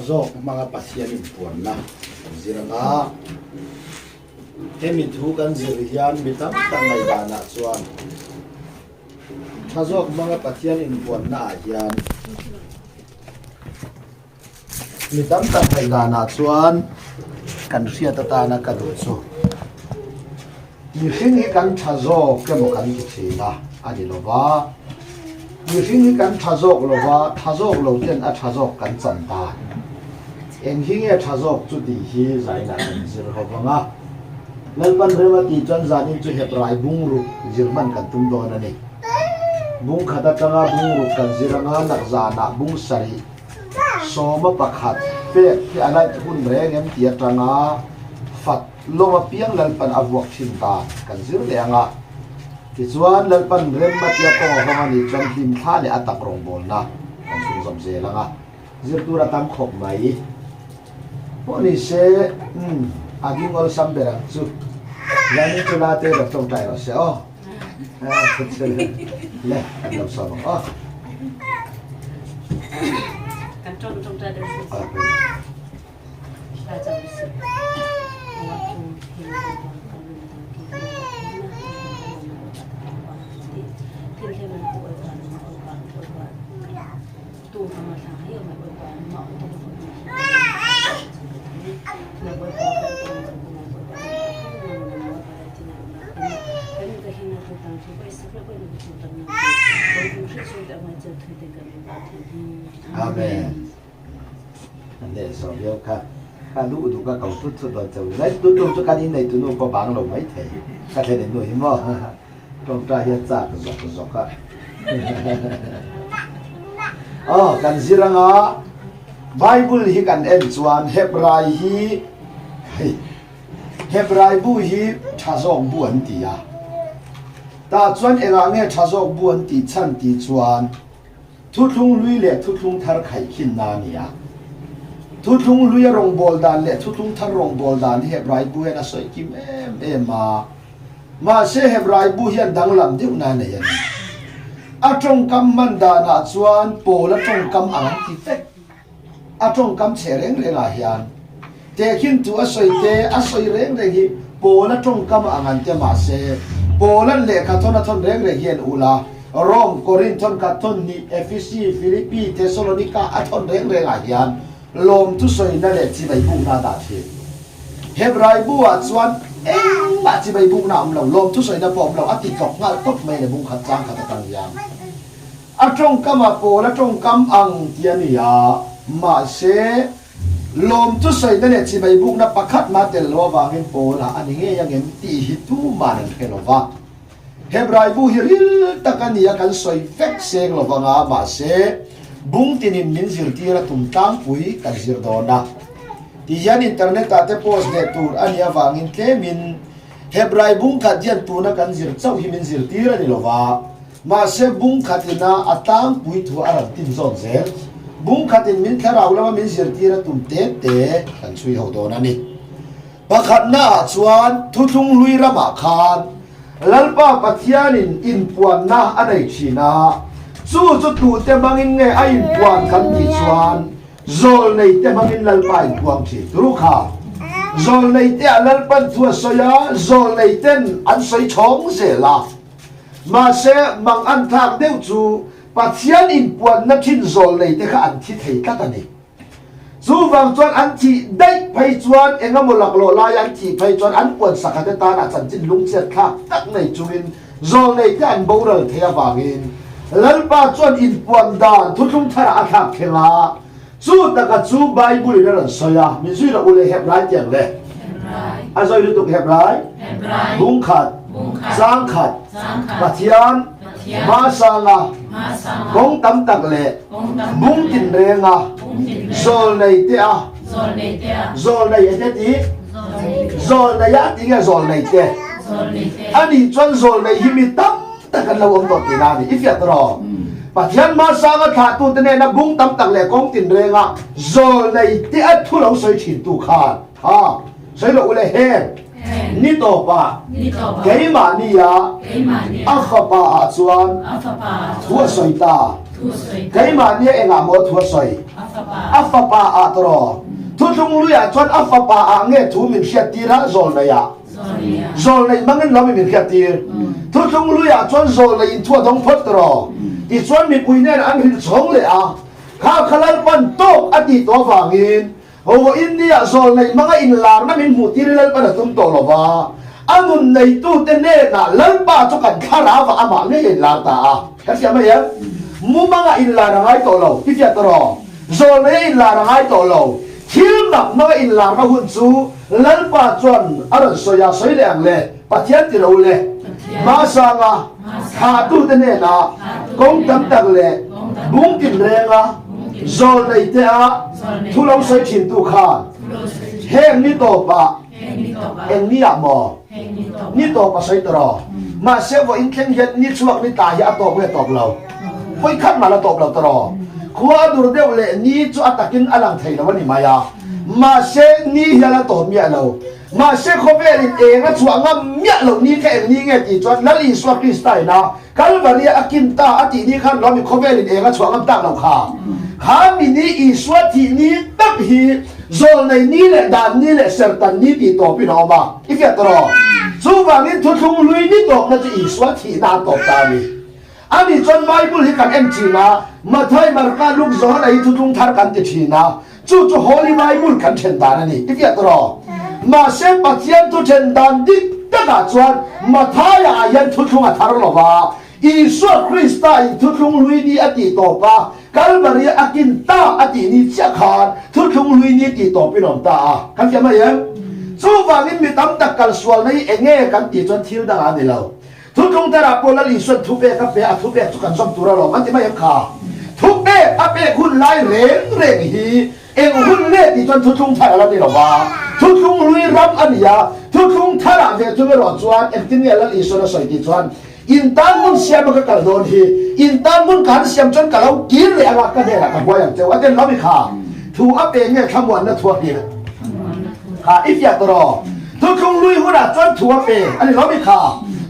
zawk hmanga Pathian inpuanna kan zir ang a. Hemi thu kan zir hian mi tam tak ngaihdanah chuan tha zawk hmanga Pathian inpuanna ah hian Mi tam tak ngaihdanah chuan kan hriat atana ka duh chu mihring hi kan tha zawk emaw kan ti thin a, a ni lo va. Mihring hi kan tha zawk lo va, tha zawk lo ten a tha zawk kan chan dan. Eng hi nge tha zawk chu tih hi zainah kan zir ho vang a. Lalpan rem a tih chuan zanin chu Hebrai bungruk zir hman kan tum dawn a ni. Bung khat atanga bungruk kan zir anga nakzanah bung sarih Sawma pakhat pek hi a laih hun reng em tih atanga fat lawng apiang Lalpan a vuak thin dan kan zir leh ang a. Tichuan Lalpan rem a tia kawng a hawng a nih chuan hlimthla leh a tak rawngbawlna kan chhunzawm zel ang a. Zir tur a tam khawp mai. Pawh ni se, umm, a ding awlsam ber ang chu. Zanin chu la te rawh tawngtai rawh se aw. Le, kan lo sawm ang aw. Kan tawng tawngtai deuh se. Thla chau se. Amen. An leh zawh viau kha. Ka luh duh ka ko thut thut dawn chauh. Zai tu tum chu kan innei tu nu pawh bang lo mai thei. Ka thlen in nu hi maw. Tawngtai hian chak zawk zawk a. Aw kan zir anga Bible hi kan en chuan Hebrai hi hei Hebrai bu hi tha zawk bu an ti a. Tah chuan engah nge tha zawk bu an tih chhan tih chuan Thuthlung hlui leh thuthlung thar khaihkhin na a ni a. Thuthlung hluia rawngbâwl dan leh thuthlung thar rawngbâwl dan hi Hebrai bu hian a sawi kim em em a. Mahse Hebrai bu hian danglam deuh na nei a ni. A tawngkam hman danah chuan Paula tawngkam ang an ti vek. A tawngkam chhe reng rengah hian tehkhin tu a sawi te, a sawi reng reng hi Paula tawngkam ang an ti mahse Paula'n lehkha thawn a thawn reng reng hian ula Rome, Korinth thawn khat thawn hnih, Efesi, Philippi, Thessalonika a thawn reng rengah hian lawmthu sawina leh chibai bukna a dah thin. Hebrai bu ah chuan engmah chibai bukna a awm lo, lawmthu sawina pawh a awm lo, a ti tlawk nghal tawp mai le bung khat chang khat atang hian. A tawngkam ah pawl a tawngkam ang ti a ni a, mahse lawmthu sawina leh chibai bukna pakhat mah tel lo avangin pawl ah a ni ngei ang em tih hi tuman an hre lo va. Hebrai bu hi ril tak a ni a, kan sawi vek seng lo vang a, mahse bung tinin min zirtir a tum tlangpui kan zir dawn a. Ti hian internet ah te post leh tur a nih avangin tlemin Hebrai bung khat hian tuna kan zir chauh hi min zirtir a ni lo va, mahse bung khat ina a tlangpui thu a rawn tin zawk zel. Bung khatin min thlarau lama min zirtir a tum te te kan chhui ho dawn a ni. Pakhatnaah chuan Thuthlung Hlui ramah khan Lalpa Pathianin inpuanna a nei thin a, chu chu tute hmangin nge a inpuan kan tih chuan Zawlneite hmangin Lalpa inpuang thin. Turu kha Zawlneiteah Lalpan thu a sawi a, Zawlneiten an sawi chhawng zel a. Mahse, mang an thlak deuh chu Pathian inpuanna thin Zawlneite kha an thi thei tlat a ni. Chuvang chuan an thih daih phei chuan eng emaw laklawh laia an thih phei chuan an puan sakhate tana chanchin lungchhiat thlak tak nei chungin zawlnei te an boral thei avangin Lalpa chuan inpuan dan thuthlung tharah a thlak thleng a, chu taka chu Bible in a rawn sawi a, min zui loh u le Hebrai tiang le a zawi lutuk Hebrai bungkhat changkhat Pathian Hmasanga kawng tam tak leh bung tinrenga zawlnei te a zawlnei a te ti zawlnei a ti nge zawlnei te a nih chuan zawlnei hi mi tam tak an lo awm tawh tihna a ni i fiah tawh Pathian hmasanga thlahtute nena bung tam tak leh kawng tinrenga zawlnei te a thu lo sawi thin tu khan ha sawi lo ule heng Ni tawpah keimahnia a fapa ah chuan thu a sawi ta. Keimahnia engah maw thu a sawi? A fapa ah tawh. Thuthlung luiah chuan a fapa ah nge thu min hriattir a, zawlneih ah? Zawlneih hmangin lo mi min hriattir. Thuthlung luiah chuan zawlneih in thu a dawng phawt tawh. Tichuan mipui nen an hrilh chhawng leh a, kha kha Lalpan tawk a tih tawh avangin Haw India zawlneih hmanga inlarna min hmuh tir hi Lalpan a tum tawh lo va, a nun neitute hnenah Lalpa chu kan thlarau ah amah ngei a inlar ta a. Kan hria mai em? Mumanga inlar a ngai tawh lo, i fiah tawh rawh. Zawlneih a inlar a ngai tawh lo. Thil mak hmanga inlarna hun chu Lalpa chuan a rawn sawi a, sawi leh ang le, Pathian ti lo le, Hmasanga thlahtute hnenah kawng tam tak leh bung tinrenga zawlneite a thu lo sawi thintu khan heng ni tawpah eng ni ah maw ni tawp a sawi ta rawh. Mahse vawiin thleng hian ni chhuak ni tla hi a tawp nge tawp lo? Vawi khat mah la tawp lo ta rawh. Khua a dur deuh leh ni chu a takin a lang thei lo a ni mai a. Mahse ni hi a la tawp miah lo. Mahse khawvelin eng a chhuah ngam miah loh ni kha eng ni nge tih chuan Lal Isua Krista ina Kalvaria a kin ta a tih ni khan lawmi khawvelin eng a chhuah ngam tak loh kha. Kha mi ni Isua thih ni tak hi zawlnei ni leh dan ni leh sertan ni tih tawpin a awm a, i fiah tawh rawh. Chuvangin thuthlung hlui ni tawpna chu Isua thihna a tawp ta a ni. Ani chuan Bible hi kan en thin a, Mathai, Marka, Luke, Johana hi thuthlung thar kan ti thin a, chu chu Holy Bible kan then dan a ni. I fiah tawh rawh. Mahse Pathian thu then dan dik takah chuan Mathaia ah hian thuthlung a thar lo va, Isua Krista in thuthlung hlui ni a tih tawp a, Kalvari a kin ta a tih ni chiah khan thuthlung hlui ni tih tawpin awm ta a. Kan fiah mai em? Chuvangin mi tam tak kalsualna hi enge kan tih chuan thil dangah a ni lo. Thuthlung terah pawh Lal Isuan thupek a pe a, thupek chu kan zawm tur alawm an ti mai em kha? Thupek a pek hun lai reng reng hi eng hun nge tih chuan thuthlung thar a la ni lo va, thuthlung hlui ram a ni a, thuthlung tharah ve chung erawh chuan engtin nge Lal Isuan a sawi tih chuan in tan hmun siama ka kal dawn hi, in tan hmun ka han siam chuan ka lo kir leh anga ka hnenah ka huai ang cheu a ti lo mi kha? Thu a pe nge thlamuanna thu a hrilh? Kha i fiah tawh rawh. Thuthlung lui hunah chuan thu a pe a ni lo mi kha.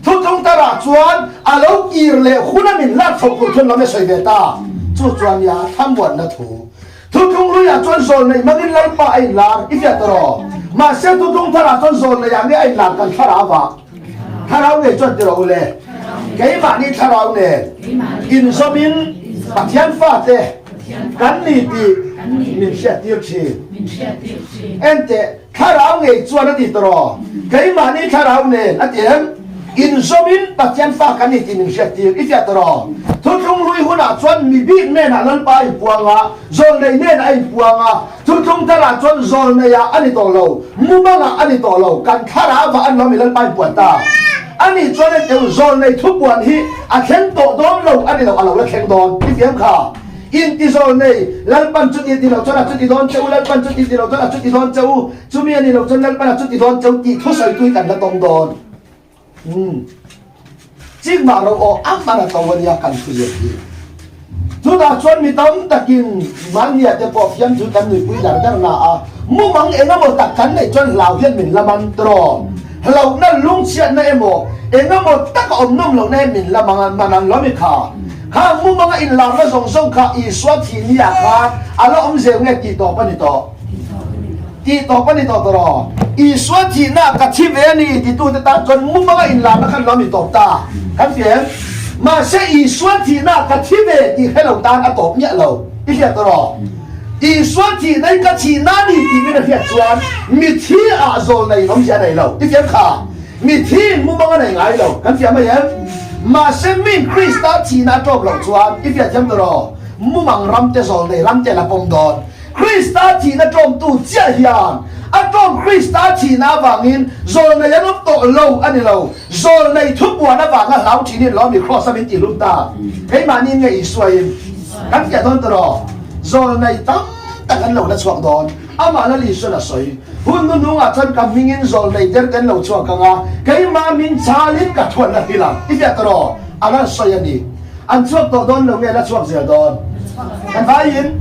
Thuthlung tarah chuan a lo kir leh huna min lak chhoh tur chuan lo me sawi ve ta. Chu chuan nia thlamuanna thu. Thuthlung luiah chuan zawlneih hmangin Lalpa a inlar i fiah tawh rawh. Mahse thuthlung tharah chuan zawlneihah nge a inlar kan thlarau ah? Thlarau ngei chuan ti rawh u le. Keimahni thlarau nen inzawmin Pathian fate kan ni tih min hriattir thin. Enteh. Thlarau ngei chuan a ti tawh rawh. Keimahni thlarau nen a ti em? Inzawmin Pathian fa kan ni tih min hriattir i fiah tawh rawh. Thuthlung hlui hunah chuan mi bik hnenah Lalpa a inpuang a, zawlnei hnenah a inpuang a, thuthlung tharah chuan zawlneiah a ni tawh lo, mumangah a ni tawh lo, kan thlarauah an lo mi Lalpa a inpuan ta. Ani chuan enteu zawlnei thupuan hi a thleng tawh dawn lo a ni lo, a lo la thleng dawn i fiam kha. Intizawl nei, Lalpan chuti ti lo chuan a chuti dawn che u, Lalpan chuti ti lo chuan a chuti dawn che u, chumi a ni lo chuan Lalpan a chuti dawn che u tih thusawi tui kan la tawng dawn. Umm. Chikmah ro aw a hman a to a nia kan thu zir hi. Chutah chuan mi tam takin Mania te pawh fiamthu kan nuipui dar dar na a, mumang eng emaw tak kan neih chuan hlau hian min la man tawh. Hlauhna lungchhiatna emaw eng emaw tak a awm nawm lohna hian min la man ang lo mi kha. Kha mumanga inlarna zawng zawng kha Isua thih ni ah khan a la awm zel nge tih tawp a ni tawh? Tih tawp a ni tawh tawh rawh. Isua thihna ah ka thi ve a ni titute tan chuan mumanga inlarna khan lo ni tawp ta. Kan hria em? Mahse Isua thihna ah ka thi ve tih hre lo tan a tawp miah lo. I hriat tawh rawh. Isua thihna hi ka thihna a ni tih min a hriat chuan mithi ah zawl nei awmzia a nei lo. I fiam kha? Mithi in mumang a nei ngai lo. Kan fiah mai em? Mahse min Krista thihna a tawp loh chuan i fiah thiam tawh rawh. Mumang ram te zawl nei ram te la pawm dawn. Krista thihna tawmtu chiah hian a tawm Krista thihna avangin zawl nei an awm tawh lo a ni lo. Zawl nei thupuan avanga hlau thin in lawmi Kraws a min tihlum ta. Keimahni nge Isua in kan fiah dawn tawh rawh. Zawl nei tam tak an lo la chhuak dawn. Amah Lal Isuan a sawi. Hun hnuhnungah chuan ka hmingin zawlnei der te an lo chhuak ang a, keimah min chalin ka thuan la hrilh ang. I fiah tawh rawh. A rawn sawi a ni. An chhuak tawh dawn lo nge la chhuak zel dawn? Kan vaiin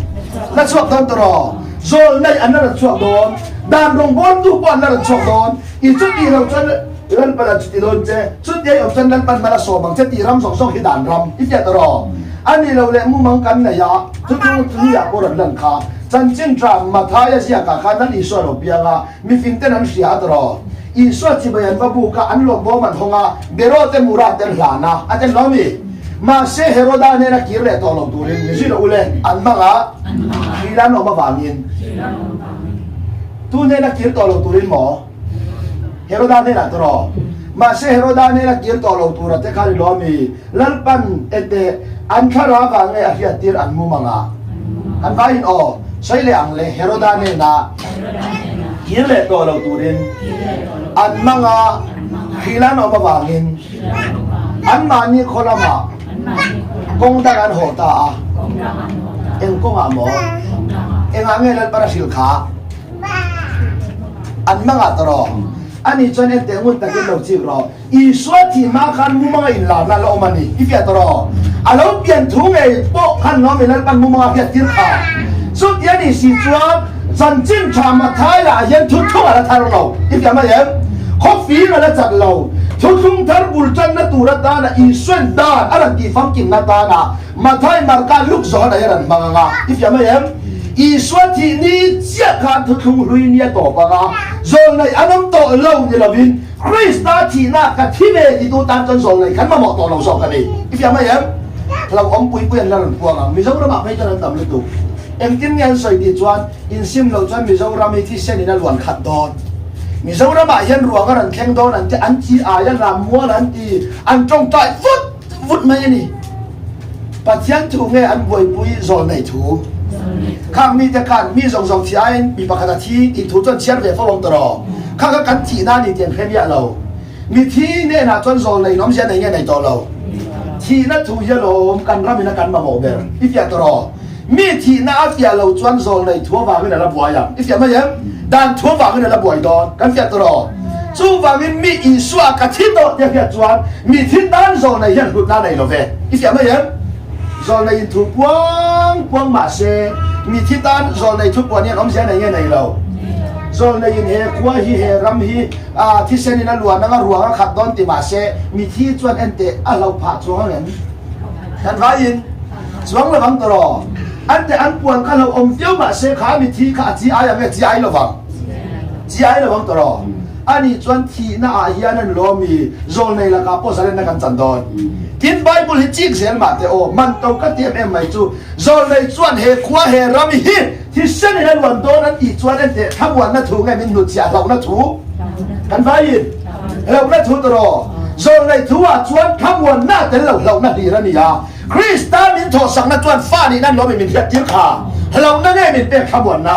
la chhuak dawn tawh rawh. Zawlnei an la rawn chhuak dawn. Dan rawngbawltu pawh an la rawn chhuak dawn. I chuti lo chuan Lalpan a chuti dawn che. Chuti a i awm chuan Lalpan hma la sawm ang che tih ram zawng zawng hi dan ram. I fiah tawh rawh. A nih loh leh mumang kan nei a, thuthlung hnuiah pawh rawn lan kha. Chanchin tha Mathaia ziakah khan an Isua lo piang a, mifing ten an hria a tawh. Isua chibai an va buk a, an lawmbawm an hawng a, Beraw te mura an hlan a, a ten lo mi? Mahse Heroda hnena kir leh tawh lo turin mi zui lo ule, an hmang a, hrilh an awm avangin. Tu hnena kir tawh lo turin maw? Heroda hnenah tawh. Mahse Heroda hnena kir tawh lo tura te khan i lo ami? Lalpan ete an thlarau vang nge a hriattir an mum anga? Kan vaiin aw, sawi leh ang le, Heroda hnena kir leh tawh lo turin an mang a, hrilh an awm avangin anmahni khaw lamah kawng dang an haw ta a. Eng kawngah maw? Engah nge Lalpan a hrilh kha? An mangah ta rawh. Ani chuan en teh ngun takin lo chik rawh. Isua thih hma khan mumanga inlarna a la awm a ni. I fiah ta rawh. A lo pian thu ngei pawh khan lawm i Lalpan mumanga a hriat tir kha. Chuti a nih si chuan chanchin tha Mathaia hian thuthlung a la thar lo. I fiah mai em? Khawfing a la chat lo. Thuthlung thar bul tanna tur atana Isuain dan a rawn tih famkimna atana Mathai, Marka, Luke, Johana hian an hmang ang a. I fiah mai em? Isua thih ni chiah khan thuthlung hlui ni a tawp ang a, zawlnei an awm tawh lo ni lovin Krista thihna ka thi ve titu tan chuan zawlnei kan mamawh tawh lo zawk a ni. I fiah mai em? Hlo awm pui pui an la rawn puang ang. Mizoramah phei chuan an tam lutuk. Engtin nge an sawi tih chuan insim loh chuan Mizoram hi thisen in a luan khat dawn. Mizoramah hian ruang a rawn thleng dawn an ti, an chi ai a lam mual an ti, an tawngtai vut vut mai a ni. Pathian thu nge an buaipui zawlnei thu? Khang mite khan mi zawng zawng thi aiin mi pakhat a thi tih thu chuan chhiar ve fo ang tawh. Kha kha kan thihna a ni tih an hre miah lo. Mithi hnenah chuan zawlnei in awmzia nei nge nei tawh lo. Thihna thu hi alawm kan ramin a kan mamawh ber. I fiah tawh rawh. Mi thihna a fiah lo chuan zawlnei thu avangin a la buai ang. I fiah mai em? Dan thu avangin a la buai dawn. Kan fiah tawh rawh. Chuvangin mi Isua ka thi tawh tia hriat chuan mi thi tan zawlnei hian hlutna a nei lo ve. I fiah mai em? Zawlnei in thu puang puang mah se mi thi tan zawlnei thu puan hian awmzia nei nge nei lo. Zawlnei in he khua hi he ram hi thisen in a luan anga ruang a khat dawn ti mah se mi thi chuan enteh a hloh phah chuang ang em? Kan vaiin chuang lovang tawh. Ante an puan kha hloh awm viau mah se kha mi thi kha a chi ai ang nge chi ai lovang? Chi ai lovang tawh. Ani chuan thihna ah hian an lawm i zawlnei lakah pawh zalenna kan chan dawn. Tin Bible hi chik zel mah teh aw, man to ka ti em em mai chu zawlnei chuan he khua he ram hi thisen in a luan dawn an tih chuan enteh thlamuanna thu nge min hnutchhiah hlauhna thu kan vaiin hlauhna thu tawh. Zawlnei thu ah chuan thlamuanna tel lo hlauhna hlir a ni a. Krista min thawhsakna chuan fa nihna an lawmin min hriattir kha. Hlauhna nge min pek thlamuanna?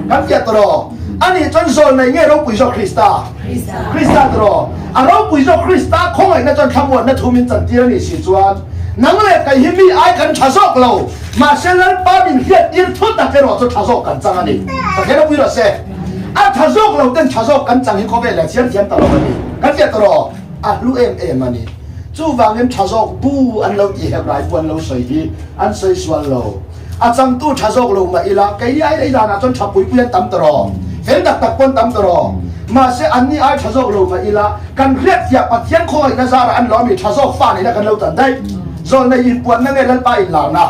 Kan fiah tawh rawh. Ani chuan zawlnei nge ropui zawk Krista? Krista tawh rawh. A ropui zawk Krista khawngaihna chuan thlamuanna thu min chantir a nih si chuan nang leh kei hi mi ai kan tha zawk lo. Mahse Lalpa min hriattir thu tak erawh chu tha zawk kan chang a ni. Pathian ropui rawh se. A tha zawk lo ten tha zawk kan chang hi khawvel ah chhiar thiam ta lo a ni. Kan fiah tawh rawh. A hlu em em a ni. Chuvangin tha zawk bu an lo tih hep rai pawh an lo sawi hi an sawi sual lo. A changtu tha zawk lo mah ila keini ai lei danah chuan tha pui pui an tam ta rawh. Fel tak tak pawh an tam ta rawh. Mahse anni ai tha zawk lo mah ila kan hriatfiah Pathian khawngaihna zarah an lo ami tha zawk fa neihna kan lo tan daih. Zawlnei inpuanna nge Lalpa inlarna?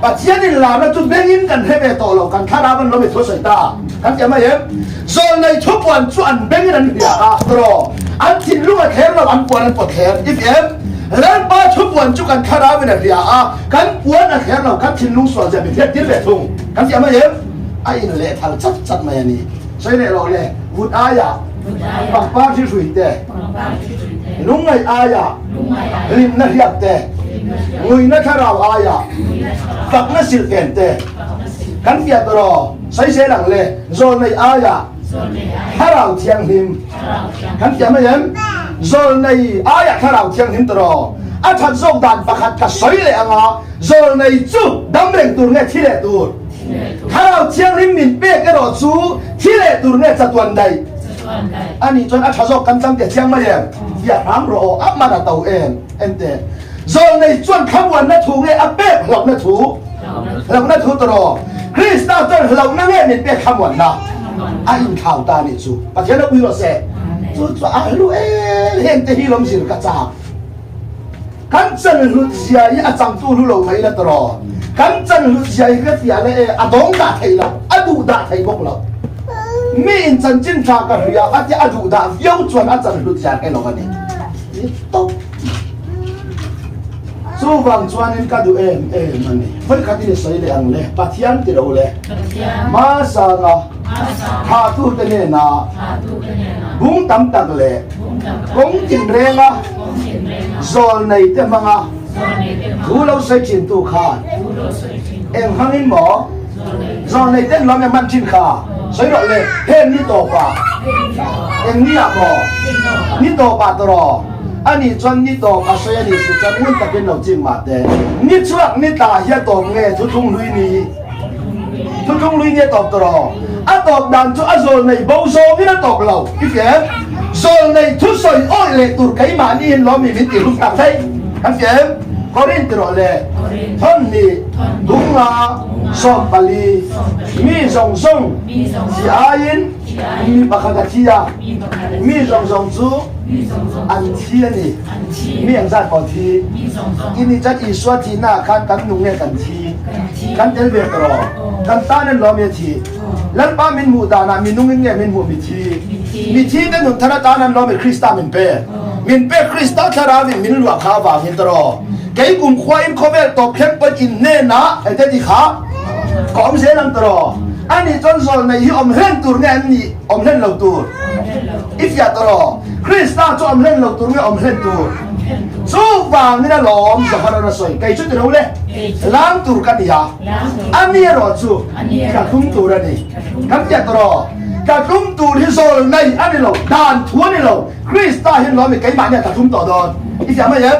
Pathian in larna chu bengin kan hre ve tawh lo, kan thlarau an lo mi thu sawi ta. Kan ti mai em? Zawlnei thupuan chu an bengin an hria a, tawh an thinlung a thler lo, an puan an pawt thler. I ti em? Lalpa thupuan chu kan thlarau in a hria a, kan puan a thler lo, kan thinlung sual zia min hriat tir ve thung. Kan ti mai em? A in leh thal chat chat mai a ni. Sawi leh rawh le, vut aia pangpar thi hrui te, lungngaih aia hlimna hriat te, nguina thlarau aia fakna silhfen te, kan fiah tawh rawh, sawi zel ang le, zawlnei aia thlarau thianghlim kan fiah mai em? Zawlnei aia thlarau thianghlim tawh rawh, a that zawk dan pakhat ka sawi leh ang a, zawlnei chu dam reng tur nge thi leh tur? Thlarau Thianghlim min pek erawh chu thi leh tur nge chatuan daih? Ani chuan a tha zawk kan chang teh chiang mai em? Fiah hram rawh aw, a man a to em? Enteh, Zawlnei chuan thlamuanna thu nge a pek hlauhna thu? Hlauhna thu tawh rawh. Krista chuan hlauhna nge min pek thlamuanna? A inthlau ta anih chu. Pathian a pui rawh se. Chu chu a hlu em heng te hi lawm zir ka chak. Kan chan hlut zia hi a changtu hlu lo mai la tawh. Kan chan hlut zia hi ka fiah leh e, a dawng dah thei lo, a duh dah thei bawk lo. Mi in chanchin tha ka hria a tia a duh dah viau chuan a chan hlut zia hre lo a ni. Ni tawp. Chuvang chuanin ka duh em em a ni. Vawikhatin i sawi leh ang le, Pathian ti lo le. Hmasanga thlahtute hnena bung tam tak leh kawng tinrenga zawlneite hmanga thu lo sawi thintu khan eng hmangin maw zawlneite an lawm em hman thin kha sawi rawh le heng ni tawpah eng ni ah maw ni tawpah tawh A nih chuan ni tawp a sawi a nih si chuan ngun takin lo ching mah teh. Ni chhuak ni tla hi a tawp nge thuthlung hlui ni? Thuthlung hlui ni a tawp tawh rawh. A tawp dan chu a zawl nei bo zawngin a tawp lo. I fiam? Zawl nei thusawi awih leh tur keimahniin lawmi min tih hlum tak thei. Kan fiam? Korin ti rawh le. Thawn hnih, dunga, 14, mi zawng zawng thi aiin mi pakhat a thi a, mi zawng zawng chu An thi a ni. Mi engzat maw thi? I nih chuan Isua thihna ah khan kan nung nge kan thi? Kan tel ve tawh rawh. Kan tan an lawm i a thi. Lalpa min hmuh danah mi nungin nge min hmuh mi thi? Mi thi te nun thar atan an lawm i Krista min pek. Min pek Krista thlarau in min luah kha avangin tawh rawh. Kei kumkhua in khawvel tawp thleng pawn in hnenah hei te ti kha ka awm zel ang tawh rawh. Anih chuan zawlnei hi awm hlen tur nge an nih awm hlen lo tur? I fiah tawh rawh. Krista chu awm hlen lo tur nge awm hlen tur? Chuvangin a lawm Johana a sawi, Kei chu ti lo le, lang tur ka ni a, a ni erawh chu ka hlum tur a ni. Kan fiah tawh rawh. Ka hlum tur hi zawl nei a ni lo, dan thu a ni lo. Krista hian lawm i keimah nia ka hlum tawh dawn. I fiah mai em?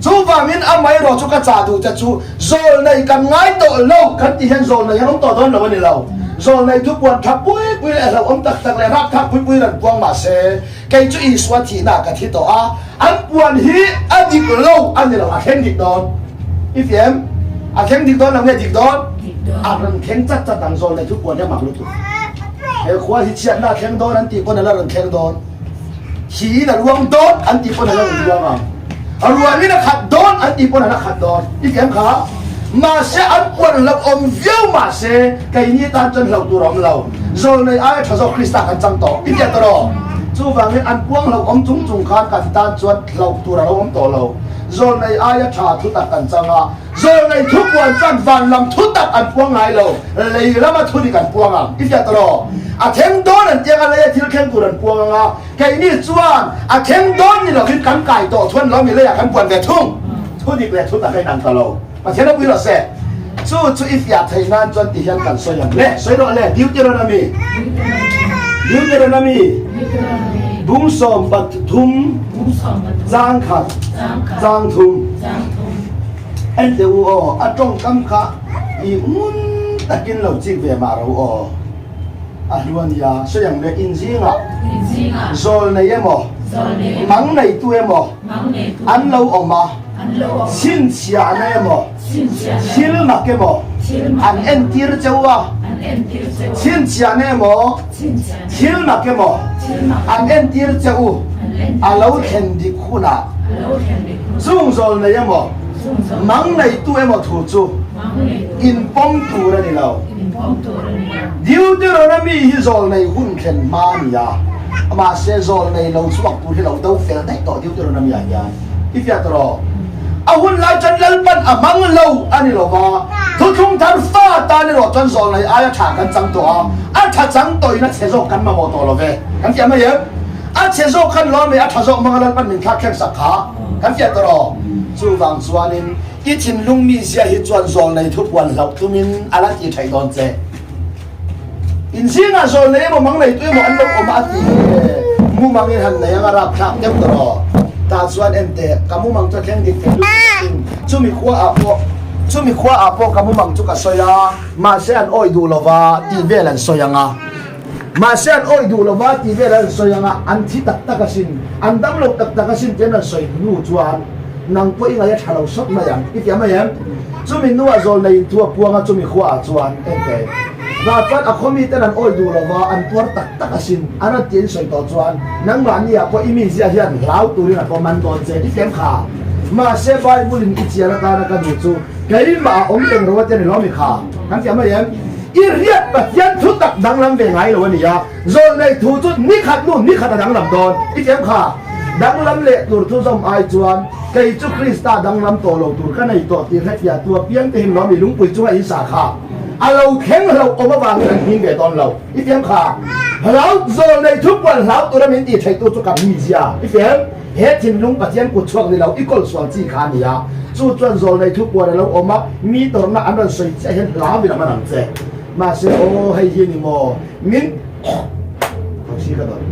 Chuvangin amaherawh chu ka chah duh che chu Zawlnei kan ngai tawh lo kan tih hian zawlnei an awm tawh dawn lo a ni lo. Zawlnei thu puan tha pui pui leh hlauhawm tak tak leh rapthlak pui pui rawn puang mah se, kei chu Isua thihna ka thi tawh a, an puan hi a dik lo a ni lo, a thleng dik dawn. I fi em? A thleng dik dawn lo nge dik dawn? A rawn thleng chat chat ang zawlnei thu puan hi a mak lutuk. He khua hi chhiatna a thleng dawn an tih pawn a la rawn thleng dawn. Thiin a luang dawn an tih pawn a la rawn luang ang. A rualin a khat dawn an tih pawn a la khat dawn. I ti em kha? Mahse an puan hlauh awm viau mahse keini tan chuan hlauh tur a awm lo. Zawlnei aia tha zawk Krista kan chang tawh. I tiah tawh rawh. Chuvangin an puang hlauh awm chung chung khan kan tan chuan hlauh tur a lo awm tawh lo. Zawlnei aia tha thutak kan chang a. Zawlnei thupuan chuan van lam thutak an puang ngai lo. Lei lama thudik an puang ang. I tiah tawh rawh. A thleng dawn an tiang a, leia thil thleng tur an puang ang a. Keini chuan a thleng dawn ni lovin kan kai tawh chuan lo mi leiah kan puan ve thung. Thu dik leh thu tak a inang ta lo. Pathian a pui rawh se. Chu chu i fiah theih nan chuan ti hian kan sawi ang le. Sawi rawh le, Deuteronomy. Deuteronomy. Bung 13 chang khat chang thum. En teh u aw, a tawngkam kha i ngun takin lo chik ve mah ro aw. A hlu a nia, sawi ang leh inzingah zawl nei emaw, mang neitu emaw an lo awm a, chhinchhiahna emaw, thil mak emaw an entir cheu a, chhinchhiahna emaw, thil mak emaw an entir che u, a lo thlen dik hunah chung zawl nei emaw, mang neitu emaw thu chu inpawm tur a ni lo. Deuteronomy hi zawlnei hun thlen hma a ni a, mahse zawlnei lo chhuak tur hi lo do fel daih tawh Deuteronomy ah hian. I fiah tawh rawh. A hun lai chuan Lalpan a hmang lo a ni lo va, thuthlung thar fa tan erawh chuan zawlnei aia tha kan chang tawh a, a tha chang tawhin a chhe zawk kan mamawh tawh lo ve. Kan fiah mai em? A chhe zawk khan lo a mai, a tha zawk hmanga Lalpan min thlak thleng sak kha kan fiah tawh rawh. Chuvang chuanin I thinlung mi zia hi chuan zawlnei thupuan hlauh tumin a la ti theih dawn che. In zingah zawlnei emaw mang neitu emaw an lo awm a a ti hi mumangin han nei anga rapthlak deuh ta rawh. Tah chuan en teh, ka mumang chu a thleng dik thei lutuk asin. Chumi khua ah pawh, chumi khua ah pawh ka mumang chu ka sawi a, mahse an awih duh lova tih vel an sawi ang a. Mahse an awih duh lova tih vel an sawi ang a, an thi tak tak asin, an dam lo tak tak asin tih an rawn sawi hnu chuan, Nang pawh i ngaih a tha lo sawt mai ang, i tiam mai em? Chumi hnuah zawlnei in thu a puang a, chumi khuaah chuan ente Hna chuan a khaw miten an awih duh lova, an tuar tak tak asin, an rawn tih in sawi tawh chuan nangmahni ah pawh i mizia hian hlau turin a pawm an dawn che, i tiam kha. Mahse Bible in i chiar atana ka duh chu keimah a awm reng ro a ti a ni lo mi kha? Kan ti a mai em? I riat Pathian thu tak danglam ve ngai lo a nia. Zawlnei thu chu nikhat nu nikhat a danglam dawn. I ti em kha? Danglam leh tur thu zawm ai chuan kei chu Krista danglam tawh lo tur ka nei tawh tih hrefiah tu apiang te hi lawm i lungpui chunga in sa kha a lo thleng hlauh awm avangin an hming ve dawn lo. I ti em kha? Hlau zawlnei thu puan hlau tura min tih theih tu chu ka mizia. I ti em? He thinlung Pathian kut chhuak ni lo i kawl sual chi kha a ni a, chu chuan zawlnei thu puan a lo awm a, mi tawrhna an rawn sawi chiah hian hlau in a man ang che. Mahse aw hei hi ni maw min Thosi ka dawn.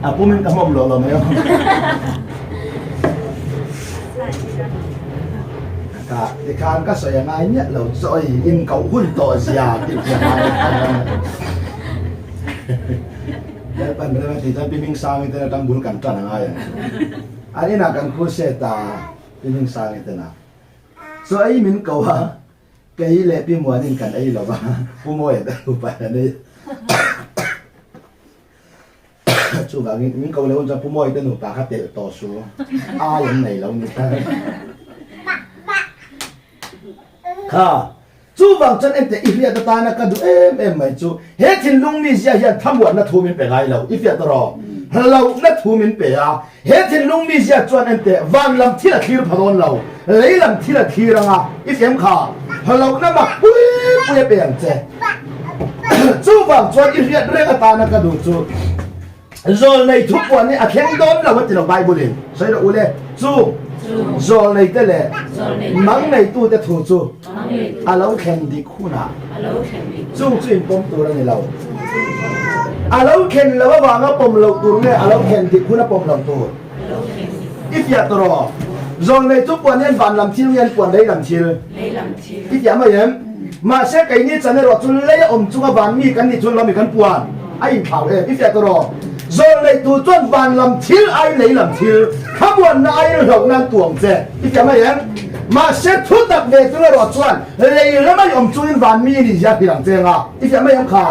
A pumin ka hmawm lo lo mai aw. Ka tikhan ka sawi a ngai miah lo chu oi in koh hun tawh zia tih zia ngai Lalpan rem a tih chuan Pi Hmingsangi ten atang bul kan tan a ngai ang chu. An inah kan crusade a Pi Hmingsangi ten a. Chaw ei min ko a, kei leh Pi Muanin kan ei lo va, Pu Mawia te nupa in an ei. Chuvangin min ko leh hun chuan Pu Mawia te nupa kha telh tawh su, ai an nei lo ni ta. Kha, chuvang chuan enteh i hriat atana ka duh em em mai chu he thinlung mizia hian thamuanna thu min pe ngai lo, i fiah tawh rawh. Hlauhna thu min pe a, he thinlung mizia chuan enteh van lam thil a thlir pha dawn lo, lei lam thil a thlir anga, i fiam kha, hlauhna mak pui pui a pe ang che. Chuvang chuan i hriat reng atana ka duh chu Zawlnei thupuan hi a thleng dawn lo a ti lo Bible in sawi rawh u le chu zawlnei te leh mang neitu te thu chu a lo thlen dik hunah chung chu in pawm tur a ni lo. A lo thlen lo avanga pawm loh tur nge a lo thlen dik huna pawm loh tur? I fiah tawh rawh. Zawlnei thupuan hian van lam thil nge an puan lei lam thil? I fiah mai em? Mahse keini chan erawh chu lei a awm chunga van mi kan nih chuan lawmi kan puan a inthlau em? I fiah tawh rawh. Zawlneitu chuan van lam thil ai lei lam thil, thlamuanna aiin hlauhna an tuam che. I fiah mai em? Mahse thu tak ve tung erawh chuan lei lama i awm chungin van mi ni zia hrilh ang che nga. I fiah mai em kha?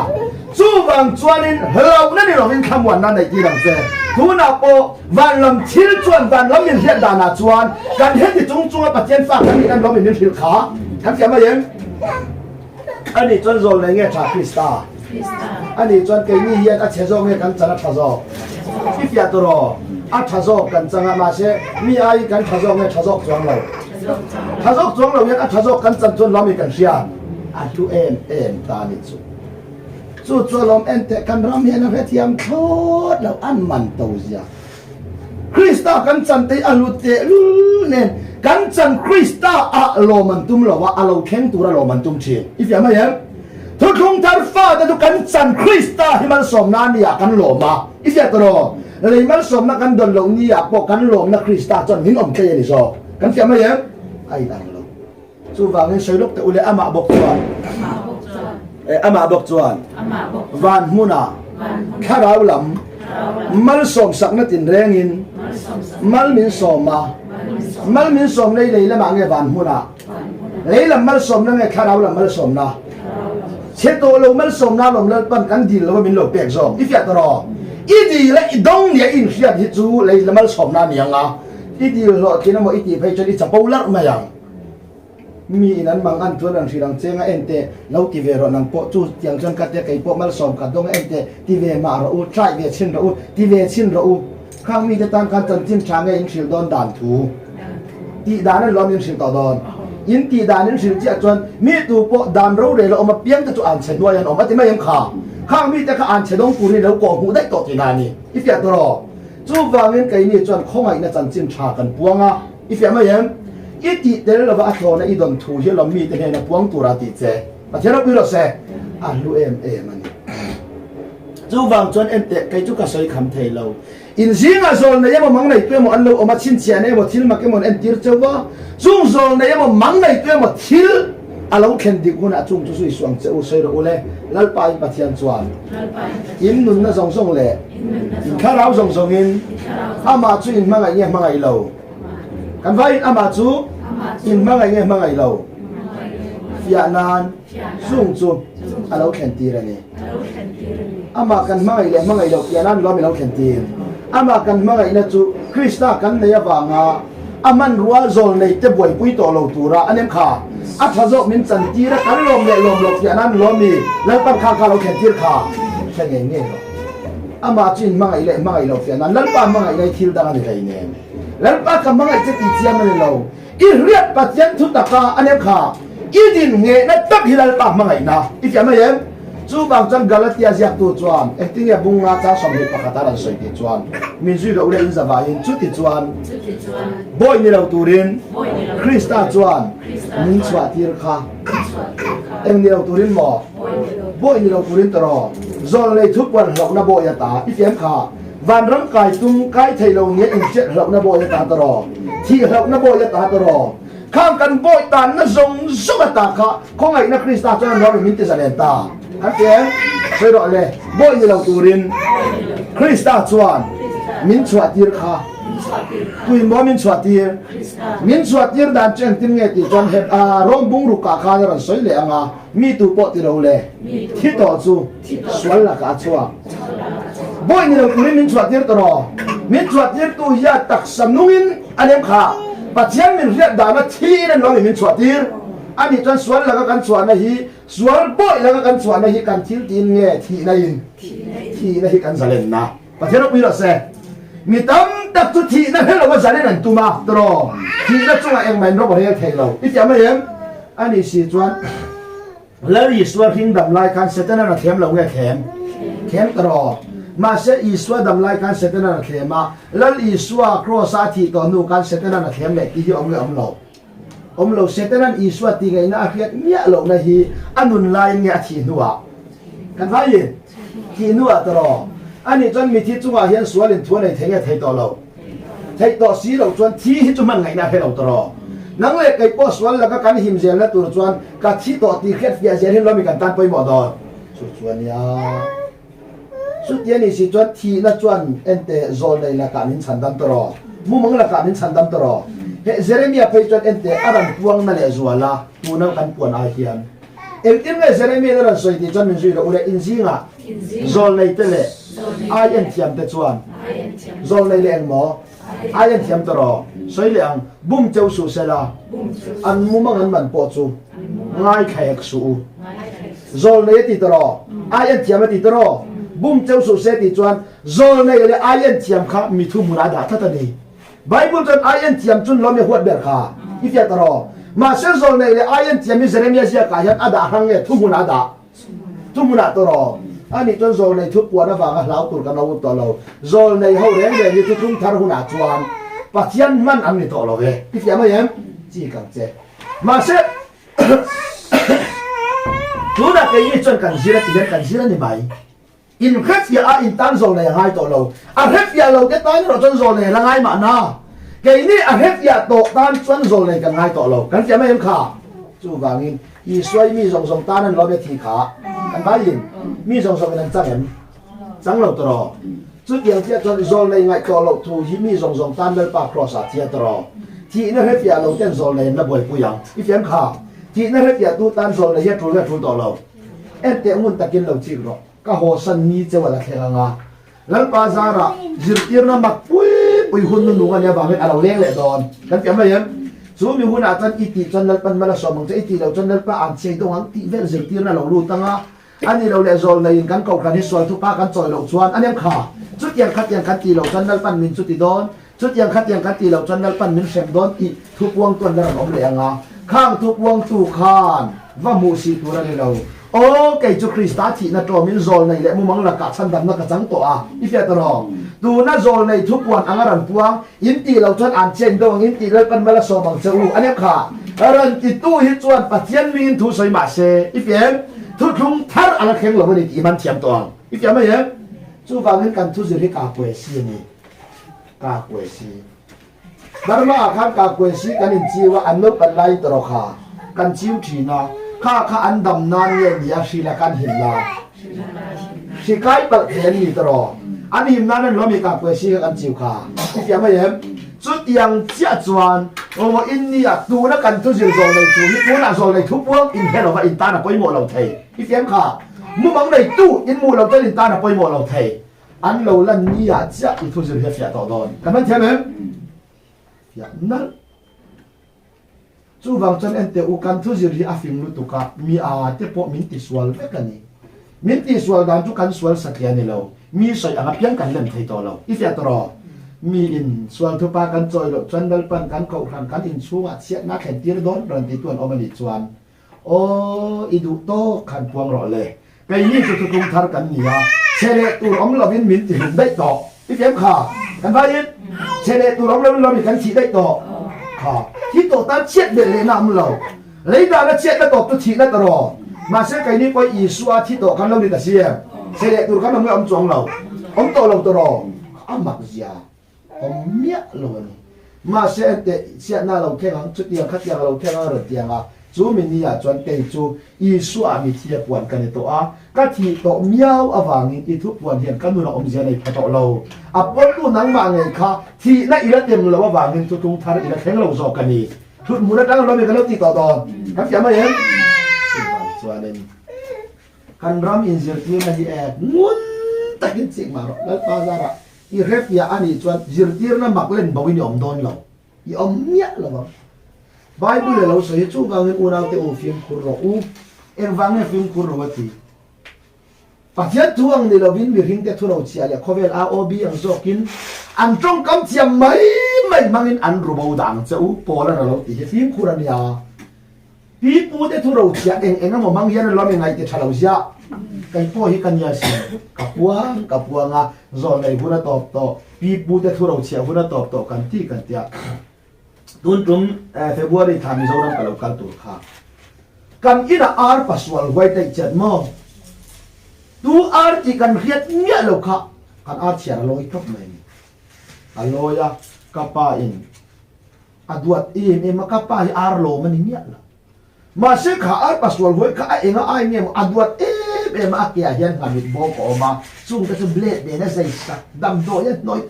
Chuvang chuanin hlauhna ni lovin thlamuanna neih tir ang che. Tunah pawh van lam thil chuan van lam min hriat danah chuan kan heti chung chunga Pathian fa kan nih nan lawmin min hrilh kha kan fiah mai em? Ani chuan zawl nei nge tha Krista? Ani chuan keini hian a chhe zawk nge kan chan a tha zawk? I fiah tawh rawh. A tha zawk kan chang a, mahse mi aiin kan tha zawk nge tha zawk chuang lo? Tha zawk chuang lo hian a tha zawk kan chan chuan lawmin kan hria a hlu em em ta ni chu. Chu chu alawm en teh kan ram hian a hrethiam thlawt lo an man to zia. Krista kan chan te hi a hlut teh lul nen kan chan Krista ah lawm an tum lo a, a lo thleng tur a lawm an tum thin. I fiah mai em? Thuthlung thar fate chu kan chan Krista hi malsawmna a nia kan lawm a. I fiah tawh rawh. Lei malsawmna kan dawn loh nia pawh kan lawmna Krista chuan min awm tlei a ni zawk. Kan fiah mai em? A inang lo. Chuvangin sawi lawk teh u le, amah bawk chuan, amah bawk chuan van hmunah thlarau lam malsawm sakna tinrengin mal min sawm a, mal min sawm lei lei lamah nge van hmunah? Lei lam malsawmna nge thlarau lam malsawmna? Chhe tawh lo malsawmna lawm Lalpan kan dil lova min lo pek zawk. I fiah tawh rawh. I dil a i dawng nia i inhriat hi chu lei lam malsawmna a ni ang a, i dil hlawhtlin emaw i tih phei chuan i chapo larh mai ang. Mi in an mang an chuan an hrilh ang che nga en teh, lo ti ve rawh nang pawh chu tiang chuan ka tia kei pawh malsawm ka dawng a en teh, ti ve mah rawh u, try ve chhin rawh u, ti ve chhin rawh u. Khang mite tan khan chanchin tha nge in hrilh dawn dan thu tih dan an lawm in hrilh tawh dawn. In tih dan in hrilh chiah chuan mi tu pawh dan rorel a awm apiang te chu an chhe hnuai an awm a ti mai em kha. Khang mite kha an chhe dawng turin lo kawh hmuh daih tawh tih dan a ni. I fiah tawh rawh. Chuvangin keini chuan khawngaihna chanchin tha kan puang a. I fiah mai em? I tih tel lova a thlawna i dawn thu hi lawm mite hnena puang tura tih che Pathian ropui rawh se. A hlu em em a ni. Chuvang chuan en teh, kei chu ka sawi kham thei lo. In zingah zawl nei emaw mang neitu emaw an lo awm a, chhinchhiahna emaw thil mak emaw an entir cheu a, chung zawl nei emaw mang neitu emaw thil a lo thlen dik hunah chung chu zui suang che u sawi rawh u le, Lalpa in Pathian chuan in nunna zawng zawng leh in thlarau zawng zawngin amah chu in hmangaih nge hmangaih lo? Kan vaiin amah chu in hmangaih nge hmangaih lo? Fiah nan chung chu a lo thlen tir a ni. Amah kan hmangaih leh hmangaih loh fiah nan lawm i lo thlen tir. Amah kan hmangaihna chu Krista kan nei avanga a hmanrua zawl nei te buaipui tawh lo tura a nem kha. A tha zawk min chan tir a, kan lawm leh lawm loh fiah nan lawm i Lalpan kha kha lo thlen tir kha hre ngei ngei rawh. Amah chu in hmangaih leh hmangaih loh fiah nan Lalpa hmangaihna hi thil dang a ni hleinem. Lalpa ka hmangaih che tih chiam a ni lo. I hriat Pathian thu taka a nem kha i din nghehna tak hi Lalpa hmangaihna i fiah mai em? Chuvang chuan Galatia ziaktu chuan engtinge bunga chang 21 a rawn sawi tih chuan min zui loh leh in zavaiin chuti chuan bawi ni lo turin Krista chuan min chhuahtir kha eng ni lo turin maw? Bawi ni lo turin tawraw zawlnei thupuan hlauhna bawi ata i fiam kha Vanram kai tum kai thei lo nia inchet hlauhna bawi ata ta rawh. Thih hlauhna bawi ata ta rawh. Khang kan bawi tanna zawng zawng ata kha khawngaihna Krista chuan an rawng in min ti zalen ta. Kan ti em? Sawi rawh le. Bawi ni lo turin Krista chuan min chhuah tir kha. Tuimaw min chhuah tir? Min chhuah tir dan chu engtin nge tih chuan he rawng bungruk ah khan a rawn sawi leh ang a, mi tu pawh ti lo le. Thi tawh chu sual lakah a chhuak. Bawi ni lo turin min chhuah tir tawh rawh. Min chhuah tir tu hian taksa nungin a nem kha. Pathian min hriat dana thiin an lo ni min chhuah tir. A nih chuan sual laka kan chhuahna hi, sual bawi laka kan chhuahna hi kan thil tiin nge thihna in? Thihna hi kan zalenna. Pathian ropui rawh se. Mi tam tak chu thihna hre lova zalen an tum a, tawh. Thihna chungah engmah in rawng a rel thei lo. I tiah mai em? A nih si chuan. Lal Isua hring dam lai khan Setanan a thlem lo nge thlem? Thlem ta rawh. Mahse Isua dam lai khan Setanan a thlem a, Lal Isua kraws a a thih tawh hnu khan Setanan a thlem leh tih hi awm nge awm lo? Awm lo. Setanan Isua tih ngaihna a hriat miah lohna hi a nun laiin nge a thih hnuah? Kan vaiin thih hnuah ta rawh. Anih chuan mithi chungah hian sual in thu a nei thei nge thei tawh lo? Theih tawh si loh chuan thi hi chu hman ngaihna a hre lo ta rawh. Nang leh kei pawh sual laka kan him zelna tur chuan ka thi tawh tih hriat fiah zel hi lawmi kan tan pawimawh dawn. Chu chuan nia. Chuti a nih si chuan thihna chuan ente zawlnei lakah min chhandam ta rawh. Mumang lakah min chhandam ta rawh. He Jeremia phei chuan ente a rawn puangna leh zual a, tuna kan puan ai hian. Engtin nge Jeremia in a rawn sawi tih chuan min zui rawh u le, in zingah zawlnei te leh ai en thiam te chuan zawlnei leh engmaw ai en thiam ta rawh sawi leh ang, bum cheu suh sela an mumang an man pawh chu ngaithla hek suh u. Zawlnei a ti ta rawh, ai en thiam a ti ta rawh, bum cheu suh se tih chuan zawlnei leh ai en thiam kha mi thuhmunah a dah tlat a ni. Bible chuan ai en thiam chun lawm i huat ber kha i fiah ta rawh. Mahse zawlneih leh ai en thiam hi Jeremiah ziakah hian a dah hrang nge thuhmunah a dah? Thuhmunah ta rawh. Anih chuan zawlneih thu puan avanga hlau tur kan lo up tawh lo. Zawlneih ho reng reng hi thuthlung thar hunah chuan Pathian hman an ni tawh lo ve. I fiah mai em? Chi kang che. Mahse tunah keini chuan kan zir a ti hian kan zir a ni mai. In hrefiah a in tan zawl nei a ngai tawh lo. A hrefiah lo te tan erawh chuan zawl nei a la ngai mahna. Keini a hrefiah tawh tan chuan zawl nei kan ngai tawh lo. Kan fiah mai em kha? Chuvangin Isua i mi zawng zawng tan an lawm e thi kha kan vaiin mi zawng zawng in an chang em? Chang lo tawh. Chutiang chiah chuan zawl nei ngaih tawh loh thu hi mi zawng zawng tan Lalpa Kraws ah thia tawh. Thihna hrefiah lo ten zawl nei an la buaipui ang. I fiam kha? Thihna hrefiah tu tan zawl nei hi a tul nge a tul tawh lo? Enteh ngun takin lo chik rawh. Ka haw san ni cheu a la thleng ang a, Lalpa zarah zirtirna mak pui pui hun nu nung a nih avangin a lo leng leh dawn. Kan piah mai em? Chu mi hunah chuan i tih chuan Lalpan mal a sawm ang che, i tih loh chuan Lalpa an chei dawng ang tih vel zirtirna a lo lut ang a. A nih loh leh zawl neiin kan kohhran hi sual thupa kan chawi loh chuan a nem kha. Chutiang khatiang kan tih loh chuan Lalpan min chu ti dawn. Chutiang khatiang kan tih loh chuan Lalpan min hrem dawn tih thupuangtu an la rawn awm leh ang a, khang thupuangtu khan va hmuh sih tur a ni lo. Aw, kei chu Krista thihna tlawmin zawlneih leh mumang lakah chhandamna ka chang tawh a, i fiah ta rawh. Tuna zawlneih thupuan anga rawn puang, in tih loh chuan an chen deuh ang, in tih Lalpan mal a sawm ang che u, a nia kha. Rawn titu hi chuan Pathian mingin thu sawi mah se, i fiah em? Thuthlung thar a la thleng lo a ni tih i man thiam tawh ang. I fiah mai em? Chuvangin kan thuzir hi ka kuai si a ni. Ka kuai si. Burma ah khan ka kuai si kan in chiu a, an naupan laiin tawh kha kan chiu thin a, kha kha an dam nan nge ni a hrila kan him la. Hri kai palh thei an ni tawh an him nan an lo mi ka kuai si kha kan chiu kha. I fiah mai em? Chutiang chiah chuan Aw in nia tuna kan thu zir zawl nei tu hi tunah zawl nei thu puang in hre lova in tan a pawimawh lo thei. I fiam kha mumang nei tu in hmuh lo ten in tan a pawimawh lo thei. An lo lan nia chiah i thu zir hi a fiah tawh dawn. Kan man thiam em? Fiah nalh. Chuvang chuan en teh u, kan thu zir hi a fing lutuk a, mi a te pawh min tisual vek a ni. Min tihsual dan chu kan sual satliah a ni lo, mi sawi ang apiang kan lem thei tawh lo. I fiah tawh rawh. Mi in sual thupa kan chawi loh chuan Lalpan kan kohhran kan inchhungah chhiatna a thlen tir dawn rawn ti tu an awm a nih chuan, Aw, i duh tawk khan puang rawh le. Keini chu thutlung thar kan ni a, chhe leh tur awm lovin min ti hlum daih tawh. I fiam kha, kan vaiin chhe leh tur awm lovin lawmi kan thih daih tawh kha. Thi tawh tan chhiat belh lehna awm lo. Lei dana chhiatna tawp chu thihna ta rawh. Mahse keini pawh Isua thi tawh kan lo ni ta si em? Chhe leh tur kan awm nge awm chuang lo. Awm tawh lo ta rawh. A mak zia. Awm miah lo a ni. Mahse enteh chhiatna a lo thleng ang, chutiang khatiang a lo thleng ang a rawn ti ang a, chu mi ni ah chuan kei chu Isua mi thi a puan ka ni tawh a, ka thih tawh miau avangin i thu puan hian ka nun a awmzia nei pha tawh lo. A puantu nangmah ngei kha thihna i la tem lo avangin thutlung thar i la thleng lo zawk a ni. Thut hmun atang lo mi ka lo ti tawh dawn. Kan fiah mai em? Chuvang chuanin kan ram inzirtirna hi ek ngun takin chik mah rawh. Lalpa zarah I hrefiah a nih chuan zirtirna mak len bo in i awm dawn lo. I awm miah lo ang. Bible a lo sawi hi chuvangin unaute u fimkhur rawh u. Engvang nge fimkhur rawh a ti? Pathian thu ang ni lovin mihringte thu lo chhiah leh khawvel AOB ang zawkin an tawngkam thiam mai mai hmangin an ru bo dah ang che u. Paul-a'n a lo ti hi fimkhur a nia. Pi pu te thu ro chhiah eng eng emaw hmang hian an lawm i ngaih ti tha lo ziah. Kei pawh hi ka nia sin. Ka puang ka puang a, zawn nei hun a tawp tawh, pi pu te thu ro chhiah hun a tawp tawh kan ti kan tia. Tun tum February thla Mizoram ka lo kal tur kha. Kan inah ar pasual huai daih chiat maw? Tu ar tih kan hriat miah lo kha kan ar chhiar a lawi tawp mai a ni. A lawi a, ka pa in A duat em em a, ka pa hi ar lawm a ni miah lo. Mahse kha ar pasual huai kha a enga ai nge maw, a duat em em a, a keah hian nghamit bawk a awm a, chung te chu blade nen a zai sak damdawi a hnawih.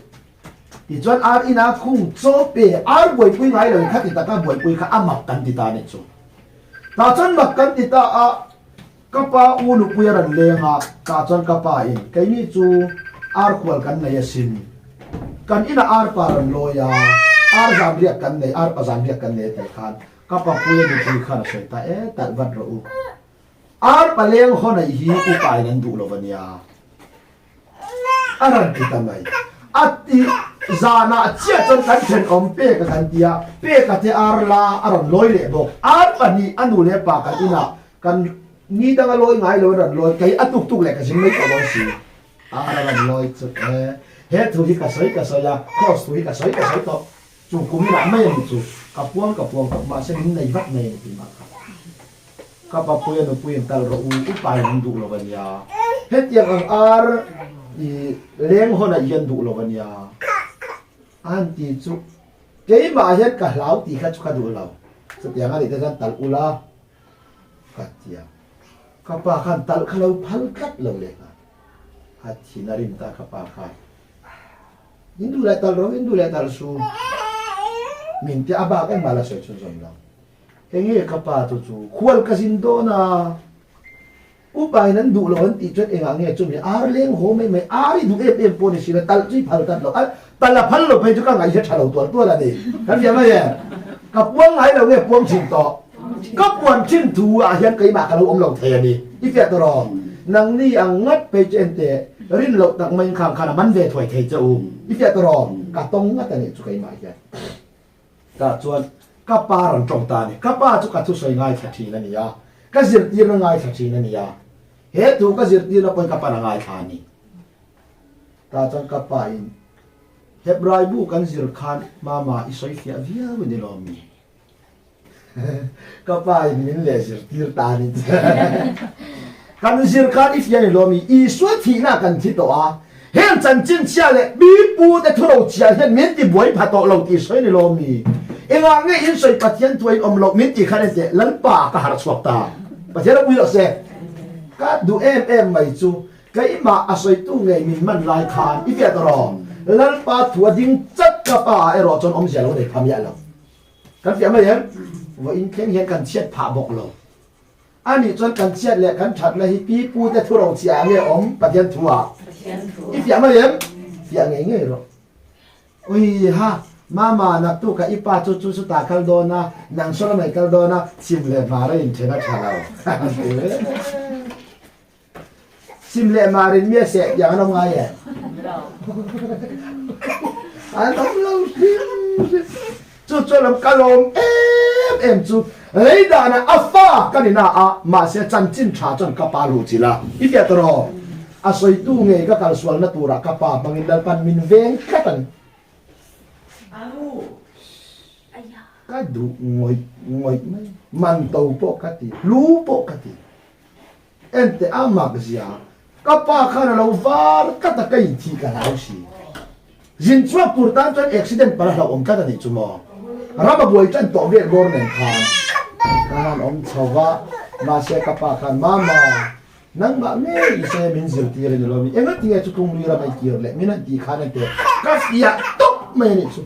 Tichuan ar ina khung chaw pe ar buaipui ngai lo in khati taka buaipui kha a mak kan ti ta a nih chu. Tah chuan mak kan ti ta a, ka pa u nupui a rawn leng a, tah chuan ka pa in keini chu ar khual kan nei asin, kan inah ar pa rawn lawi a, ar zan riak kan nei, ar pa zan riak kan nei a tih khan ka papuia nupui khan a sawi ta e, talh vat rawh u, ar pa leng haw neih hi upa in an duh lo a nia. A rawn ti ta mai. A ti zanah chiah chuan kan thenawm pek a kan ti a, peka te ar la a rawn lawi leh bawk. Ar pahnih a nu leh pa kan inah kan ni danga lawi ngai lo a rawn lawi, kei a tuk tuk leh ka zin mai tawh dawn si. Ar a rawn lawi chu e, he thu hi ka sawi ka sawi a, cross thu hi ka sawi ka sawi tawh. Chu kum inah mai a ni chu, ka puang ka puang tawh mahse min nei vat mai a ni tih mah kha. Ka papuia nupuiin tal rawh u, upa in an duh lo a nia. Hetiang ang ar i leng hawnah hian duh lo a nia. An ti chu keimah hian ka hlau tih kha chu ka duh lo. Chutiang a nih te chuan tal ula ka tia. Ka pa khan tal kha lo phal tlat lo leh nghal. A thin a rim ta ka pa khan. In duh leh tal rawh, in duh leh tal su. Min tia a bak engmah la sawi chhunzawm lo. Enge ka pa chu chu khual ka zin dawn a, upa in an duh lo an tih chuan engah nge chumi ar leng haw mai mai, ar i duh em em pawh ni si lo, talh chu i phal tat lo, a talh a phal lo phei chu ka ngaih hi a tha lo tual tual a ni, kan hria mai em? Ka puang ngai lo nge puang thin tawh, ka puan thin thu ah hian keimah ka lo awm lo thei a ni, i fiah tawh rawh, nangni ang ngat phei chu enteh rin loh tak maiin khang khan a man ve thuai thei che u, i fiah tawh rawh, ka tawng ngat a nih chu keimah hian. Tah chuan ka pa rawn tawng ta a ni. Ka pa chu ka thusawi ngaithla thin a ni a, ka zirtirna ngaithla thin a ni a, he thu ka zirtirna pawhin ka pan a ngaithla a ni. Tah chuan ka pa in, Hebrai bu kan zir khan mama i sawi fiah viau in i lawm mi? Ka pa in min leh zirtir ta a ni. Kan zir khan i fiah in i lawm mi? Isua thihna kan thi tawh a, Heng chanchin chhia leh pi pu te thu ro chhia hian min ti buai pha tawh lo tih sawi ni lo mi? Engah nge in sawi Pathian thu a in awm loh min tih khan enteh Lalpa ka harh chhuak ta. Pathian a pui lo se. Ka duh em em mai chu keimah a sawitu ngei min man lai khan i fiah tawh rawh. Lalpa thu a ding chat ka pa ah erawh chuan awmzia lo nei pha miah lo. Kan fiah mai em? Vawiin thleng hian kan chhiat phah bawk lo. A nih chuan kan chhiat leh kan thatna hi pi pu te thu ro chiah ah nge awm Pathian thu ah? I fiah mai em? Fiah ngei ngei rawh. Ui ha, mama naktuk ah i pa chu chu chutah kal dawn a, nang saw lamah i kal dawn a, chim leh hmar a inthen a tha lo. Chim leh hmar in mi a seh tiang an awm ngai em? An awm lo hrim hrim. Chu chu lam ka lawm em em chu lei danah a fa ka ni na a, mahse chanchin tha chuan ka pa luh chilh a, i fiah ta rawh. A sawitu ngei ka kalsualna turah ka pa hmangin Lalpan min veng tlat a ni. Ka duh ngawih ngawih mai, man to pawh ka ti, hlu pawh ka ti. Enteh a mak zia, ka pa khan a lo var tlat a, ka inthih ka hlau si. Zin chhuak tur tan chuan accident palh a hlauhawm tlat a nih chu maw? Ram a buai tan tawh vel bawr nen khan ka han awm chho va, mahse ka pa khan Mama, nangmah ngei i se min zirtir a ni lo mi, engatinge chu tlunglui ram a i kir leh min han tih khan ente ka fiah tawp mai a nih chu.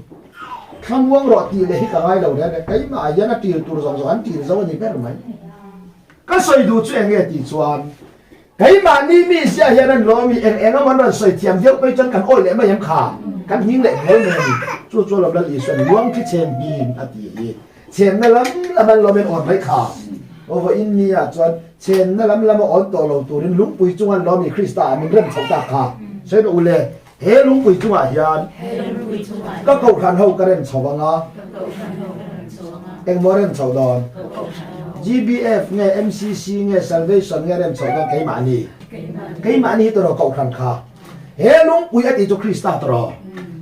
Thlamuang rawh tih leh hi ka ngai lo reng reng, keimah ah hian a ṭil tur zawng zawng an ṭil zo a ni ber mai. Ka sawi duh chu enge tih chuan Keimahni mi zia hian an lawm i eng eng emaw an rawn sawi thiam viau phei chuan kan awih leh mai em kha? Kan hming leh buai mai a ni. Chu chu alawm Lal Isuan luang khi chhem hmin a ti hi. Chhemna lam lam an lawm in awn mai kha. Aw vawiin ni ah chuan chhemna lam lam a awn tawh lo turin lungpui chunga an lawm i Krista ah min rem chho tak kha. Sawi rawh u le, he lungpui chungah hian ka kohhran ho ka rem chho ang a. Engmaw rem chho dawn? GBF nge MCC nge Salvation nge rem chho dawn keimahni? Keimahni hi tawraw kohhran kha. He lungpui a tih chu Krista tawraw.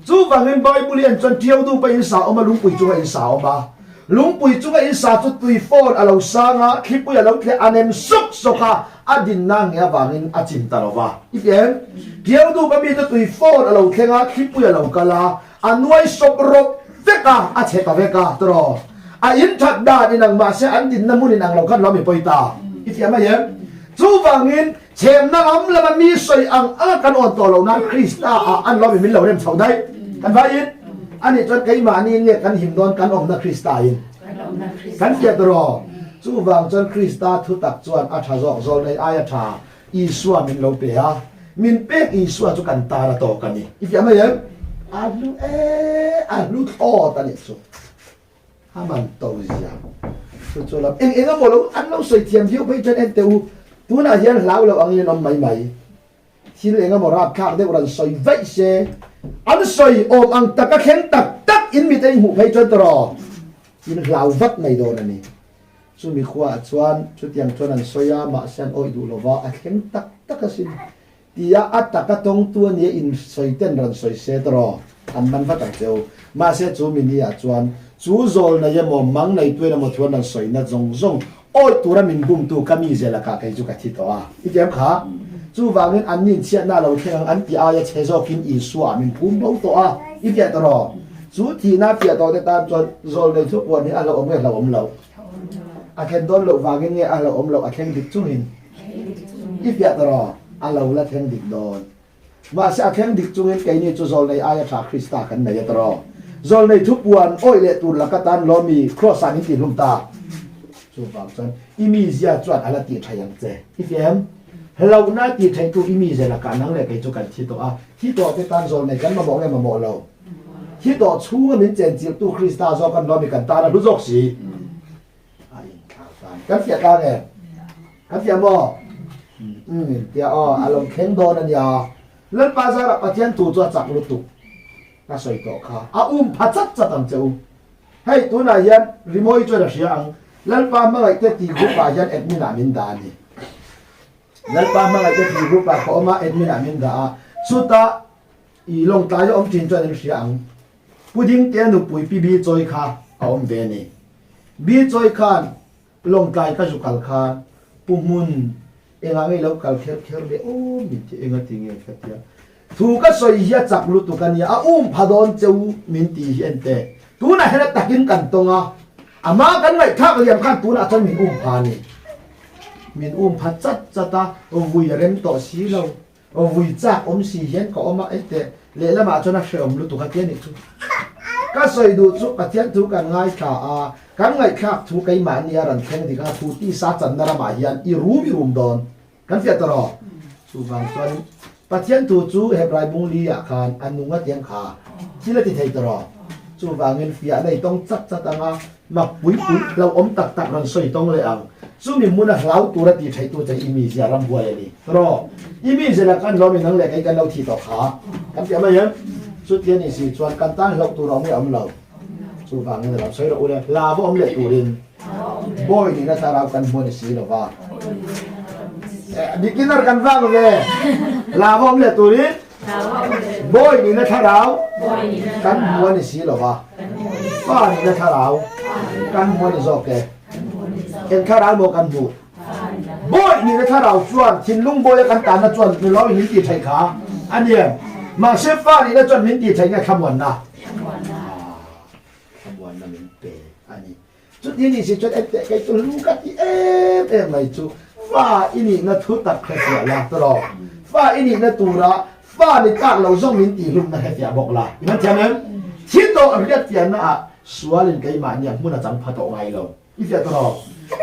Chuvangin Bible hian chuan ṭiau dupa in sa awm a, lungpui chunga in sa awm a. Lungpui chunga in sa chu tui fawn a lo sang a, thlipui a lo tleh a nem sawk sawk a, a dinna nge avangin a chim ta lo va. I ti em? Ṭiau dupa mite tui fawn a lo thleng a, thlipui a lo kal a, A nuai sawp rawp vek a, a chhe ta vek a, tawraw. A in that dan inang mahse an dinna hmun inang lo khan lo mi pawi ta. I fiah mai em? Chuvangin, chhemna lam lama mi sawi ang anga kan awn tawh loh nan Krista ah an lo mi min lo rem chho daih. Kan vaiin, ani chuan keimahni nge kan him dawn kan awmna Krista in. Kan fiah tawraw. Chuvang chuan Krista thutak chuan a tha zawk zawl nei aia tha Isua min lo pe a, min pek Isua chu kan tan a tawk a ni. I fiah mai em? A hlu e, a hlu thlawt a nih chu. A man to zia. Chu chu lam eng eng emaw lo an lo sawi thiam viau phei chuan en teh u, tunah hian hlau lo angin an awm mai mai. Thil eng emaw rapthlak deuh rawn sawi vaih se, an sawi awm ang taka thleng tak tak in mite in hmuh phei chuan tawraw in hlau vat mai dawn a ni. Chumi khuaah chuan chutiang chuan an sawi a, mahse an awih duh lova, a thleng tak tak asin tia a taka tawngtu a nia in sawi ten rawn sawi se tawraw an man vat ang che u. Mahse chu mi niah chuan chu zawl nei emaw mang nei tuin emaw thu an rawn sawi na zawng zawng awih tura min bumtu ka mi zel lakah kei chu ka thi tawh a. I ti em kha? Chuvangin an nin chhiatna a lo thleng ang an ti aia chhe zawkin Isua ah min phum bo tawh a. I fiah tawraw? Chu thihna fiah tawh te tan chuan zawl nei thupuan hi a hlauhawm nge hlauhawm loh? A thlen dawn loh vangin nge a hlauhawm loh a thleng dik chungin? I fiah ta rawh, a lo la thleng dik dawn. Mahse a thleng dik chungin keini chu zawlnei aia tha Krista kan nei a ta rawh. Zawlnei thupuan awih leh tur laka tan lawmi Kraws-ah min tihlum ta. Chuvang chuan i mizia chuan a la tih thei ang che. I fiah em? Hlauhna tih theitu i mizia lakah nang leh kei chu kan thi tawh a, thi tawh te tan zawlnei kan mamawh nge mamawh lo? Thi tawh chhunga min chenchilhtu Krista zawk an lawm i kan tan a hlu zawk si. A inthlau tan. Kan fiah tlang em? Kan fiah maw? Umm tia aw, a lo thleng dawn a nia. Lalpa zarah Pathian thu chu a chak lutuk. Ka sawi tawh kha. A um pha chat chat ang che u. Hei tunah hian rimawi chuan a hria ang. Lalpa hmangaihte tih group ah hian admin ah min dah a ni. Lalpa hmangaihte tih group ah ka awm a, admin ah min dah a. Chutah I lawngtlai a awm thin chuan in hria ang. Pu Dingtea nupui Pi Bi Chawi kha a awm ve a ni. Bi Chawi khan lawngtlai ka zu kal khan Pu Hmun engah nge i lo kal kher kher leh aw min ti enga ti nge ka tia. Thu ka sawi hi a chak lutuk a nia, a um pha dawn che u min ti hi ente. Tunah hian a takin kan tawng a, amah kan ngaihthlak liam khan tunah chuan min um pha a ni. Min um pha chat chat a, vui a rem tawh si lo. Aw vui chak awm si hian ka awm a, ei teh, lehlamah chuan a hrehawm lutuk a tia nih chu. Ka sawi duh chu Pathian thu kan ngaithla a, kan ngaihthlak thu keimahni a rawn thleng dik a, thu tisa channa ramah hian i rum i rum dawn. Kan fiah ta rawh. Chuvang chuan Pathian thu chu Hebrai bung li ah khan a nung a tiang kha thil a ti thei ta rawh. Chuvangin fiahna i tawng chat chat ang a, mak pui pui hlo awm tak tak rawn sawi tawng leh ang. Chumi hmuna hlau tura ti theitu che i mizia ramhuai a ni. Ta rawh. I mizia lah khan hlawmin nang leh kei kan lo thi tawh kha. Kan fiah mai em? Chuti a nih si chuan kan tan hlauh tur a awm nge awm lo. Chuvangin a lo sawi rawh u le, hla va awm leh turin bawi nihna thlarau kan hmu a ni si lo va. Beginner kan vang ve, hla va awm leh turin bawi nihna thlarau kan hmu a ni si lo va. Fa nihna thlarau kan hmu a ni zawk e. Eng thlarau maw kan hmuh? Bawi nihna thlarau chuan thinlung bawia kan tanna chuan nulawin min tih theih kha a ni em? Mahse fa nihna chuan min tih theih nge thlamuanna? Thlamuanna min pe a ni. Chuti ni si chuan enteh kei chu lu ka ti em em mai chu fa i nihna thu tak hrefiah la tawh. Fa i nihna tura fa ni tlak lo zawng min tih hlumna hrefiah bawk la. I man thiam em? Thi tawh hriatfiahna ah sualin keimahnia hmun a chang pha tawh ngai lo. I fiah tawh lo.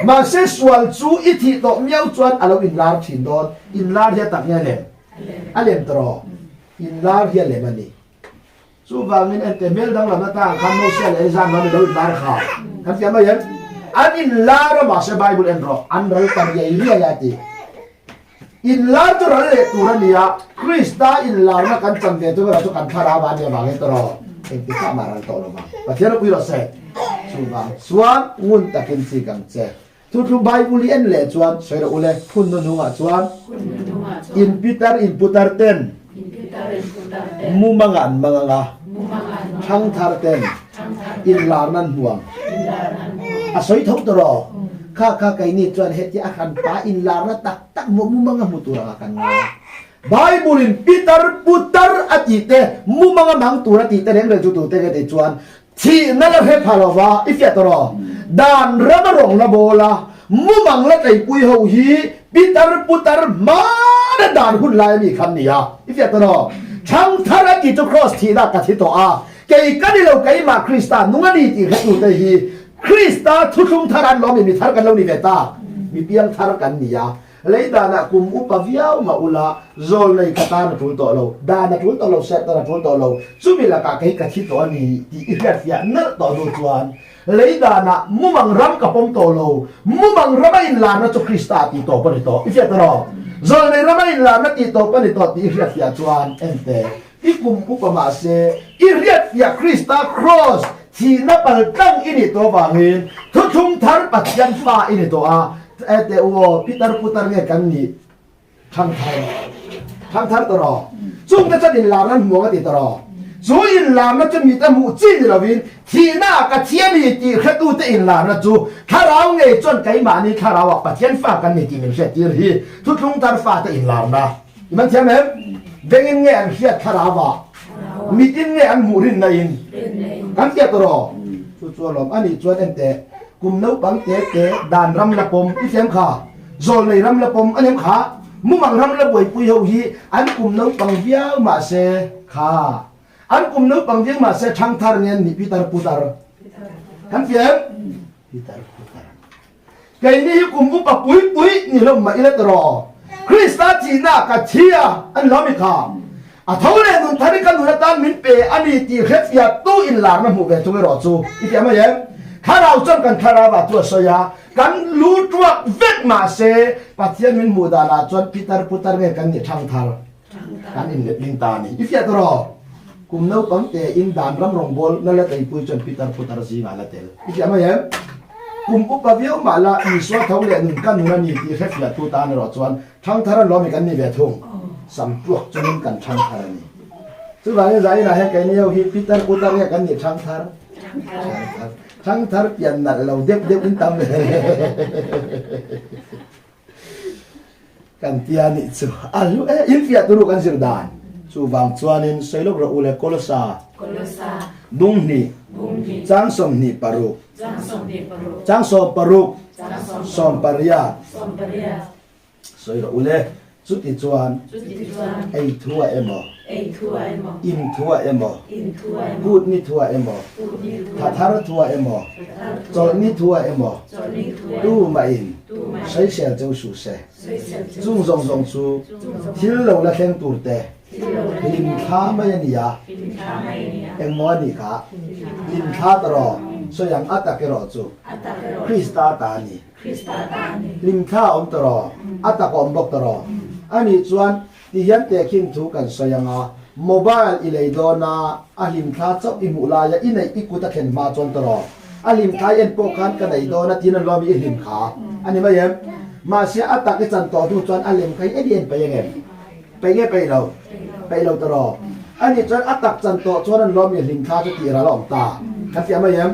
Mahse sual chu i thih tawh miau chuan a lo inlar thin dawn. Inlar hi a tak nge a lem? A lem tawh rawh. Inlar hi a lem a ni. Chuvangin ente hmel danglam atang khan Mosia leh Elizan ram i lo inlar kha kan fiah mai em? An inlar a mahse Bible en rawh, an ral ta riai riai a ti. Inlar chu ral leh tur a ni a, Krista inlarna kan chan ve chu erawh chu kan thlarau a nih avangin tawh engtikah mah ral tawh lo vang. Pathian ropui rawh se. Chuvang chuan ngun takin chik ang che. Chu chu Bible i en leh chuan sawi rawh u le, hun hnuhnungah chuan in pitar in putar ten mumang an mang ang a, thangthar ten inlar nan hmu ang. A sawi tho tawh rawh. Kha kha keini chuan hetia a hran pa inlarna tak tak mumang a hmu tur anga kan ngai. Bible in pitar putar a tih te, mumang a mang tur a tih te reng reng chu tute nge tih chuan Thihna la hre pha lo va, i fiah tawh rawh. Dan rama rawng la bawl a, mumang la tleipui ho hi pitar putar hmana dan hun lai ami khan ni a, i fiah tawh rawh. Thangthar a ti chu Kraws thihna ka thi tawh a, kei ka ni lo keimah Krista nung a ni tih hretute hi Krista thuthlung thar an lawm i mi thar kan lo ni ve ta, mi piang thar kan ni a. Lei danah kum upa viau mah ula, zawl nei ka tan a tul tawh lo, dan a tul tawh lo, serh tan a tul tawh lo, chumi lakah kei ka thi tawh a ni tih i hriatfiah nalh tawh hnu chuan lei danah mumang ram ka pawm tawh lo, mumang rama inlarna chu Krista tih tawp a ni tawh. I hriat erawh? Zawl nei rama inlarna tih tawp a ni tawh tih i hriatfiah chuan ente i kum upa mah se i hriatfiah Krista kraws thihna pal tlang i nih tawh avangin thuthlung thar Pathian fa i ni tawh a, E teh u aw, pitar putar nge kan nih? Thangthar. Thangthar tawh rawh. Chungte chuan inlarna an hmu ang a ti tawh rawh. Chu inlarna chu mite hmuh chi ni lovin thihna ah ka thi a ni tih hretute inlarna chu thlarau ngei chuan keimahni thlarau ah Pathian fa kan ni tih min hriattir hi thuthlung thar fate inlarna. I man thiam em? Bengin nge an hriat thlarau ah? Mitin nge an hmuh rinna in? Kan fiah tawh rawh. Chu chu alawm. Anih chuan enteh. Kum naupang te te dan ram la pawm i thiam kha, zawlnei ram la pawm a nem kha, mumang ram la buaipui ho hi an kum naupang viau mah se kha, an kum naupang viau mah se thangthar nge an nih pitar putar kan fiam pitar putar keini hi kum upa pui pui ni hlawm mah ila tawh Krista thihna ka thia an lo mi kha A tho leh nun thar i ka nun atan min pe a ni tih hrefiah tu inlarna hmuh ve thung erawh chu i fiah mai em? Thlarau chuan kan thlarau ah chu a sawi a, kan lu tuak vek mah se Pathian min hmuh dan ah chuan pitar putar nge kan nih thangthar kan inletling ta a ni. I fiah tawh rawh. Kum naupang te in dan ram rawngbâwl na la teipui chuan pitar putar zingah la tel. I fiah mai em? Kum upa viau mah la Isua tho leh nun ka nun a ni tih hrefiah tu tan erawh chuan Thangthar an lawm i kan ni ve thung. Sam tuak chungin kan thangthar a ni. Chuvangin zainah hian keini ho hi pitar putar nge kan nih thangthar? Thangthar. Thangthar pian nalh lo deuh deuh in tam ve. Kan tia nih chu a hlu e. In fiah turu kan zir dan. Chuvang chuanin sawi lawk rawh u le Kolosa. Bung hnih. Chang 26. Chang 16. 18. Sawi rawh u le. Chutichuan, ei thuah emaw, in thuah emaw, kut ni thuah emaw, thathar thuah emaw, chawlhni thuah emaw, tumahin sawisel cheu suh se. Chung zawng zawng chu thil lo la thleng turte hlimthla mai a ni a, engmaw a nih kha? Hlimthla ta rawh, sawi ang a tak erawh chu Krista ta a ni. Hlimthla a awm ta rawh, a tak a awm bawk ta rawh. A nih chuan ti hian tehkhin thu kan sawi ang a, mobile i lei dawn a, a hlimthla chauh i hmuh laia i neih i kut a thlen hma chuan ta rawh. A hlimthla i en pawh khan ka nei dawn a tiin an lawm i i hlim kha a ni mai em? Mahse a tak i chan tawh hnu chuan a lem kha i en i en peih ang em? Peih nge peih lo? Peih lo ta rawh. A nih chuan a tak chan tawh chuan an lawm i hlimthla chu tih ral a awm ta. Kan fiah mai em?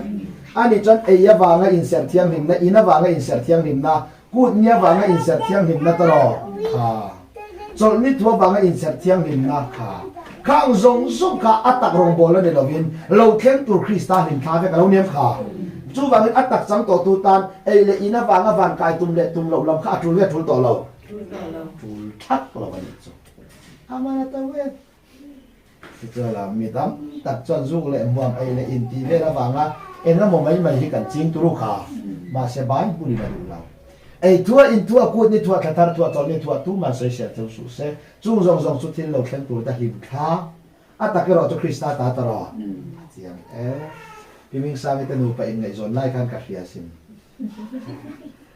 A nih chuan ei avanga inserh thianghlimna, in avanga inserh thianghlimna, kut ni avanga inserh thianghlimna ta rawh kha. Chawlhni thu avanga inserh thianghlimna kha. Khang zawng zawng kha a tak rawngbâwl a ni lovin lo thleng tur Krista hlimthla vek a lo niam kha. Chuvangin a tak chang tawhtu tan ei leh in avanga van kai tum leh tum loh lam kha a ṭul nge a ṭul tawh lo? Ṭul ṭhak lo a nih chu. Aman a to ve. Tichuan mi tam tak chuan zuk leh hmuam ei leh in tih vel avanga eng emaw mai mai hi kan ching turu kha. Mahse Bible in a duh lo. Ei thuah, in thuah, kut ni thuah, thla thar thuah, chawlh ni thuah tuman sawisel cheu suh se. Chung zawng zawng chu thil lo thleng tur te hlim thla. A tak erawh chu Krista ta ta rawh. A chiang e. Pi Mingsangi te nupa inngaihzawn lai khan ka hria asin.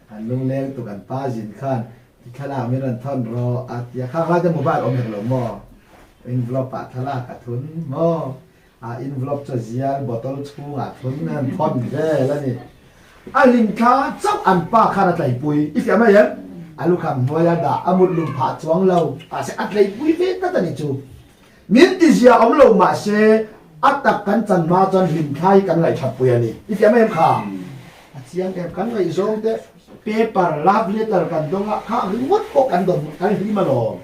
An lungleng tuk an pa zin khan i thlalak min rawn thawn rawh a ti a, khang lai te mobile awm hek lo maw? Envelope ah thlalak a thun maw? A envelope chu a zial bottle chhungah thun a rawn thawn vel a ni. A hlimthla chauh an pa khan a tleipui i fiah mai em? A lukham hnuaia dah a mut lum phah chuang lo, mahse a tleipui ve tlat a ni chu. Min ti zia awm lo mahse a tak kan chan hma chuan hlimthla hi kan ngaihthat pui a ni. I fiah mai em kha? A chiang em? Kan ngaihzawng te paper, love letter kan dawng a, kha ringawt pawh kan dawn kan hlim alawm.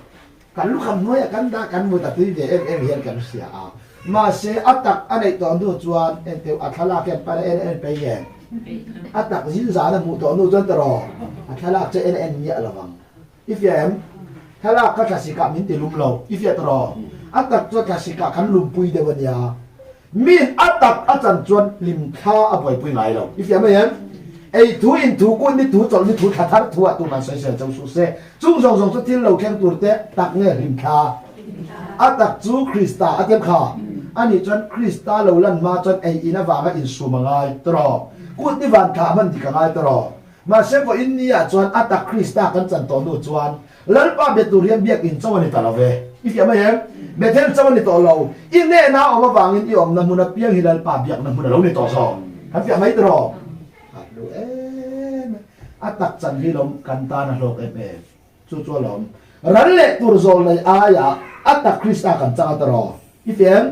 Kan lukham hnuaiah kan dah kan mut a tui ve em em hian kan hria a. Mahse a tak a neih tawh hnu chuan enteu a thlalak hian pan a en en pei nge? A tak zin zan a hmuh tawh hnu chuan tawraw a thlalak chu en en miah lo ang. I fiah em? Thlalak kha thlasikah min ti lum lo. I fiah tawh? A tak chuan thlasikah kan lumpui deuh a nia. Min a tak a chan chuan hlimthla a buaipui ngai lo. I fiah mai em? Ei thu, in thu, kun ni thu, chawlh ni thu, thla thar thu ah tuman sawisel cheu suh se. Chung zawng zawng chu thil lo thleng tur te tak nge hlimthla? A tak chu Krista a tiam kha. Anih chuan Krista lo lan hma chuan ei in avanga insum a ngai tawh. Kut ni van thlah hman dik a ngai tawh. Mahse vawiin ni ah chuan a tak Krista kan chan tawh hnu chuan Lalpa be tur hian biakinn cho a ni ta lo ve. I fiah mai em? Bethel cho a ni tawh lo. I hnehna a awm avangin i awmna hmun apiang hi Lalpa biakna hmun a lo ni tawh zawk. Kan fiah mai tiraw? A hlu em em. A tak chan hi lawm kan tan a hlawk em em. Chu chu alawm. Ral leh tur zawl nei aiah a tak Krista kan chang a tiraw? I fiah em?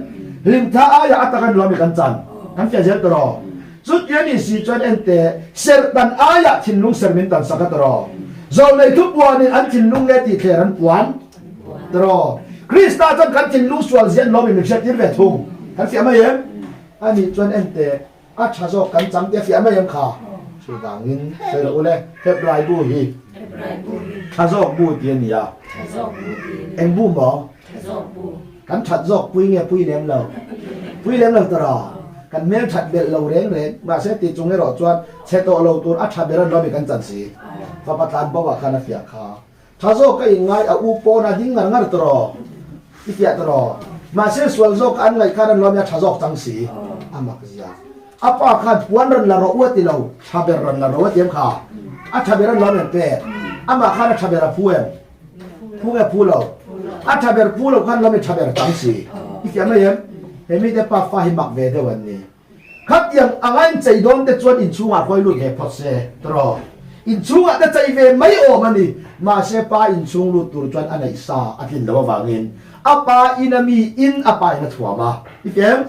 Hlimthla aiah a tak a nuam i kan chan. Kan fiah zel tiraw? Chutia ni si chuan ente serhtan aiah thinlung ser min tan sak a tiraw? Zawlnei thu puanin an thinlung nge tih thler an puan tiraw? Krista chuan kan thinlung sual ziah an lawm i min hriattir ve thung. Kan fiah mai em? Anih chuan ente A tha zawk kan chang tia fiah mai em kha? Chuvangin sawi loh ule, Hebrai bu hi tha zawk bu ti a ni a. Eng bu maw? Kan that zawk pui nge pui lem lo? Pui lem lo tawh rawh. Kan hmel that belh lo reng reng. Mahse ti chung erawh chuan chhe tawh lo tur a tha ber an lawm i kan chan si. Fapa tlan bo ah khan a fiah kha. Tha zawk ka inngai a u pawn a ding ngar ngar tawh i fiah tawh mahse sual zawk an ngaih khan an lawm a tha zawk chang si a mak zia a pa khan puan rawn la rawh u a ti lo tha ber rawn la rawh a ti em kha a tha ber an lawm em pek amah khan a tha ber a phu em phu nge phu lo a tha ber phu lo khan lawm i tha ber chang si i fiah mai em he mite pa fa hi mak ve deuh an ni. Khatiang anga inchei dawn te chuan inchhungah hruai lut ve phawt se tiraw? Inchhungah te chei ve mai awm a ni. Mahse pa inchhung lut tur chuan a neih sa a tlin loh avangin a pa in a mi in a pa in a thuam a. I fiah em?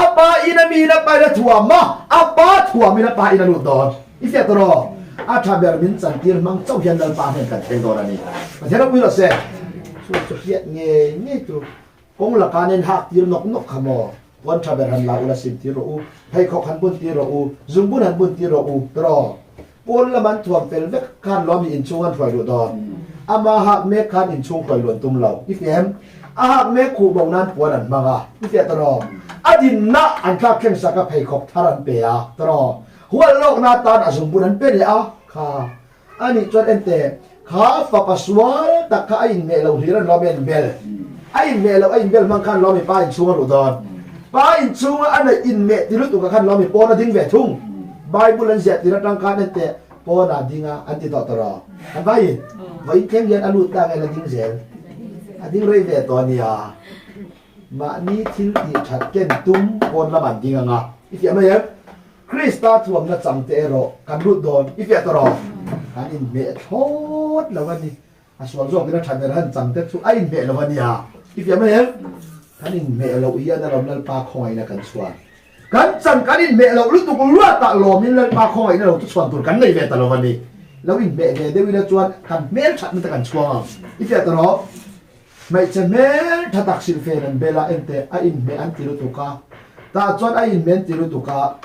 A pa in a mi in a pa in a thuam a, a pa thuam in a pa in a lut dawn. I fiah tiraw? A tha ber min chantir hmang chauh hian Lalpa hnen kan thleng dawn a ni. Pathian ropui rawh se. Chu chu hriat ngei ngei tur. Kawng laka nen hak tir nawk nawk kha maw? Puan tha ber han la ula sim tir rawh u, pheikhawk han bun tir rawh u, zungbun han bun tir rawh u, tiraw? Pawn lam an thuam fel vek khan lawmi inchhung an hruai duh dawn. Ama hak mek khan inchhung hruai luan tum lo. I fiah em? A hak mek khuh bo nan puan an hmang a. I fiah tawh? A dinna an thlak thleng sak a, pheikhawk thar an pe a. Tawh? Hual lawkna atan a zungbun an pe leh a. Kha. A nih chuan enteh, kha fapa sual tak kha a inhmeh lo hlir an lawm i a inbel. A inhmeh loh a inbel hmang khan lawm i pa inchhung a luh dawn. Pa inchhunga a neih inhmeh ti lutuk ah khan lawm i pawn a ding ve thung. Bible an ziah tir atang khan enteh, pawn ah ding a an ti tawh tawh rawh. An vai in, vawiin thleng hian a lut ta nge la ding zel. A ding rei ve tawh a nia. Mahni thil tih that ken tum pawn lam an ding ang a, i fiah mai em? Krista thuamna chang te erawh kan lut dawn, i fiah tawh rawh. Kan inhmeh thlawt lo a ni. A sual zawkin a tha ber han chang te chu a inhmeh lo a nia, i fiah mai em? Kan inhmeh loh hian a lawm Lalpa khawngaihna kan chhuan. Kan chan kan inhmeh loh lutuk luatah lawmin Lalpa khawngaihna lo chu chhuan tur kan nei ve ta lo a ni. Lo inhmeh ve deuh ila chuan kan hmel thatna te kan chhuang ang, i fiah tawh rawh. Hmeichhe hmel tha tak silfen an bel a, enteh a inhmeh an ti lutuk a, tah chuan a inhmeh an ti lutuk a,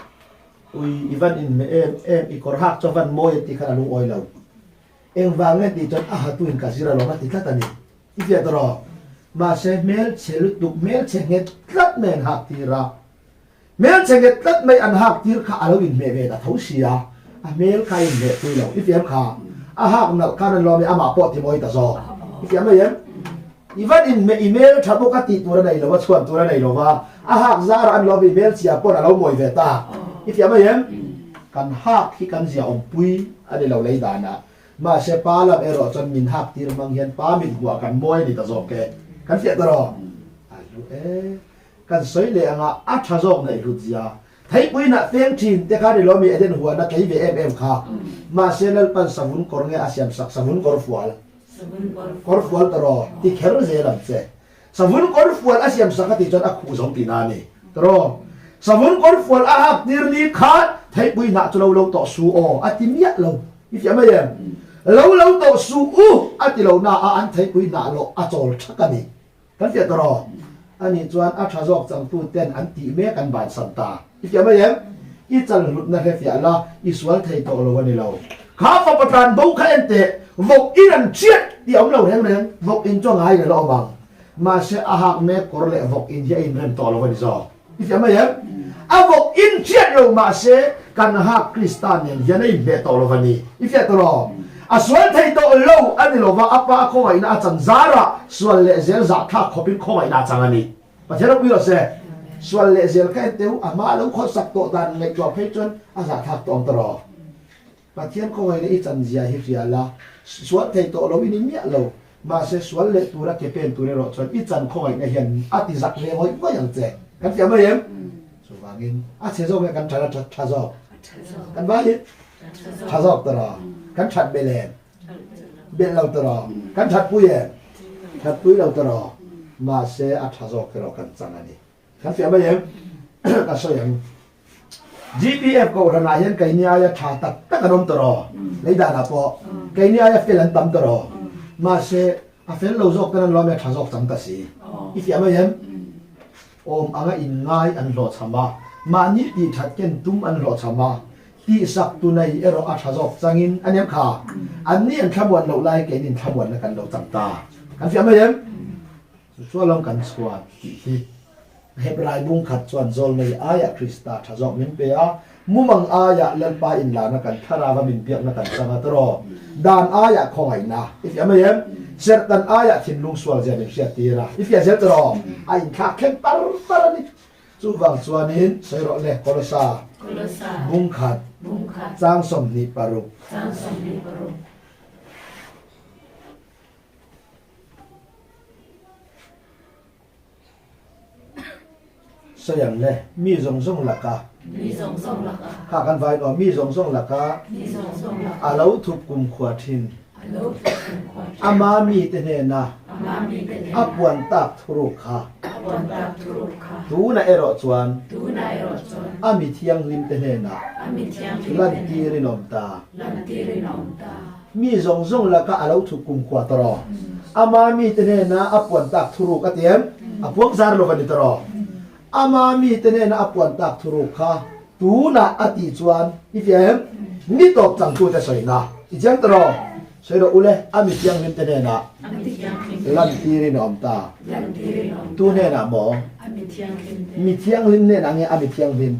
ui i van inhmeh em em, i kawr hak chu a van mawi an tih khan a lungawi lo. Engvang nge tih chuan a hatu in ka zir alawm a ti tlat a ni. I fiah tawh rawh. Mahse hmelchhe lutuk, hmelchhe nghet tlat mai an hak tir a. Hmelchhe nghet tlat mai an hak tir kha a lo inhmeh ve ta tho sia, a hmel kha a inhmeh pui lo. I fiam kha a hak nalh khan an lawm i amah pawh ti mawi ta zawk. I fiam mai em? I van inhmeh i hmel tha bawk a tih tur a nei lo a, chhuan tur a nei lo va, a hak zarah an lawm i hmel chhia pawn a lo mawi ve ta. I fiam mai em? Kan hak hi kan zia awmpui a ni lo lei danah. Mahse pa lam erawh chuan min hak tir hmang hian pa mit hmuah kan mawi a ni ta zawk e. Kan fiah ta rawh. A hlu e. Kan sawi leh anga a tha zawk ngaih hlut zia. Theipuiin ah feng thin te kha rilawmi Eden huan a tlei ve em em kha. Mahse Lalpan savun kawr nge a siam sak savun kawr fual. Kawr fual tawraw ti kher zel ang che. Savun kawr fual a siam sak a tih chuan a khuh zo tihna a ni. Tawraw. Savun kawr fual a hak tir ni khan theipui hnah chu lo lo tawh su aw a ti miah lo. I fiah mai em? Lo lo tawh su u a ti lo na a an theipui hnah lawh a chawl thak a ni. Kan fiah tawh rawh. Ani chuan a tha zawk changtu ten an tih mek an bansan ta. I fiah mai em? I chal hlutna hre fiah la, i sual thei tawh lo a ni lo. Kha fapa tlan bo kha en teh, vawk in an chiat tih a awm lo reng reng, vawk in chu a ngai rel a awm ang. Mahse a hak mek kawr leh vawk in hi a inrem tawh lo a ni zawk. I fiah mai em? A vawk in chiat lo mahse kan hak Krista nen hian a inhmeh tawh lo va ni. I fiah tawh lo? A sual thei tawh lo a ni lo va, a pa khawngaihna a chan zarah sual leh zel zahthlak khawpin khawngaihna a chang a ni. Pathian ropui rawh se. Sual leh zel kha en teh u, a hma a lo khawsak tawh dan ngaihtuah phei chuan a zahthlak tawh ang tawh rawh. Pathian khawngaihna i chan zia hi hria la, sual thei tawh lo i ni miah lo. Mahse, sual leh tura ke pen tur erawh chuan i chan khawngaihna hian a ti zak ve ngawih ngawih ang che. Kan fiah mai em? Chuvangin, a chhe zawk nge kan that a tha zawk? Kan vai hi tha zawk tawh rawh. Kan that belh em? Belh lo tawh rawh. Kan that pui em? That pui lo tawh rawh. Mahse, a tha zawk erawh kan chang a ni. Kan fiah mai em? Ka sawi ang. GPF kohhran ah hian keini aia tha tak tak an awm tawh rawh. Lei dan ah pawh keini aia fel an tam tawh rawh. Mahse a fel lo zawk ten an lawm e a tha zawk chang ta si. I fiah mai em? Awm anga in ngai an hlawhchham a, mahni tih that ken tum an hlawhchham a, tihsak tu nei erawh a tha zawk changin a nem kha. Anni an thlamuan loh lai keinin thlamuanna kan lo chang ta. Kan fiah mai em? Chu chu alawm kan chhuan tih hi. Hebrai bung khat chuan Zawlnei aiah Krista tha zawk min pe a, mumang aiah Lalpa inlarna kan thlarava min biakna kan chang a tawraw? Dan aiah khawngaihna i fiah mai em? Serhtan aiah thinlung sual zia min hriattir a, i fiah zel tawraw? A inthlak thleng par par a ni. Chuvang chuanin sawi rawh le, Kolosa bung khat chang 26. Sawi ang le, mi zawng zawng laka. Mi zawng zawng laka. Kha kan vain aw, mi zawng zawng laka. Mi zawng zawng laka. A lo thup kumkhua thin. A lo thup kumkhua thin. Ama mite hnena. Ama mite hnena. A puan tak thuruk kha. A puan tak thuruk kha. Tuna erawh chuan. Tuna erawh chuan. A mi thianghlimte hnena. A mi thianghlimte hnena. Lantirin awm ta. Lantirin awm ta. Mi zawng zawng laka a lo thup kumkhua tawh rawh. Ama mite hnena a puan tak thuruk a ti em? A puang zar lo va ni tawh rawh. Ama mite hnena a puan tak thuruk kha tunah a tih chuan i fiah em? Ni tawp changtute sawina i chiang tawh rawh. Sawi rawh ule, a mi thianghlim te hnenah lantirin a awm ta. Tu hnenah maw? Mi thianghlim hnenah nge a mi thianghlim?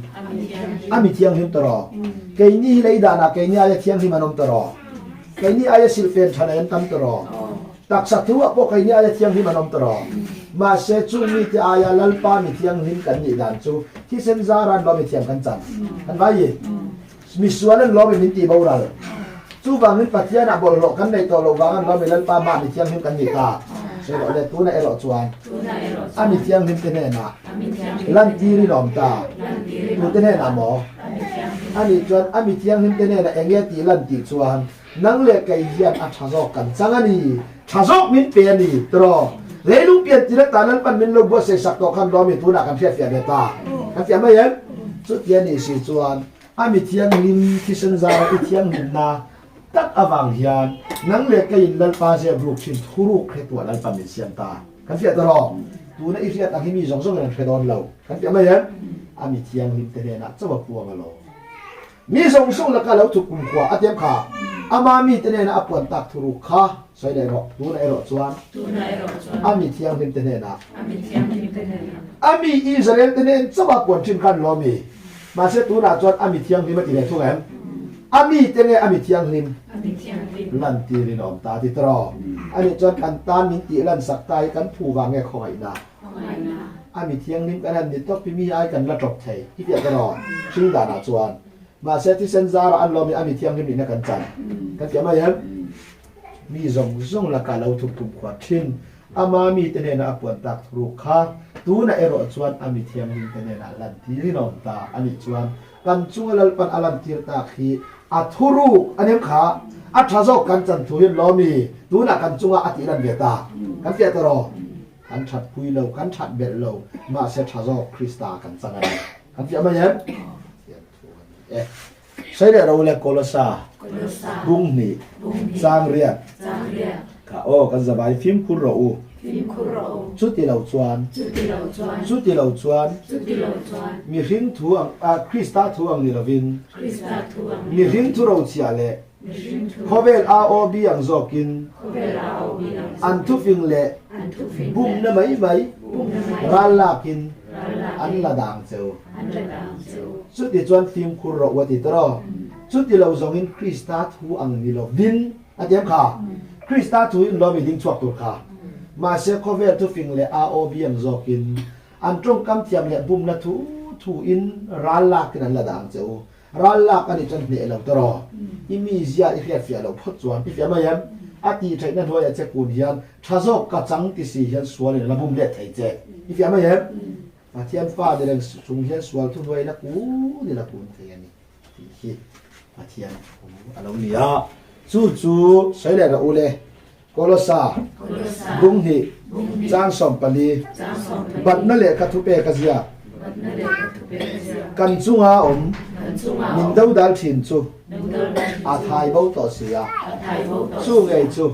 A mi thianghlim ta rawh. Keini hi lei danah keini aia thianghlim an awm ta rawh. Keini aia silhfen tha nei an tam ta rawh. Taksa thu ah pawh keini aia thianghlim an awm ta rawh. Mahse chung mite aia Lalpa mi thianghlim kan nih dan chu thisen zara an lawm i thiam kan chan. Kan vai i? Misual an lawm i min tih boral. Chuvangin Pathianah bawlhhlawh kan neih tawh loh vang an lawm i Lalpa mah mi thianghlim kan nih ta. Sawi rawh le, tunah erawh chuan a mi thianghlim te hnenah lantir in awm ta. Tute hnenah maw? Anih chuan a mi thianghlim te hnenah eng nge tih lan tih chuan nang leh kei hian a tha zawk kan chang a ni. Tha zawk min pe a ni tiraw? Leilung pian tir atan Lalpan min lo buatsaih sak tawh khan lawm i tunah kan hriatfiah ve ta. Kan fiah mai em? Chutia nih si chuan A mi thianghlim thisen zara i thianghlimna tak avang hian nang leh keiin Lalpa zep ruk thin thuruk hre tuah Lalpa min siam ta. Kan fiah ta rawh. Tuna i hriat ang hi mi zawng zawngin an hre dawn lo. Kan fiah mai em? A mi thianghlim te hnenah chauh a puang alawm. Mi zawng zawng laka lo thup kumkhua a tiam kha ama mite hnena a puan tak thuruk kha sawi leh rawh. Tuna erawh chuan a mi thianghlim te hnenah a mi Israel te hnen chauh a puan thin khan lawm i. Mahse tunah chuan a mi thianghlim a ti leh thung em? A mi te nge a mi thianghlim? Lantirin a awm ta a ti tawh. Ani chuan kan tan min tih lansak ta hi kan phu vang nge khawngaihna? A mi thianghlim kan han ni tawp hi mi ai kan la tawp thei i tiah tawh hring danah chuan. Mahse thisen zarah an lawm hi a mi thianghlim nihna kan chan. Kan ti mai em? Mi zawng zawng lakah lo thup tum khuar thin. Ama mite hnena a puan tak thuruk kha tunah erawh chuan a mi thianghlim te hnenah lantirin a awm ta a nih chuan kan chunga Lalpan a lantir tak hi a thuruk a nem kha a tha zawk kan chan thu hian lawmi tunah kan chunga a tih lan ve ta kan fiah ta rawh kan that pui lo kan that belh lo mahse tha zawk Krista kan chang a ni kan fiah mai em fiah thu a ni e. Sawi leh ro le Kolosa bung hnih chang riat kha aw kan zavai fimkhur rawh u chuti lo chuan chuti lo chuan mihring thu ang Krista thu ang ni lovin mihring thu rochhiah leh khawvel AOB ang zawkin an thufing leh bumna mai mai ral lakin an la dang cheu. Chuti chuan fimkhur rawh u a ti tawh. Chuti lo zawngin Krista thu ang ni lovin a ti em kha? Krista thu in lawm i ding chhuak tur kha. Mahse khawvel thufing leh AOB ang zawkin an tawngkam thiam leh bumna thu thu in ral lakin an la dah ang che u. Ral lak a nih chuan hneh lo ta rawh. I mizia i hriatfiah loh phawt chuan i fiah mai em? A tih theihna hnuaiah che kun hian tha zawk ka chang ti si hian sualin a la bum let thei che. I fiah mai em? Pathian fa ni reng chung hian sual thuhnuai la kun i la kun thei a ni tih hi Pathian thu a lo ni a. Chu chu sawi leh rawh u le, Kolosa, Bunghnih, Chang 14, Batna lehkha thupek a ziak, Kan chunga awm min dodal thin chu a thai bo tawh si a, chu ngei chu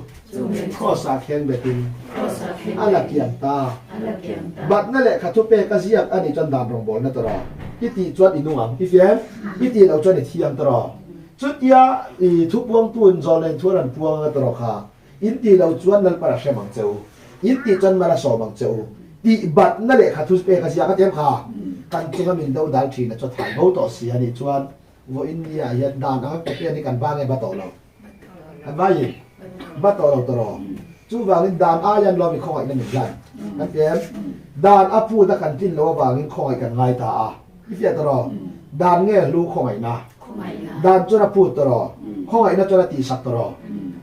Kraws-ah khen betin a la kiang ta. Batna lehkha thupek a ziak a nih chuan dan rawngbawlna ta rawh. I tih chuan i nung ang. I fiam? I tih loh chuan i thiam ta rawh. Chutia i thupuangtu in zawlnein thu a rawn puang anga ta rawh kha. In tih loh chuan Lalpan a hrem ang che u. In tih chuan mal a sawm ang che u. Tih batna lehkha thupek a ziak a ti em kha? Kan chunga min do dal thin a chaw thai bo tawh si a nih chuan vawiin ni ah hian dan anga ke pian hi kan ba nge ba tawh lo. An vai in va tawh lo tawh rawh. Chuvangin dan aian lawm i khawngaihna min hlan. Kan ti em? Dan a phut a kan tlin loh avangin khawngaih kan ngai ta a. I fiah tawh rawh. Dan nge hlu khawngaihna? Dan chuan a phut tawh rawh. Khawngaihna chuan a tihsak tawh rawh.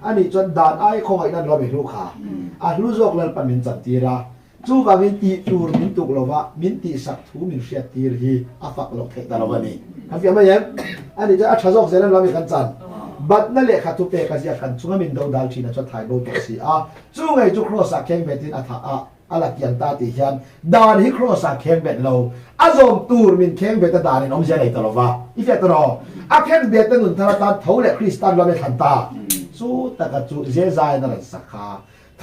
Anih chuan dan ai khawngaihna an lawm i hlu kha. A hlu zawk Lalpan min chantir a. Chuvangin tih tur min tuk lova min tihsak thu min hriat tir hi a fak loh theih ta lo a ni. Kan fiah mai em? Ani chuan a tha zawk zel an lo mi kan chan. Batna lehkha thu pek a ziak kan chunga min do dal thin a chuan thai bo tawh si a. Chu ngei chu Kraws ah kheng betin a thah a, a la kiang ta tih hian dan hi Kraws ah kheng bet lo, a zawm tur min kheng bet a dan in awmzia nei ta lova. I fiah ta rawh. A khen bet a nun thar atan tho leh Kristan lo mi thlan ta. Chu taka chu Jezain a rawn sak kha.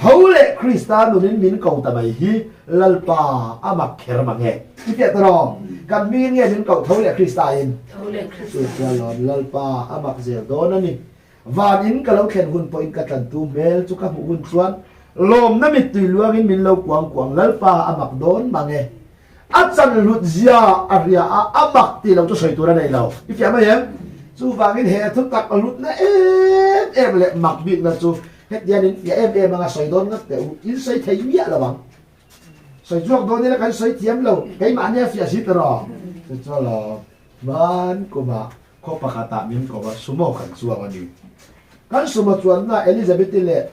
Tho leh Krista nunin min ko ta mai hi Lalpa a mak kher mang e. I piah ta rawh. Kan hmingin nge min koh tho leh Krista in? Chu chuan lawm Lalpa a mak zel dawn a ni. Van in ka lo thlen hun pawhin ka tlantu hmel chu ka hmuh hun chuan lawmna mittui luangin min lo kuang kuang Lalpa a mak dawn mang e. A chan hlut zia a ria a, a mak tih lo chu sawi tur a nei lo. I fiah mai em? Chuvangin he thu tak hlutna em em leh mak bikna chu hetiang in fiah em em anga sawi dawn ngat teh u, in sawi thei miah lo ang. Sawi chhuak dawn ila kan sawi thiam lo, keimahni a fiah si ta rawh. Chu chu alawm, hman kumah khaw pakhatah min ko a, sumo kan chuang a ni. Kan sumo chuanna Elizabeth-i leh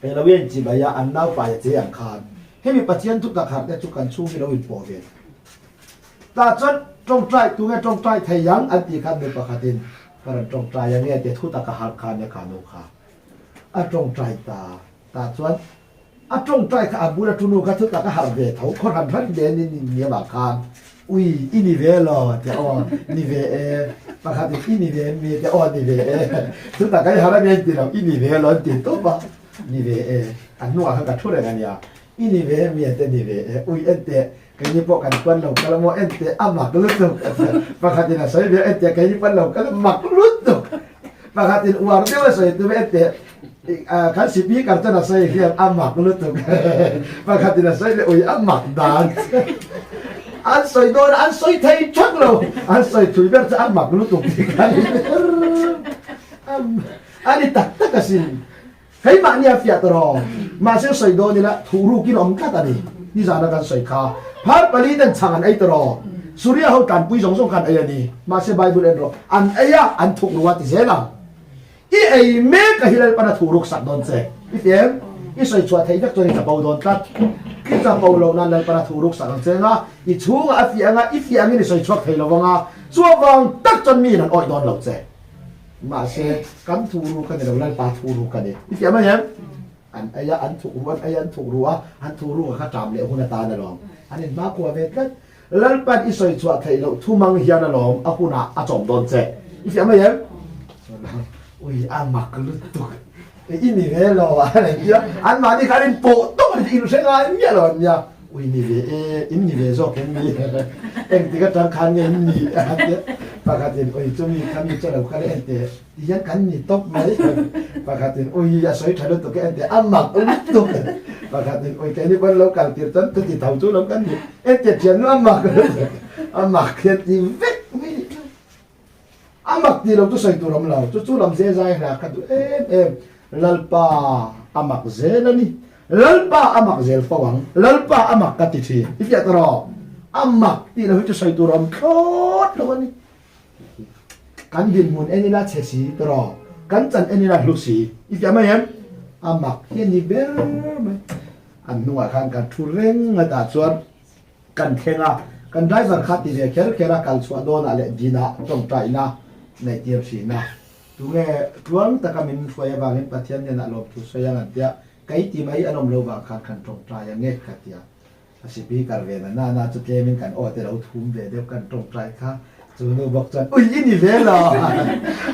Eloia inchibai a, an naupai a che ang khan hemi Pathian thutak harh te chu kan chhung hi lo inpawh ve. Tah chuan tawngtai tunge tawngtai thei ang an tih khan nu pakhatin ka rawn tawngtai ange tia thutak a harh khan a kha nu kha a tawngtai ta. Tah chuan A tawngtai kha a bula tunu kha thutak a harh ve tho, khaw hran hran ve ni ni avang khan ui i ni ve lo tia aw ni ve e, pakhat in i ni ve em mi tia aw ni ve e, thutak a i harh a nia inti lo i ni ve lo an ti tawp a, ni ve e, a hnungah khan ka thu reng a nia, i ni ve em mi a tia ni ve e, ui enteh keini pawh kan kuan lo kal a maw enteh a mak lutuk a tia, pakhat in a sawi ve enteh keini pawn lo kal a mak lutuk, pakhat in uar deuh a sawi tum enteh. Kan speaker chuan a sawi hian a mak lutuk pakhatin a sawi leh ui a mak dan an sawi dawn a an sawi thei thak lo an sawi thui ber chu a mak lutuk tih kha ni a ni tak tak asin keimahni a fiah ta rawh mahse sawi dawn ila thuhrukin awm tlat a ni nizana kan sawi kha phar pali ten chhang an ei ta rawh Suria ho tanpui zawng zawng khan ei a ni mahse Bible en rawh an ei a an thuk ru a ti zel ang. I ei mek a hi Lalpan a thu ruk sak dawn che. I ti em? I sawi chhuah theih vek chuan i chapo dawn tlat. I chapo loh nan Lalpan a thu ruk sak ang che anga, i chhungah a fiah anga, i fiah angin i sawi chhuak thei lo anga, chuavang tak chuan miin an awih dawn lo che. Mahse, kan thu ruk a ni lo, Lalpa thu ruk a ni. I fiah mai em? An ei a, an thuk ru, an ei a, an thuk ru a, an thu ruk a kha ṭam leh hun atan alawm. An inhmakhua ve tlat. Lalpan i sawi chhuah theih loh thu mang hian alawm a hunah a chawm dawn che. I fiah mai em? Ui a mak lutuk. I ni ve lo a ni tia. An mahni kha an in pawh tawp a ni in hre ngai miah lo an nia. Ui ni ve e, in ni ve zawk em ni? Engtik atang khan nge in ni a tia. Pakhatin ui chumi khami chu lo kal en teh. Ti hian kan ni tawp mai. Pakhatin ui a sawi tha lutuk e an ti a mak lutuk. Pakhatin ui keini pawn lo kal tir chuan chuti tho chu lo kan ni. Entia thian nu a mak lutuk. A mak hian ti vek mai ni. A mak tih lo chu sawi tur awm lo. Chu chu lam ze zai hla kha duh em em. Lalpa a mak zel a ni. Lalpa a mak zel fo ang. Lalpa a mak ka ti thin. I fiah ta rawh. A mak tih lo hi chu sawi tur awm thlawt lo a ni. Kan dinhmun en ila chhe si tawrh kan chan en ila hlu si i fiah mai em? A mak hi a ni ber mai. An hnungah khan kan thu reng a tah chuan kan thleng a, kan driver kha ti ve kher kher a kal chhuah dawnah leh dinah tawngtaina neih tir thin a. Tunge tluang taka min hruai avangin Pathian hnenah lawmthu sawi ang an tia, kei ti mai an awm lo vang khan kan tawngtai ang e ka tia. A sipi kar ve na na na chu tlemin kan aw te lo thum ve deuh kan tawngtai kha chu nu bawk chuan ui i ni ve lo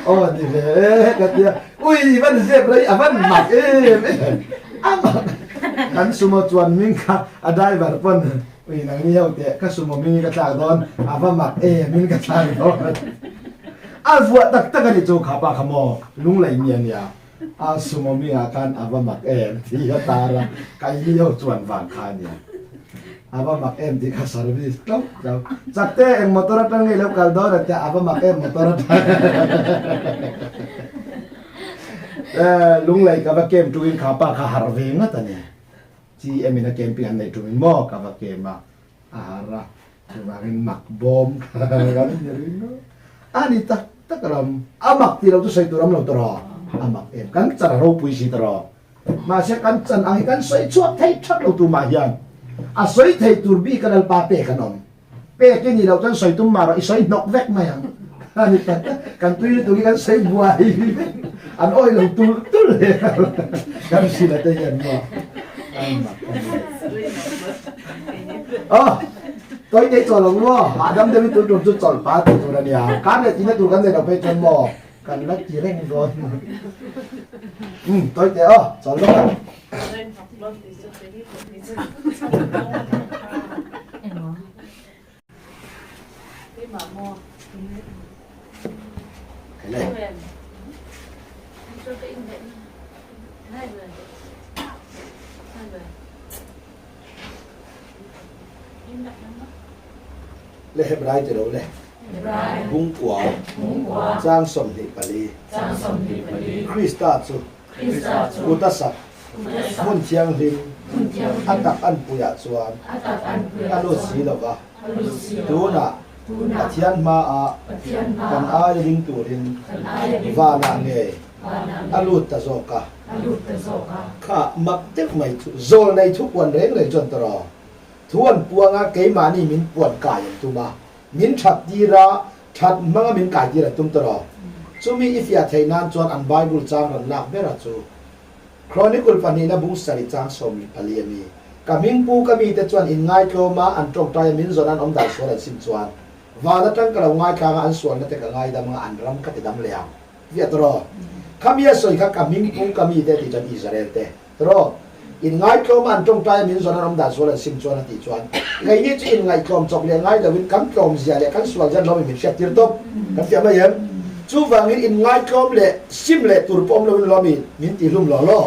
aw ni ve e ka tia ui i van zep rei a van mak em em a mak kan sumo chuan ming kha a driver pawn ui nang ni ho teh ka sumo ming hi ka thlak dawn a va mak em in ka thlak dawn a vuah tak tak a ni chu kha pa kha maw lunglei mi a nia. A sumo mi ah khan a va mak em tih a tar a, ka i ho chuan vang kha a nia. A va mak em tih kha service tlauh tlauh. Chakte eng motor atang nge i lo kal dawn a tia, a va mak em motor atang. Lunglei ka va kem tuin kha pa kha harh ve ngat a ni. Chi em in a camping an neih tumin maw ka va kem a, a harh a. Chuvangin mak bawm kha kan ni ring lo. A ni tak tak ram. A mak tih lo chu sawi tur awm lo tawrh. A mak em. Kan chan a ropui si tawrh. Mahse kan chan ang hi kan sawi chhuak thei thak lo tumah hian. A sawi thei tur bik a Lalpa pek an awm. Pek i nih loh chuan sawi tum mah rawh i sawi hnawk vek mai ang. A ni tak tak. Kan tui lutuk hi kan sawi buai vek. An awih lo tulh tulh hle. Kan hrilh te hian maw. A mak a ni. Aw, toi te chawl ang maw? Hahdam deuhin tun tum chu chawlh pa tih tur a nia. Kar leh tihna tur kan nei lo phei chuan maw? Kan la ti reng dawn. Umm, toi te aw, chawl lawk ang. Le Hebrai ti lo le. Bungkua chang 24. Krista chu kut a sak hmun thianghlim a tak anpuiah chuan a lut si lo va. Tunah Pathian hmaah kan aia ding turin vanah ngei a lut ta zawk a. Kha mak deuh mai chu zawlnei thu puan reng reng chuan tawrh Thu an puang a, keimahni min puan kai an tum a, min that tir a, that hmanga min kai tir an tum ta rawh. Chumi i fiah theih nan chuan an Bible chang rawn lak ber a chu Chronicle pahnihna bung sarih chang 14 a ni. Ka hmingpu ka mite chuan inngaitlawm a, an tawngtai a, min zawn an awm dan sual an sim chuan van atang ka lo ngaitlang a, an sualna te ka ngaidam anga an ram ka ti dam leh ang. Fiah ta rawh. Khami a sawi kha ka hmingpu ka mite tih chuan Israel te. Rawh, inngaihtlawma an tawngtai a min zawn an awm dan sual an sim chuan a tih chuan, Keini chu inngaihtlawm chawp leh ngai loin kan tlawm zia leh kan sual zia an lawmin min hriat tir tawp. Kan fiah mai em? Chuvangin inngaihtlawm leh sim leh tur pawh awm loin lawmin min tihlum law law.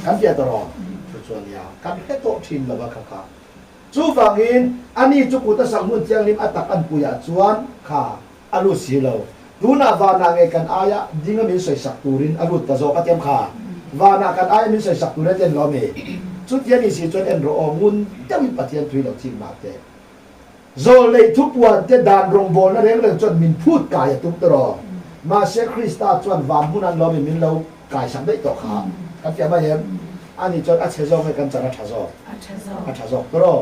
Kan fiah ta rawh. Chu chuan nia, kan hre tawh thin lo a kha kha. Chuvangin ani chu kut a sak hmun thianghlim a tak an puiah chuan kha a lut si lo. Tunah vanah nge kan aia dinga min sawisak turin a lut ta zawk a tiam kha. Vanah kan aia min sawisak tur e ti an lo ami? Chuti a nih si chuan en rawh aw, ngun deuhin Pathian thui lo chik mah teh. Zawlnei thupuan te dan rawngbawlna reng reng chuan min phut kai a tum tawh. Mahse Krista chuan van hmun an lo ami min lo kaisak daih tawh kha. Kan fiah mai em? Ani chuan a chhe zawk nge kan chan a tha zawk? A tha zawk tawh.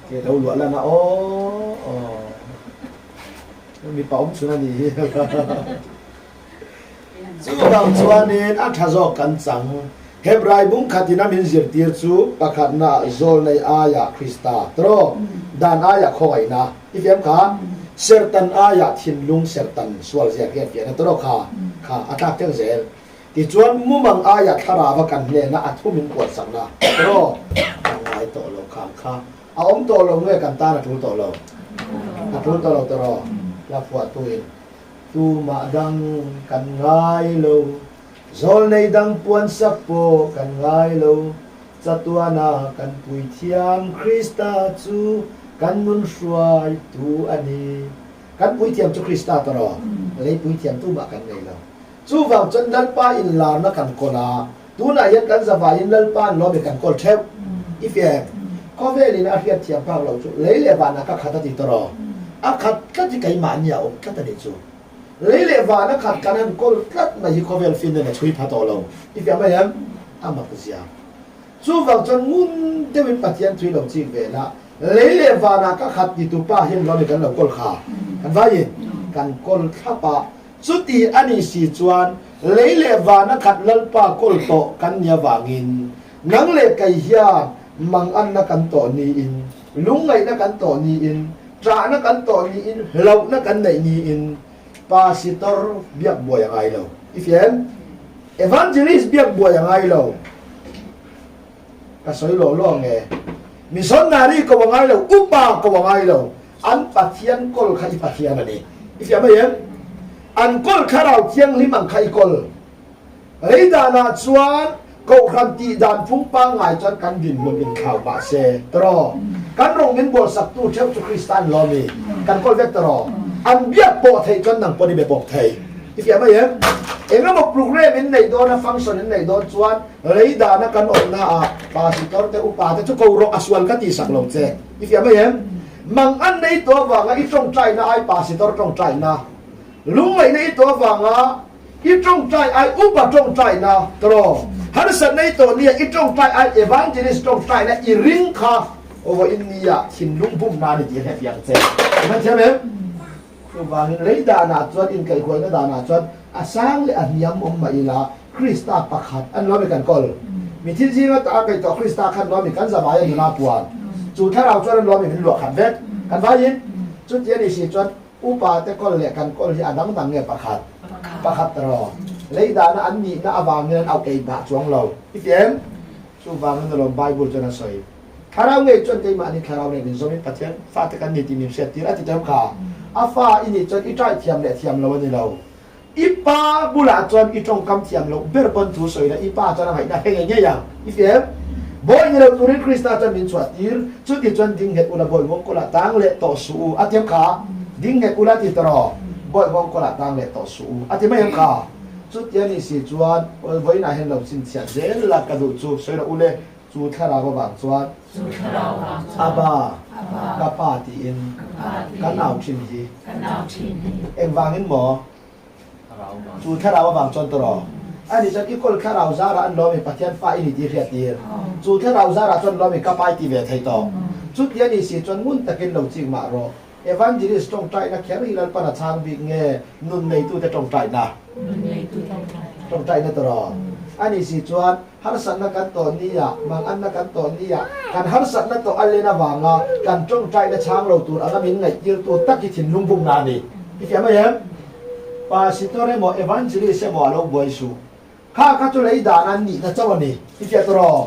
Ke lo luah lan a aw aw mipa awm chhun a ni hi chuvang chuanin a tha zawk kan chang Hebrai bung khatin a min zirtir chu pakhatna zawlnei aiah Krista tawh dan aiah khawngaihna i fiam kha sertan aiah thinlung sertan sual zia hian fiahna tawh kha kha a tlak teng zel Tichuan mumang aia thlarava kan hnena a thu min kuatsakna erawh kan ngai tawh lo khang kha a awm tawh lo nge kan tan a tul tawh lo? A tul tawh lo tawh la phuahtuin tumah dang kan ngai lo, zawlnei dang puansak pawh kan ngai lo, chatuana kan puithiam Krista chu kan nun hruaitu a ni. Kan puithiam chu Krista tawh lei puithiam tumah kan nei lo. Chuvang chuan Lalpa inlarna kan kawl a, tunah hian kan zavaiin Lalpa an lawm i kan kawl theuh. I fiah em? Khawvelin a hriat thiam phak loh chu lei leh vanah ka khat a ti tawh rawh. A khat tlat hi keimahni a awm tlat a nih chu. Lei leh van a khat kan han kawl tlat mai hi khawvel finna a chhui pha tawh lo. I fiah mai em? A mak zia. Chuvang chuan ngun deuhin Pathian thui lo chik ve la, lei leh vanah ka khat ti tu pa hian lawm i kan lo kawl kha. Kan vaiin kan kawl thlap a. Chuti a nih si chuan lei leh vana khat Lalpa kawl tawh kan nih avangin nang leh kei hian manganna kan tawh niin, lungngaihna kan tawh niin, ṭahna kan tawh niin, hlauhna kan neih niin Pasitor biak buai a ngai lo. I fiam? Evangelist biak buai a ngai lo. Ka sawi lawh lawh ang e. Missionary ko a ngai lo, upa ko a ngai lo. An Pathian kawl kha i Pathian a ni. I fiah mai em? An kawl Thlarau Thianghlim ang kha i kawl. Lei danah chuan Kohhran tih dan phung pangngai chuan kan dinhmun inthlau mah se, tawraw? Kan rawng min bualsaktu theuh chu Krista an lo mi. Kan kawl vek tawraw? An biak pawh theih chuan nang pawn i be pawp thei. I fiah mai em? Engemaw program in neih dawn a, function in neih dawn chuan lei dana kan awmna ah Pastor te, upa te chu ko rawh a sual ka tihsak lo che. I fiah mai em? Mang an nei tawh avanga i tawngtaina ai Pasitor tawngtaina, lungngaihna i tawh avanga i tawngtai ai upa tawngtaina tawh, harsatna i tawh nia i tawngtai ai evangelist tawngtaina i ring kha vawiin nia thinlung bumna a ni tih a hre fiang che. I hman thiam em? Chuvangin lei danah chuan inkaihhuaina danah chuan a sang leh a hniam awm mah ila Krista pakhat an lo mi kan kawl. Mi thil zinga tak a kaih tawh Krista khan lo mi kan zavai a nuna puan. Chu thlarau chuan an lo mi min luah khat vek. Kan vaiin chuti a nih si chuan upa te kawl leh kan kawl hi a dang dang nge pakhat? Pakhat rawh. Lei dana an nihna avangin an auh ei bah chuang lo. I ti em? Chuvangin alawm Bible chuan a sawi. Thlarau ngei chuan keimahni thlarau nen inzawmin Pathian fate kan ni tih min hriattir a ti teuh kha. A fa i nih chuan i ṭai thiam leh thiam lo a ni lo. I pa bulah chuan i tawngkam thiam loh ber pawn thu sawi la, i pa chuan a ngaihna hre ngei ngei ang. I fiam? Bawi ni lo turin Krista chuan min chhuah tir, chuti chuan ding nghet ula bawi nghawngkawlah tang leh tawh suh u, a ti ang kha. Ding nghet ula ti ta rawh, bawi nghawngkawlah tang leh tawh suh u, a ti mai ang kha. Chuti a nih si chuan, vawiinah hian lo chhinchhiah zel la ka duh chu sawi rawh u le, chu thlarau avang chuan, Abba, ka pa tiin kan au thin hi. Engvangin maw? Chu thlarau avang chuan tawh A nih chuan i kawl thlarau zarah an lawm i Pathian fa i ni tih hriat tir. Chu thlarau zarah chuan lawm i ka pai ti ve thei tawh. Chuti a nih si chuan ngun takin lo chik mah rawh. Evangelist tawngtaina kher hi Lalpan a chhang bik nge nun neitute tawngtaina? Tawngtaina tawh. A nih si chuan harsatna kan tawh nia, manganna kan tawh nia, kan harsatna tawh a len avanga kan tawngtaina chhang lo tur anga min ngaihtirtu tak hi thinlung bumna a ni. I fiah mai em? Pastor emaw Evangelist emaw a lo buai suh. Kha kha chu lei dan an nihna chauh a ni. I fiah tawh rawh.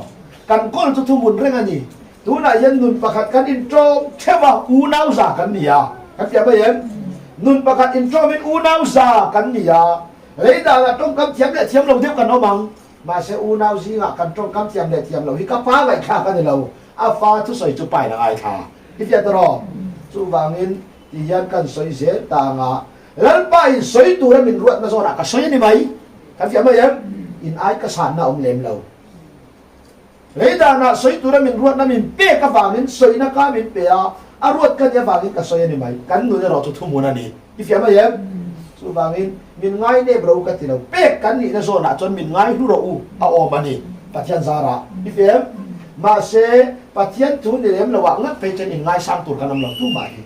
Kan kawl chu thuhmun reng a ni. Tunah hian nun pakhat kan inṭawm theuh a, unau za kan ni a. Kan fiah mai em? Nun pakhat inṭawmin unau za kan ni a. Lei danah tawngkam thiam leh thiam lo deuh kan awm ang. Mahse unau zingah kan tawngkam thiam leh thiam lo hi ka pa ngaihthlak a ni lo. A fa thusawi chu pain a ngaithla. I fiah tawh rawh. Chuvangin ti hian kan sawi zel ta ang a. Lalpa in sawi tura min ruatna zawnah ka sawi a ni mai. Kan fiah mai em? In ai ka sanna a awm lem lo. Lei danah sawi tura min ruatna min pek avangin sawina ka min pe a, a ruat ka nih avangin ka sawi a ni mai. Kan nun erawh chu thuhmun a ni. I fiah mai em? Chuvangin min ngai nep ro ka ti lo. Pek kan nihna zawnah chuan min ngai hlu rawh u a awm a ni. Pathian zarah. I fiah em? Mahse, Pathian thu ni lem loah ngat phei chuan inngaisang tur kan awm lo tumah hi.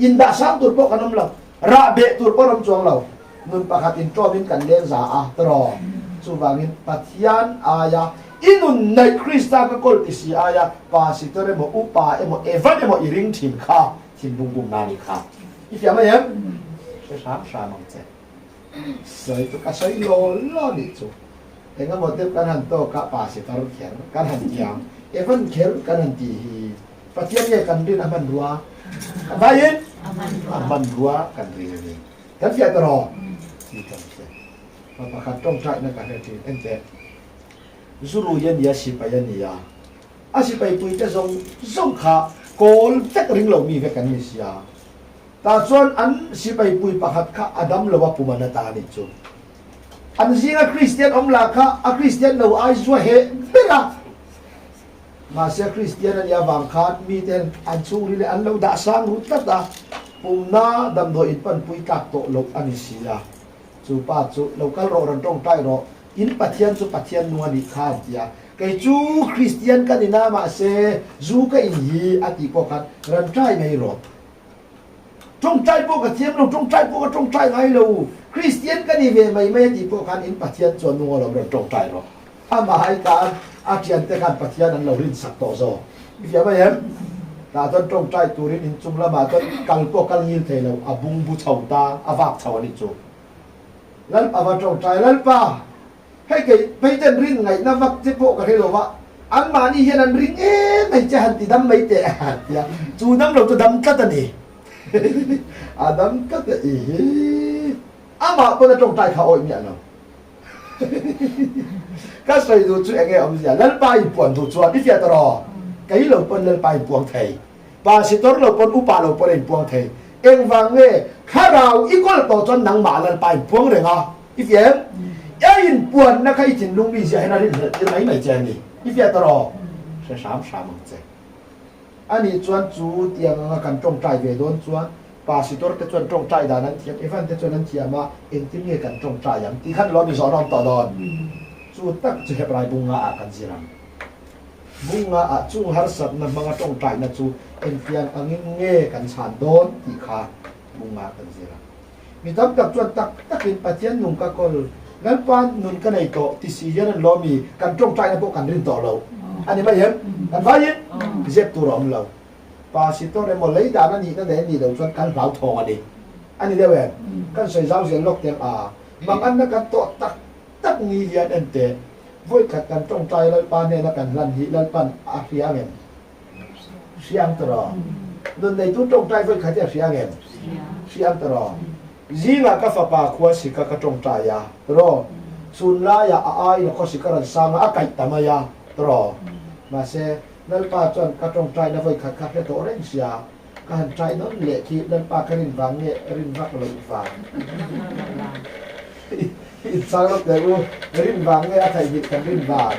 Indah sang tur pawh kan awm lo, rah beh tur pawh an awm chuang lo. Nun pakhat inṭawmin kan leng za a, tawraw. Chuvangin Pathian aia i nun naih Krista ka kawl ti si aia Pastor emaw, Upa emaw, Evan emaw i ring thin kha thinlung bumna a nih kha. I fiah mai em? Hre hram hram ang che. Sawi chu ka sawi law law nih chu. Engemaw deuh kan han tawk a, Pastor kher kan han ti ang, Evan kher kan han tih hi. Pathian nge kan rin a hmanrua? A hmaiin a hmanrua kan rin a ni. Kan fiah ta rawh ti kan hria. Pa pakhat tawngtaina ka hre thin. Enteh, Zurui a nia, sipai a nia. A sipai puite zawng zawng kha kawl vek ring lo mi vek an ni sia. Tah chuan an sipai pui pakhat kha a dam lo a pum a na ta a nih chu. An zinga Kristian awm lah kha a Kristian lo ai zua heh ber a. Mahse Kristian a nih avang khan miten an chhungril hi an lo dah sang ru tlat a, pumna damdawi in panpui tlak tawh loh a ni si a. Chu pa chu, Lo kal rawh, rawn tawngtai rawh, in Pathian chu Pathian nung a nih kha an ti a. Kei chu Kristian ka ni na, mahse zu ka in hi a tih pawh khan rawn trai mai rawh. Tawngtai pawh ka thiam lo, tawngtai pawh ka tawngtai ngai lo, Kristian ka ni ve mai mai a tih pawh khan in Pathian chuan nung alawm rawn tawngtai rawh. Amah ai khan a thiante khan Pathian an lo rinsak tawh zawk. I fiah mai em? Tah chuan tawngtai turin inchung lamah chuan kal pawh kal ngil thei lo, a bungbu chho ta, a vak chho a nih chu. Lalpa va tawngtai, Lalpa, hei kei phei ten rin ngaihna vak che pawh ka hre lo va, anmahni hian an ring em mai che, han ti dam mai teh a ti a. Chu dam lo chu dam tlat a ni. A dam tlat a, ihi. Amah pawn a tawngtai kha awih miah lo. Ka sawi duh chu enge awmzia? Lalpa in puan duh chuan i fiah ta rawh. Kei lo pawn Lalpa in puang thei. Pastor lo pawn upa lo pawn a in puang thei. Engvang nge thlarau i kawl tawh chuan nangmah Lalpa in puang reng a? I fiah em? A in puanna kha i thinlung mi ziah hian a rinhlelh tir mai mai che a ni. I fiah ta rawh. Hre hram hram ang che. Ani chuan chu tiang anga kan tawngtai ve dawn chuan Pasitor te chuan tawngtai dan an thiam, Evan te chuan an thiam a, engtin nge kan tawngtai ang tih khan lawm i zawh nawm tawh dawn. Chu tak chu Hebrai bunga ah kan zir ang. Bunga ah chung harsatna hmanga tawngtaina chu engtiang angin nge kan chhan dawn tih kha bunga kan zir ang. Mi tam tak chuan tak takin Pathian nung ka kawl, Lalpa nun ka nei tawh ti si hian an lawm i kan tawngtaina pawh kan rin tawh lo a ni mai em? Kan vaiin zep tur a awm lo. Pastor emaw lei dan a nihna leh a nih loh chuan kan hlauthawng a ni. A ni deuh em? Kan sawi zau zel lawk teh a, manganna kan tawh tak tak ni hian en teh, vawikhat kan tawngtai Lalpa hnena kan hlan hi Lalpan a hria ang em? Hria ang tawh rawh. Nun neitu tawngtai vawikhat hi a hria ang em? Hria ang tawh rawh. Zingah ka fapa khuasika ka tawngtai a, tiraw? Chhun laiah a aiin a khawsik a rawn sang a, a kaih ta mai a, tiraw? Mahse, Lalpa chuan ka tawngtaina vawi khat kha hre tawh reng sia, ka han trai nawn leh khi Lalpa ka rin vang nge rin vak loh vang? In chang lawk teh u, rin vang nge a theihnghilh kan rin vang?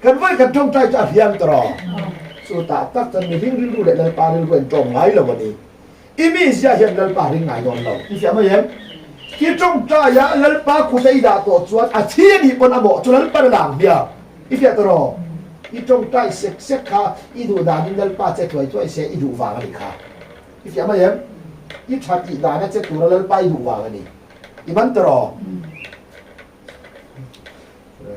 Kan vawi kan tawngtai chu a hliam tawh. Chutah tak chuan mihring rilru leh Lalpa rilru an tawng ngai lo a ni. I mi zia hian Lalpa ring ngai dawn lo. I fiah mai em? I tawngtai a Lalpa khuta i dah tawh chuan a thi a nih pawn a mawh chu Lalpa na lang hmiang. I fiah tawh rawh. I tawngtai sek sek kha i duh danin Lalpa che thuai thuai se i duh vang a nih kha. I fiah mai em? I tha tih dana che tura Lalpa i duh vang a ni. I man tawh rawh.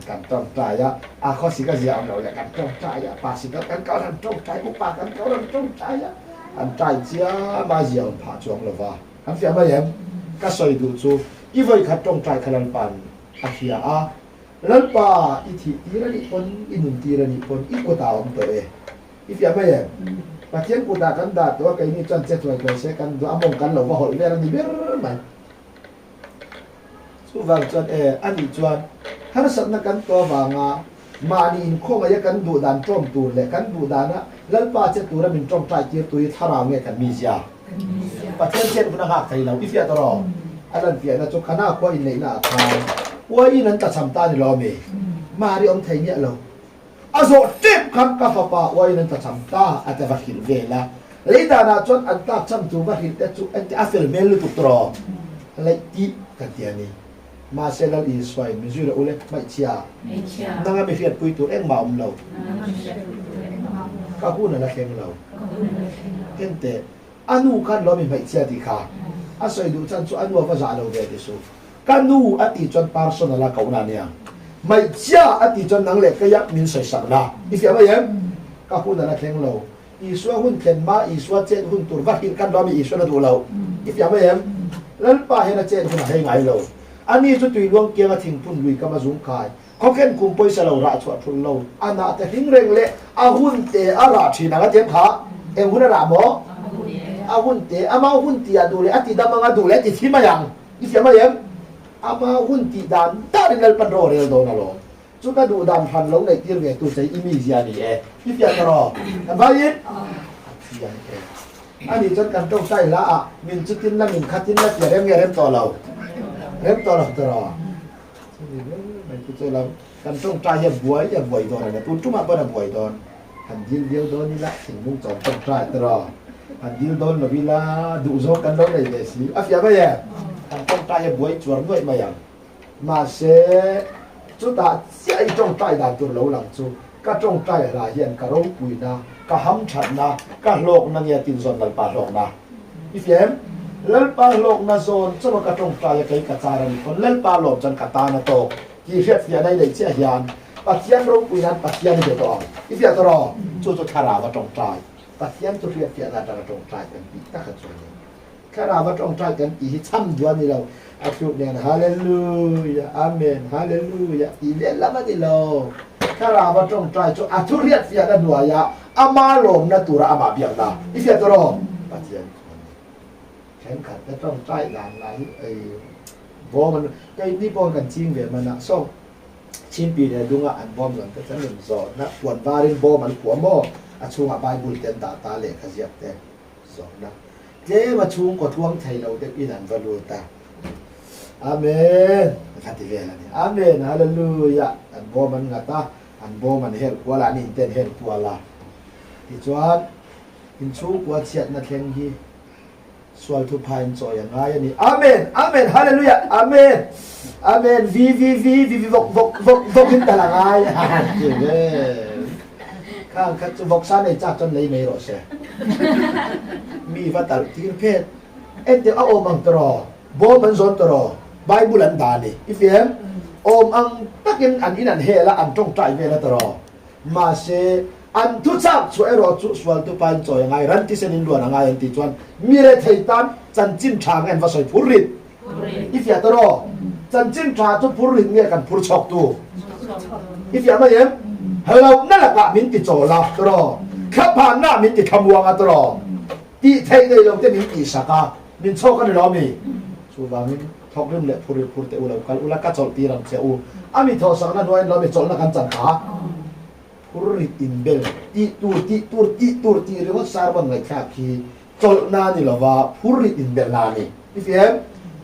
Kan tawngtai a, a khawsik a zia awm lo leh kan tawngtai a, pa sik kan kal han tawngtai, upa kan kal han tawngtai a, an tai chiam a zia awm phah chuang lo va. Kan fiah mai em? Ka sawi duh chu i vawi khat tawngtai kha Lalpa'n a hria a, Lalpa i thih tir a nih pawn, i nun tir a nih pawn i kutah a awm tawh e. I fiah mai em? Pathian kutah kan dah tawh a, keini chuan che thuai thuai se kan duh a, mawng kan lo va hawlh vel a ni ber mai. Chuvang chuan e, a nih chuan harsatna kan tuah vanga mahni inkhawngaih a kan duh dan ṭawm tur leh kan duh dana Lalpa che tura min ṭawngṭai tir tu hi thlarau nge kan mizia? Pathian chet hun a nghak thei lo. I fiah tawh rawh. A lan fiahna chu Khana khua inneihna ah khan uaiin an tlachham ta a ni lo ami? Mari awm thei miah lo. A zawh tep khan ka fapa uaiin an tlachham ta a ti va hrilh vel a. Lei danah chuan an tlakchham tur va hrilh te chu engti a fel hmel lutuk tawh rawh. Laih tih ka ti a ni. Mahse Lal Isuain min zui rawh u le, hmeichhia. Nanga mi hriatpui tur engmah a awm lo. Ka hun a la thleng lo. Enteh, a nu khan lo mi hmeichhia tih kha a sawi duh chan chu a nu a va zah lo ve ti suh. Ka nu a tih chuan personal a kohna a nia. Hmeichhia a tih chuan nang leh keia min sawisakna. I fiah mai em? Ka hun a la thleng lo. Isua hun thlen hma Isua chet hun tur va hrilh kan lo a mi Isuan a duh lo. I fiah mai em? Lalpa hian a chet hun a hlei ngai lo. Ani chu tui luang kianga thingphun lui kam a zung khai. Khawkhen kum pawisa lo rah chhuah thul lo. A nah te hling reng leh a hun te a rah thin ang a ti em kha? Eng hun a rah maw? A hun te, ama hun tih ah duh leh a ti dam ang a duh leh a ti thi mai ang. I fiah mai em? Ama hun tih dan darin Lalpan ro a rel dawn alawm. Chu ka duh dan hran lo neih tir ve tu che i mi zia ni e. I fiah ta rawh. Kan vaiin a thiam e. Ani chuan kan tawngtai hla ah min chutin la min khatin la tia rem nge rem tawh lo? Rem tawh lo ta rawh. Chumi ber mai chu chu lam kan tawngtai hi a buai a buai dawn a nia. Tun tumah pawn a buai dawn. Han dil viau dawn ila thinlung chawm tawngtai ta rawh. Han dil dawn lo ila duhzawng kan lo nei ve si. A fiah mai e. Kan tawngtai hi a buai chuar nuaih mai ang. Mahse, chutah chiah i tawngtai dan tur lo lang chu ka tawngtai hla hian ka ropuina, ka hamthatna, ka hlawkna nge a tinzawn Lalpa hlawkna? I fiah em? Lalpa hlawkna zawn chauha ka tawngtai a kei ka char a nih pawn Lalpa lawm chuan ka tan a tawk tih hriatfiahna i neih chiah hian Pathian ropuina'n Pathian i be tawh ang. I fiah tawh rawh. Chu chu thlarau a tawngtai. Pathian chu hriatfiahna atanga tawngtai kan tih tak a chu a ni. Thlarau a tawngtai kan tih hi chham duh a ni lo. A thluk nen Hallelujah, Amen, Hallelujah tih vel lam a ni lo. Thlarau a tawngtai chu a thu hriatfiahna hnuaiah ama lawmna tura amah biakna i fiah tur aw. Pathian chu a ni. Thenkhat te tawngtai dan lah hi ei bawm an keini pawh kan ching ve man a saw Chimpi leh dunga an bawm zawn te chuan rawn zawhna puan varin bawm an khuah maw a chhungah Bible te an dah ta lehkha ziak te. Zawhna tlem a chhungkaw tluang thei lo deuh in an va lut a. Amen! Ka ti vel a ni. Amen! Hallelujah! An bawm an ngat a, an bawm an hel kual a, an inten hel kual a. Tichuan, in chhungkua chhiatna thleng hi sual thupha in chawi a ngai a ni. Amen! Amen! Hallelujah! Amen! Amen! Vi vi vi vi vi vawk vawk vawk vawk in tal a ngai a ti vel. Khang kha chu vawksa nei chak chuan lei mai rawh se. Mi va talh tir phet. Enteh a awm ang tawh bawm an zawn tawh Bible an dah a ni. I fiam? Awm ang takin an in an hel a, an tawngtai vel a tawh. Mahse, an thuchak chhuah erawh chu sual tupa in chawi a ngai, ran thisen in luan a ngai an tih chuan mi rethei tan chanchin tha nge an va sawi phur rit? I fiah ta rawh. Chanchin tha chu phur rit nge kan phur chhawk tu? I fiah mai em? Hlauhna lakah min ti chawl a tawh. Thlaphanna min ti thlamuang a tawh. Tih theih nei lo te min tihsak a, min chhawk a ni lo ami? Chuvangin thawkrim leh phur phur teh u lo kal ula ka chawlh tir ang che u. A mi thawhsakna hnuaiin lo mi chawlhna kan chan kha. Phur rit inbel, tih tur tih tur tih tur tih ringawt sermon ngaihthlak hi chawlhna a ni lova phur rit inbelna a ni. I fiam?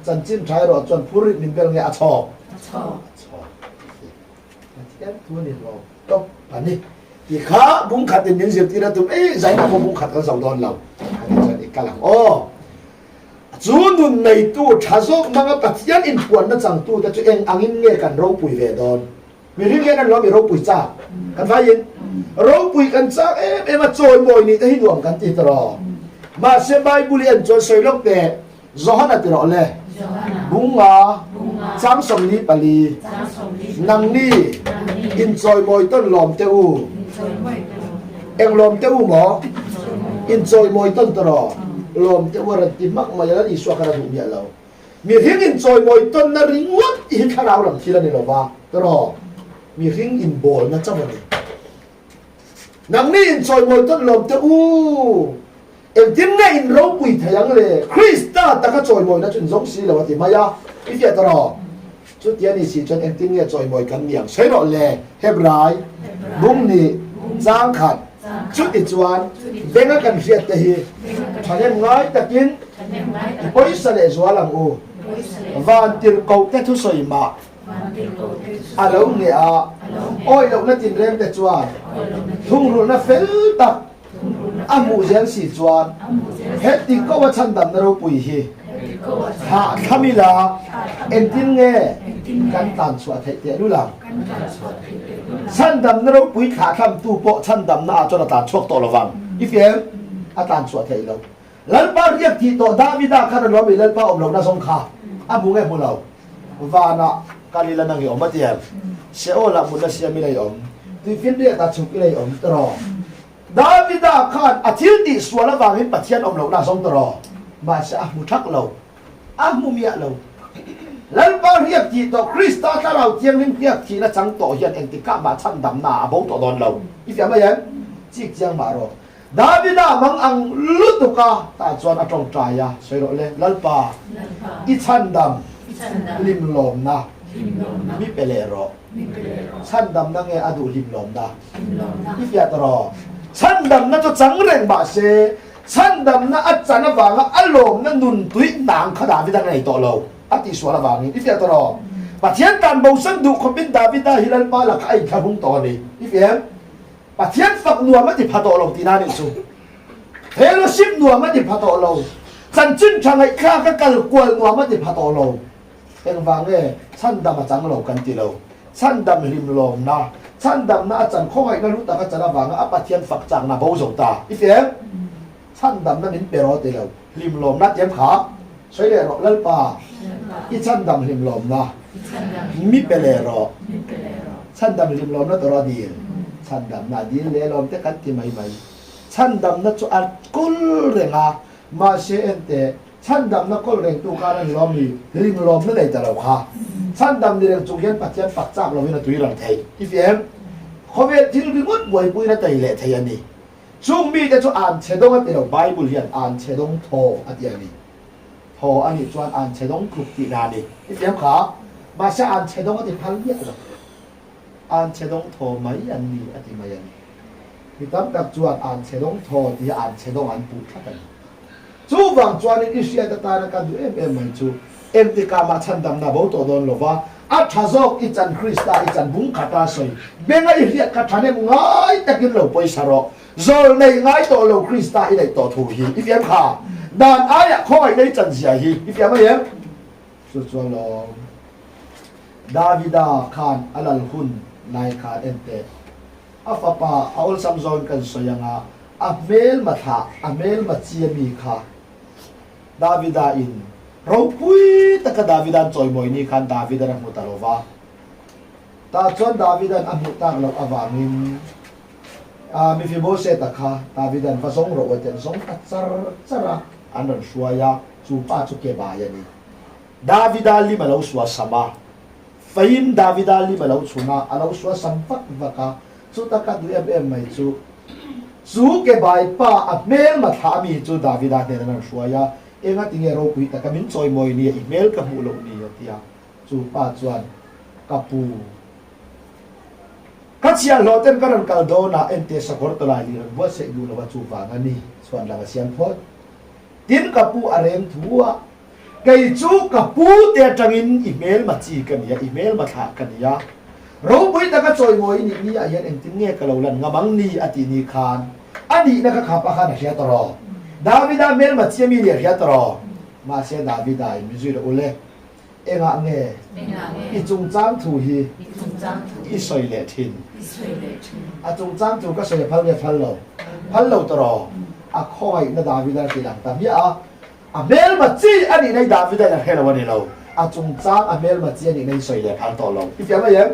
Chanchin tha erawh chuan phur rit min bel nge a chhawk? A chhawk. A chhawk. Pathian thu a ni lo tawp a ni. Ti kha bung khat in min zirtir a tum e zaina pawh bung khat kan zo dawn lo. Ani chuan i kal ang aw. Chu nun neitu tha zawk hmanga Pathian inpuanna changtu te chu eng angin nge kan ropui ve dawn? Mihring hian an lo mi ropui chak kan vaiin ropui kan chak em em a chawimawi nih te hi nuam kan ti tawh. Mahse Bible i en chuan sawi lawk teh Johana ti rawh le. Bunga chang 44 nangni inchawimawi tawn lawm teh u. Eng lawm teh u maw? Inchawimawi tawn tawh rawh. Lawm teh u a rawn ti hmak mai a, Lal Isua khan a duh miah lo. Mihring inchawimawi tawnna ringawt hi thlarau lam thil a ni lo va, tawh rawh. Mihring inbawlna chauh a ni. Nangni inchawimawi tawn lawm teh u. Engtin nge in ropui thei ang le? Krista taka chawimawina chu in zawng si lo a ti mai a. I fiah ta rawh. Chuti a ni si chuan engtin nge chawimawi kan ni ang? Sawi rawh le, Hebrai, bung nih, chang khat. Chuti chuan benga kan hriat te hi thahnem ngai takin i pawisa leh zual ang u. Vantirhkoh te thusawi mah a lo nge a, awi lohna tinreng te chuan thungrulhna fel tak A hmuh zel si chuan heti ko a chhandamna ropui hi thlahthlam ila engtin nge kan tlan chhuah theih teh lul ang? Chhandamna ropui thlahthlamtu pawh chhandamna ah chuan a tlan chhuak tawh lovang. I fiam? A tlan chhuah theih lo. Lalpa riak tih tawh Davida khan a lawm i Lalpa awm lohna zawng kha a hmu nge hmu lo? Vanah kal ila nang i awm a ti em? Sheol ah mutna siam ila i awm, tuifinriat ah chhuk ila i awm tawh. Davida khan a thil tih sual avangin Pathian awm lohna a zawng tawh rawh. Mahse a hmu thak lo. A hmu miah lo. Lalpa hriak thih tawh Krista Thlarau Thianghlim hriak thihna chang tawh hian engtikah mah chhandamna a bo tawh dawn lo. I fiah mai em? Chik chiang mah rawh. Davida mang ang lutuk a tah chuan a tawngtai a, sawi rawh le, Lalpa, i chhandam hlimlawmna mi pe leh rawh. Chhandamna nge a duh hlimlawmna? I fiah ta rawh. Chhandamna chu chang reng mah se, chhandamna a chan avanga a lawmna nun tui hnang kha Davida ngei tawh lo a tihsual avangin. I fiah ta rawh. Pathian tan bosan duh khawpin Davida hi Lalpa lakah a inthlahrung tawh a ni. I fiah em? Pathian fak nuam a ti pha tawh lo tihna a nih chu. Fellowship nuam a ti pha tawh lo. Chanchin tha ngaihthlak a kal kual nuam a ti pha tawh lo. Engvang nge chhandam a chang lo kan ti lo. Chhandam hlim lawmna, chhandamna a chan khawngaihna lu tak a chan avanga a Pathian fak chakna bo zo ta. I fiam? Chhandamna min pe rawh ti lo. Hlim lawmna tiam kha sawi leh rawh Lalpa i chhandam hlim lawmna mi pe leh rawh. Chhandam hlim lawmna tawh rawh a dil. Chhandamna a dil leh lawm te kan ti mai mai. Chhandamna chu a kul reng a, mahse enteh Chhandamna kawl rengtu khan a ni lawm mi ring lawmna nei ta lo kha. Chhandam ni reng chung hian Pathian fak chak lovin a tui ral thei. I fiam? Khawvel thil ringawt buaipuiin a tei leh thei a ni. Chung mite chu an chhe dawng a ti lo, Bible hian an chhe dawng thaw a ti a ni. Thaw a nih chuan an chhe dawng tluk tihna a ni. I fiam kha? Mahse an chhe dawng a ti phal miah lo. An chhe dawng thaw mai an ni a ti mai a ni. Mi tam tak chuan an chhe dawng thaw tih hi an chhe dawng an puh tlat a ni. Chuvang chuanin i hriat atana ka duh em em mai chu engtikah mah chhandamna bo tawh dawn lova, a tha zawk i chan Krista i chan bung khata sawi benga i hriat kha thahnem ngai takin lo pawisa rawh. Zawl nei ngai tawh lo Krista i neih tawh thu hi i fiam kha. Dan aiah khawngaihna i chan zia hi i fiam mai em? Chu chuan lawm Davida khan a lal hun lai khan en teh. A fapa a awlsam zawngin kan sawi ang a, a hmelma thlah, a hmelma chi a mi kha Davida in ropui taka Davida'n chawimawi ni khan Davida'n a hmu ta lo va. Tah chuan Davida'n a hmuh tak loh avangin a Mephibosheth-a kha Davida'n va zawng rawh u a ti, an zawng ta char char a, an rawn hruai a, chu pa chu ke bai a ni. Davida lim a lo suasam a. Fahim Davida lim a lo chhun a, a lo suasam vak vak a, chuta ka duh em em mai chu. Chu kebai pa a hmelma thlah mi chu Davida hnenah an rawn hruai a, Enga tinge ropui taka min chawimawi nia i hmel ka hmuh loh ni? a ti a. Chu pa chuan, Ka pu, ka chhiahhlawh ten ka rawn kal dawn a, ente sakawr tawlai lir an buatsaih duh lo a, chuvang a ni, chhuan lang a siam phawt. Tin, ka pu a reng thu a, Kei chu ka pu te atangin i hmelma chi ka ni a, i hmelma thlah ka ni a. Ropui taka chawimawi i nih ni ah hian engtin nge ka lo lan ngam ang ni a tih ni khan a nihna kha khapa khan a hria ta rawh. Davida hmelma chi ami nih a hria ta rawh. Mahse Davida in min zui rawh ule. Engah nge i chungchang thu hi i sawi leh thin? A chungchang thu ka sawi a phal nge phal lo? Phal lo ta rawh. A khawngaihna Davida a ti lang ta hmiah a. A hmelma chi a nihna i Davida in a hre lo a ni lo. A chungchang a hmelma chi a nihna i sawi leh phal tawh lo. I fiah mai em?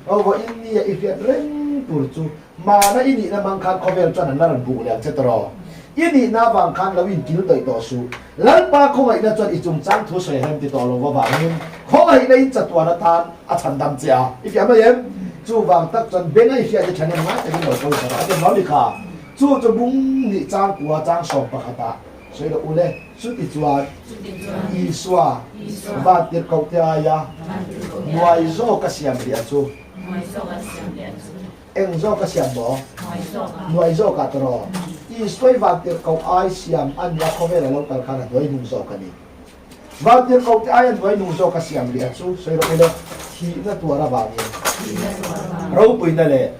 Aw vawiin nia i hriat reng tur chu hmana i nihna hmang khan khawvel chuan an la rawn buh leh ang che tawh. I nihna avang khan lo inkil dawih tawh suh. Lalpa khawngaihna chuan i chungchang thu sawi a rem ti tawh lo avangin khawngaihna in chatuan atan a chhandam che a. I fiah mai em? Chuvang tak chuan beng a i hriat i thahnem ngai takin lo kal zawk a. A ti hlawm i kha. Chu chu bung nih chang kua chang sawm pakhatah Sawi loh ule, chuti chuan Isua vantirhkohte aia hnuai zawk a siam leh a chu. Eng zawk a siam maw? Hnuai zawkah tawh. Isua i vantirhkoh ai siam a nia khawvel a lo kal khan a hnuai hnung zawk a ni. Vantirhkohte aia hnuai hnung zawk a siam leh a chu. Sawi loh ule, thihna tuar avangin ropuina leh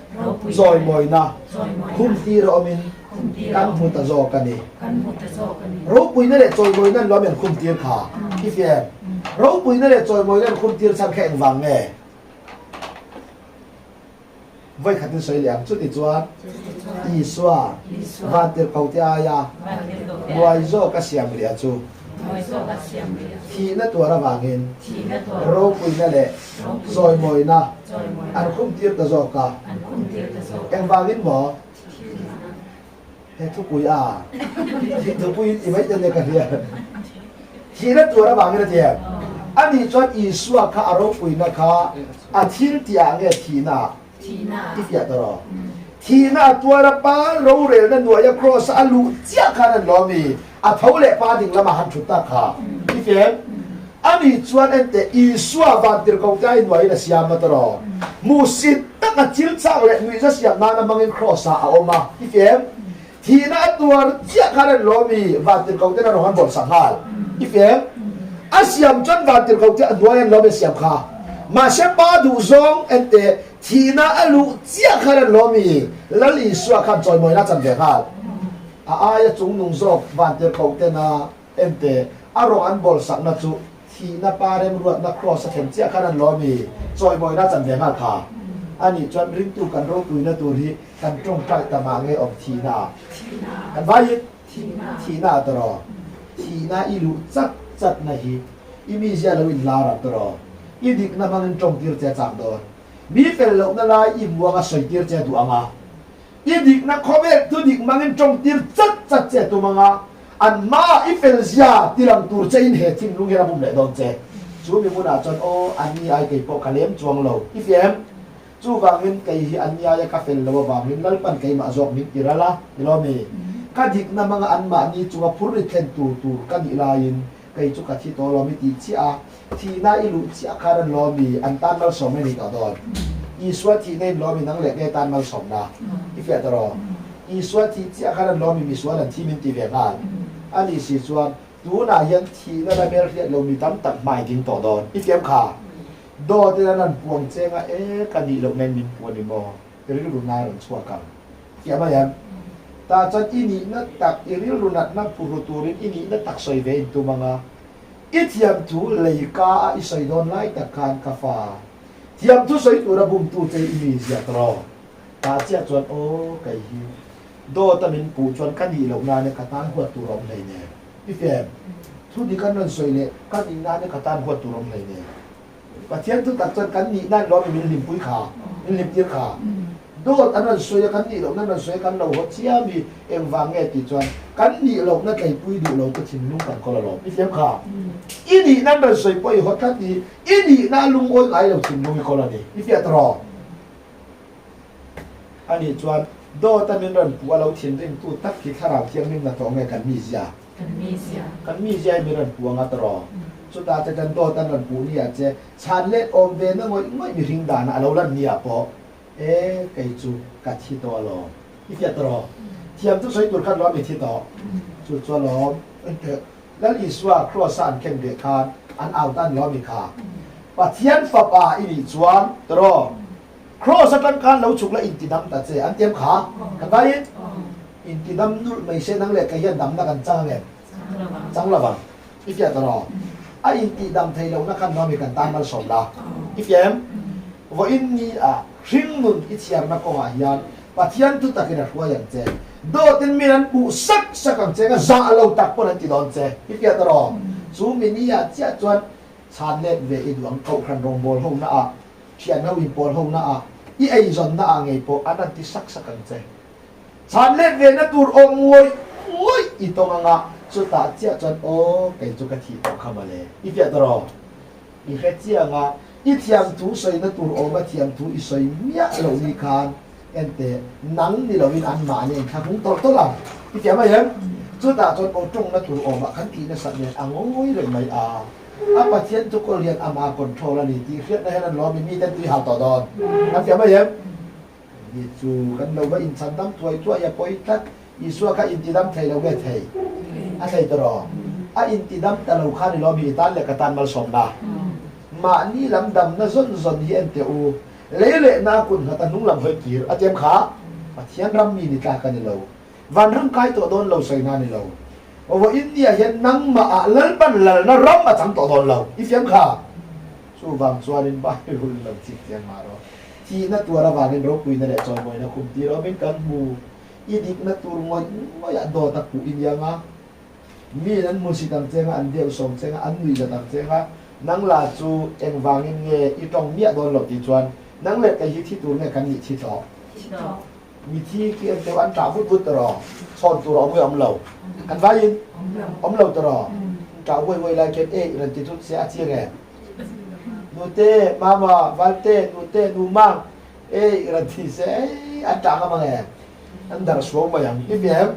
chawimawina khumtir awmin Kan hmu ta zawk a ni. Ropuina leh chawimawina an lawm in khum tir kha. I fiah em? Ropuina leh chawimawina an khum tir chhan kha engvang nge? Vawi khatin sawi leh ang. Chuti chuan Isua vantirhkohte aia hnuai zawk a siam rih a chu thihna tuar avangin ropuina leh chawimawina an khum tir ta zawk a. Engvangin maw? He thupui a thi thupui in ti mai te ka hria. Thihna tuar avangin a ti em? Ani chuan Isua kha a ropuina kha a thil tih ah nge thihna ah i fiah ta rawh. Thihna a tuar a pa rorelna nuaia cross a luh chiah khan an lawm i a tho leh pa ding lamah han thut tak kha i fiah em? Ani chuan enteh Isua vantirhkoh te ai nuaiin a siam a tawraw? Hmuhsit tak a chil chak leh nuihza siam nana hmangin Kraws ah a awm a, i fem? Thihna a tuar chiah khan an lawm i vantirhkoh ten a rawn han bawlhsak nghal, i fem? A siam chuan vantirhkoh te a hnuai an lawm e siam kha. Mahse pa duhzawng enteh thihna a luh chiah khan an lawm i Lal Isua khan chawimawina a chan ve nghal. A aia chungnung zawk vantirhkoh tena Ente, a rawng an bawl sakna chu thihna pa remruatna kraws a thlen chiah khan an lawm i, chawimawina chan ve nghal kha. Ani chuan ringtu kan ropuina tur hi kan tawngtai ta mah nge awm thihna ah? Kan vaiin thihna ah tawraw? Thihna i luh chat chatna hi i mizia lo inlar ang tawraw? I dikna hmangin tawngtir che a chak dawn. Mi fel lohna lai i hmuang a sawitir che a duh ang a. I dikna khawvel thu dik mangin tawngtir chat chat che a tum ang a, an hmaah i fel zia ti lang tur chein he thinlung hian a bum leh dawn che. Chu mi hmunah chuan, Aw, a ni ai kei pawh ka lem chuang lo, i fiah em? Chuvangin kei hi an ni aia ka fel lo avangin Lalpan keimah zawk min ti ral a, ti lo mi? Ka dikna hmanga anmahni chunga phur ri thlen tur tur ka nih laiin kei chu ka thi tawh lo mi tih chiah a, Thihna i luh chiah khan an lawm i, an tan malsawm a ni tawh dawn. Isua thihna in lawm i nang leh nge tan malsawmna? I fiah ta rawh. Isua thih chiah khan an lawm i misual an thi min ti ve nghal. A nih si chuan tunah hian thihna la hmel hriat lo mi tam tak hmai ding tawh dawn. I fiam kha. Dawt in an rawn puang cheng a, e ka nih loh nen min puan i maw? I rilru ngai rawn chhuak ang. Fiah mai em? Tah chuan i nihna tak, i rilru natna phuhru turin i nihna tak sawi ve in tum ang a. I thiamthu leika a i sawi dawn lai tak khan ka fa thiamthu sawi tura bumtu che i mi ziah tawh. Ta chiah chuan aw kei hi dawt a min puh chuan ka nih loh nane ka tan huat tur a awm hleinem. I fem thu dik an rawn sawi leh ka nih nane ka tan huat tur a awm hleinem. Pathian thu tak chuan kan nih nan lawm i min hlimpui kha, min hlimtir kha. Dawt an rawn sawi a, kan nih lohna an rawn sawi a, kan lo haw chiam i engvang nge tih chuan kan nih lohna tleipui duh lo te thinlung kan kawl alawm. I fiam kha? I nihna an rawn sawi pawh i haw tlat i, i nihna a lungawi ngai lo thinlung i kawl a ni. I fiah tawh rawh. Anih chuan. Dawt a min rawn puh a lo thinrimtu tak hi Thlarau Thianghlim hnathawh nge kan mizia? Kan mizia. Kan mizia hi min rawn puh anga tawh. Chutah che kan dawt an rawn puh ni ah che chhan let awm ve na ngawih ngawih mihring danah a lo lan ni ah pawh e kei chu ka thi tawh alawm. I fiah tawh. Thiam chu sawi tur khan lawm i thi tawh. Chu chu alawm. Lal Isua Kraws-a an khen ve khan an au tan lawm i kha. Pathian Fapa i nih chuan tawh. Kraws atang khan lo chhuk la intidam ta che an tiam kha kan vaiin intidam nulh mai se nang leh kei hian damna kan chang ang em? Chang lo vang. I fiah ta rawh. A intihdam thei lohna khan nuam i kan tan malsawm la. I fiah em? Vawiin ni ah hringnun i chhiarna kawngah hian Pathian thu takin a hruai ang che. Dawtin min an puh sak sak ang che nga zah lo tak pawn an ti dawn che. I fiah ta rawh. Chu mi ni ah chiah chuan chhan let ve i duh ang Kohhran rawngbawl ho na ah Thian ho inpawl ho na ah i eizawn na ah ngei pawh an an ti sak sak ang che. Chhan let ve na tur awm ngawih ngawih i tawng ang a, chutah chiah chuan aw kei chu ka thih tawh kha mawle. I fiah ta rawh. I hre chiang a, i thiam thu sawi na tur awm a thiam thu i sawi miah loh ni khan ente nang ni loin an mahni a inthlak hung tawlh tawlh ang. I fiah mai em? Chutah chuan aw tawng na tur awm ah khan tih nasat nen a ngawi reng mai a. A Pathian chu kawl hian ama control a ni tih hriatna hian an lawm i miten tui hal tawh dawn. Kan fiah mai em? Ni chu kan lo va inchhan dam thuai thuai a pawi tlat. Isua kha intidam thei lo nge thei? A thei ta rawh. A intidam ta lo khan i lawm hi i tan leh ka tan malsawmna. Mahni lam damna zawn zawn hi en teh u. Lei leh na kut nghat a hnung lam hawi kir a tiam kha Pathian ram mi ni tlak a ni lo. Vanram kai tawh dawn lo sawi na ni lo. Aw India hian nangmah ah Lalpan lalna ram a chang tawh dawn lo. I fiam kha. Chuvang chuanin Bible lo chik chiang mah rawh. Thihna tuar avangin ropuina leh chawimawina khum tir awmin kan hmu. I dikna tur ngawih ngawih ah dawt a puh i niang a. Miin an hmusit ang cheng a, an deuhsawm cheng a, an nuihzat ang cheng a. Nang lah chu engvangin nge i tawng miah dawn lo tih chuan nang leh kei hi thi tur nge kan nih thi tawh? Thi tawh. Mithi khi an teuh an ṭah vut vut tawh chhawn tur a awm nge awm lo? Kan vaiin awm lo tawh ṭah huai huai lai khian eh rawn ti thut se a chiang em? Nute, mama, valte, nute, nu mang eh rawn ti se ei an ṭah ngam ang em? An darh suau mai ang. I hmel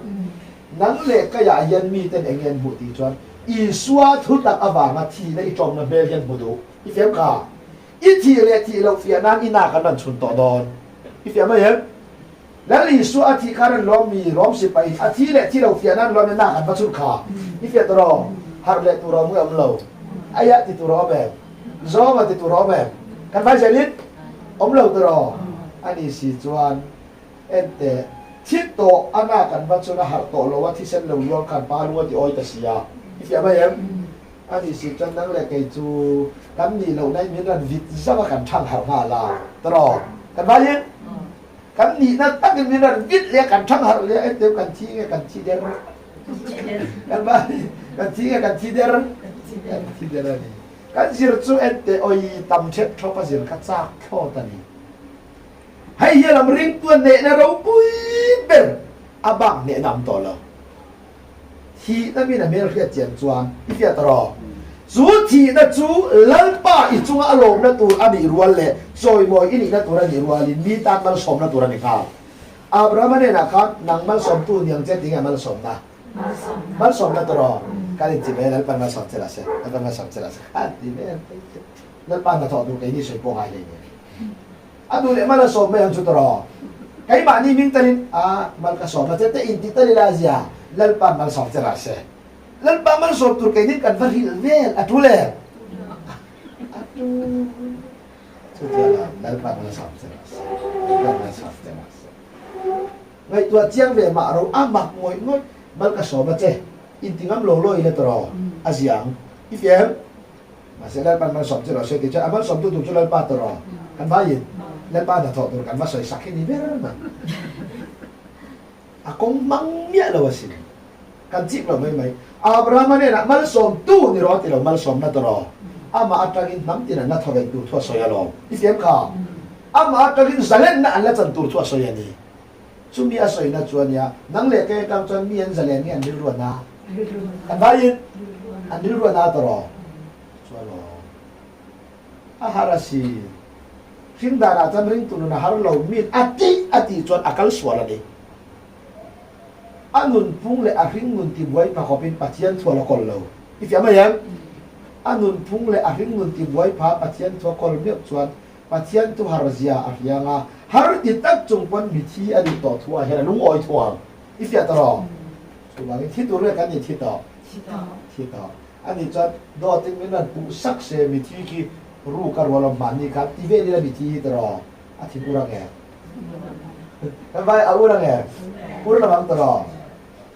nang leh kaiah hian miten eng nge an hmuh tih chuan Isua thutak avanga thihna i ṭawmna hmel hian hmu duh. I fiam kha. I thih leh thih loh fiah nan i nak an rawn chhun tawh dawn. I fiah mai em? Lal Isua a thih khan an lawm mi Rom sipai a thi leh thi lo fiah nan lawm i nak an va chhun kha. I fiah tawh rawh. Harh leh tur a awm nge awm lo? Aiah ti tur a awm em? Zawnga ti tur a awm em? Kan vai zelin awm lo tawh rawh. Ani si chuan Enteh, thi tawh a nak an va chhun a harh tawh lo a thisen lo luang khan pa lu a ti awi ta si a. I fiah mai em? A nih si chuan nang leh kei chu kan nih loh nain min rawn vit zauh a kan thang harh nghal a. Tawraw, kan vaiin kan nihna takin min rawn vit leh a kan thang harh leh a enteh kan thi nge kan thi der? Kan vai kan thi nge kan thi der? Kan thi der a ni. Kan zir chu enteh awi tam ṭhep ṭhawp a zir kha chak thlawt a ni. Hei hi a lam ringtu a hnehna ropui ber a bak hnehna awm tawh lo. Thihna min a hmel hriat chian chuan i fiah ta rawh. Chu thihna chu Lalpa i chunga a lawmna tur a nih rual leh chawimawi i nihna tur a nih rualin mi tan malsawmna tur a ni nghal. Abrahama hnenah khan nang malsawmtu ni ang che tinge malsawmna? Malsawmna ta rawh. Kan inti mai a Lalpan malsawm che la se, Lalpan malsawm che la se khan ti vel mai che. Lalpa hnathawh tur keini sawi pawh ngai hlei nen. A duh leh mal a sawm mai ang chu tawraw. Keimahni hming talin a mal ka sawm a che te inti tal ila zia Lalpa mal sawm che ral se. Lalpa mal sawm tur keinin kan va hrilh vel a tul em? A tul. Chutia la Lalpa mal sawm che ral se. Lalpa mal sawm che ral se. Ngaihtuah chiang ve mah ro a mak ngawih ngawih mal ka sawm a che inti ngam lo lo ila tawraw a zia ang. I fiam? Mahse Lalpan malsawm chu lo sawi tih chuan a malsawmtu tur chu Lalpa tur aw. Kan vaiin Lalpa hnathawh tur kan va sawi sak hi ni ber mai. A kawng hmang miah lo asin. Kan chik lo mai mai. Abrahama hnenah malsawmtu ni rawh a ti lo, malsawmna tur aw. Amah atangin hnam tin an la thaw ven tur thu a sawi alawm. I fiam kha. Amah atangin zalenna an la chan tur thu a sawi a ni. Chumi a sawina chu a nia, nang leh kei atang chuan mi an zalen nge an rilru a na? Kan vaiin an rilru a na tawh rawh. Chuan aw, a har a si. Hring danah chuan ringtu nun a har lo, min a tih. a tih chuan a kal sual a ni. A nunphung leh a hringnun tibuai pha khawpin Pathian thu a la kawl lo. I fiah mai em? A nunphung leh a hringnun tibuai pha Pathian thu a kawl meuh chuan Pathian thu har zia a hria ang a, har ti tak chung pawn mithi a nih tawh thu ah hian a lungawi thu ang. I fiah ta rawh. Chuvangin thi tur nge kan nih thi tawh? Thi tawh. Thi tawh. Ani chuan dawtin min rawn puh sak se mithi khi ruk a rual awm mahni khan ti vel ila mithi hi tawh a thin ur ang em? Kan vai a ur ang em? Ur lo ang tawh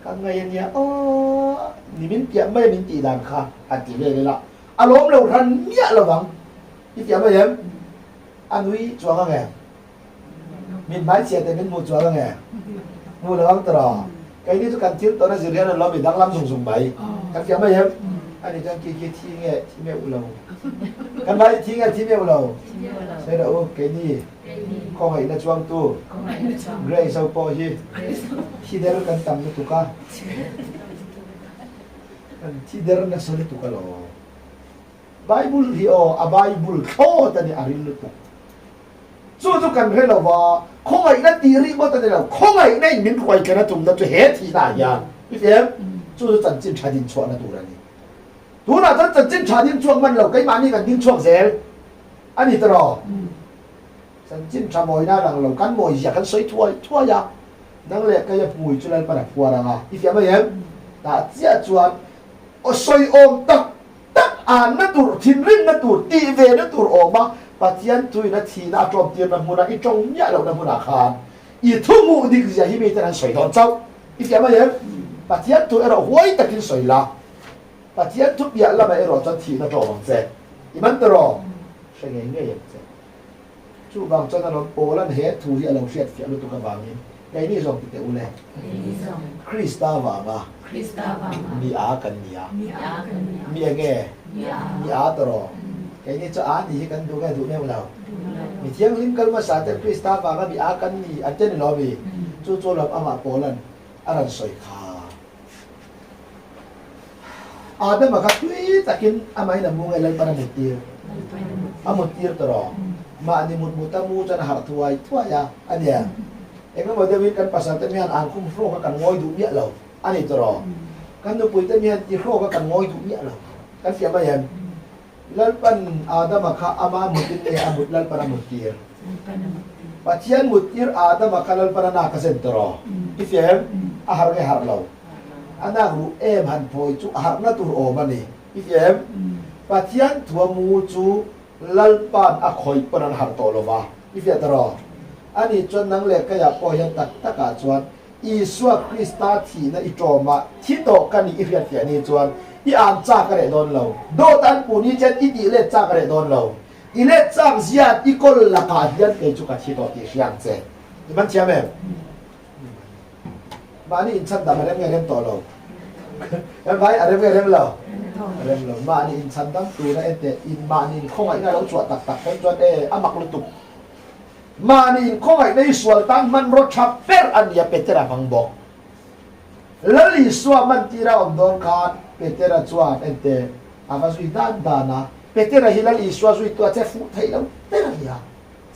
kan ngai ania aw ni min piah mai a min tih dan kha han ti vel ila a lawm lo hran miah lo vang i piah mai em? A nui chuang ang em? Min hmaichhia te min hmuh chuan ange? Hmuh lo ang tawh. Keini chu kan thil tawn a zir hian an lo mi danglam zung zung mai. Kan fiah mai em? Ani chuan khi khi thi nge thi meuh lo. Kan vai thi nge thi meuh lo. Sawi rawh u, keini khawngaihna chuangtu Grace ho pawh hi thi der kan tam lutuk a. Kan thi der nasa lutuk alawm. Bible hi aw a Bible thlawt a ni a ril lutuk. Chu chu kan hre lo va, khawngaihna tih rih ngawt a ni lo, khawngaihna in min hruai tlen a tumna chu he thihna ah hian i fem, chu chu chanchin tha din chhuahna tur a ni. Tunah chuan chanchin tha ding chhuak hman lo, keimahni kan ding chhuak zel a ni tawh. Chanchin tha mawina a lang lo, kan mawi zia kan sawi thuai thuai a, nang leh kei a hmui chu Lalpan a phuar ang a, i fiah mai em? Tah chiah chuan aw sawi awm tak Tak anna tur, thinrimna tur, tih ve na tur awm a, Pathian tuina thihna a tlawmtirna hmuna i tawng miah lohna hmunah khan i thu hmuh dik zia hi miten an sawi dawn chauh. I fiah mai em? Pathian thu erawh huai takin sawi la, Pathian thu piah lamah erawh chuan thihna tlawm ang che. I man ta rawh? Hre ngei ngei ang che. Chuvang chuan a rawn Paula'n he thu hi a lo hriatfiah lutuk avangin, Keini zawng ti teh u le, Krista vanga mi a kan ni a. Mi eng nge? Mi a ta rawh. Keini chu a ni hi kan duh nge duh meuh lo. Mi thianghlim kal hmasa te Krista vanga mi a kan ni an ti a ni lo mi? Chu chu lawm amah Paula'n a rawn sawi kha. Adama kha tui takin amahin a mu nge Lalpan a muttir? A muttir ta rawh. Mahni mut mut a mu chuan a harh thuai thuai a, a nia. Engemaw deuhin kan pasal te mihan an khum hrawk a kan ngawi duh miah lo, a ni ta rawh. Kan nupui te mihan ti hrawk a kan ngawi duh miah lo. Kan fiah mai em? Lalpan Adama kha ama mutin nge a mut Lalpan a muttir? Pathian muttir Adama kha Lalpan a nak a zen ta rawh. I fiah em? A harh nge harh lo? A nak ruh em han phawi chu a harhna tur awm a ni. I fiah em? Pathian thua mu chu Lalpan a khawih pawn an harh tawh lo va. I fiah ta rawh. Ani chuan nang leh keiah pawh hian tak takah chuan Isua Krista thihna i ṭawm a, thi tawh ka nih i hriatfiah ni chuan i an chak a reh dawn lo. Dawt an puh ni chuan i tih let chak a reh dawn lo. I let chak zian i kawl lakah hian kei chu ka thi tawh tih hria ang che. I man thiam em? Mahni inchhan dam a rem nge rem tawh lo? Em vai a rem nge rem lo? A rem lo. Mahni inchhan dam tura enteh in mahni inkhawngaihna a lo chhuah tak tak phei chuan e a mak lutuk. Mahni inkhawngaihna hi sual tan hmanraw tha ber a ni a, Petera hmang bawk. Lal Isua mantira awm dawn khan Petera chuan ente a va zui dan dan a, Petera hi Lal Isua zuitu a che fuh theih lo ber a ni a,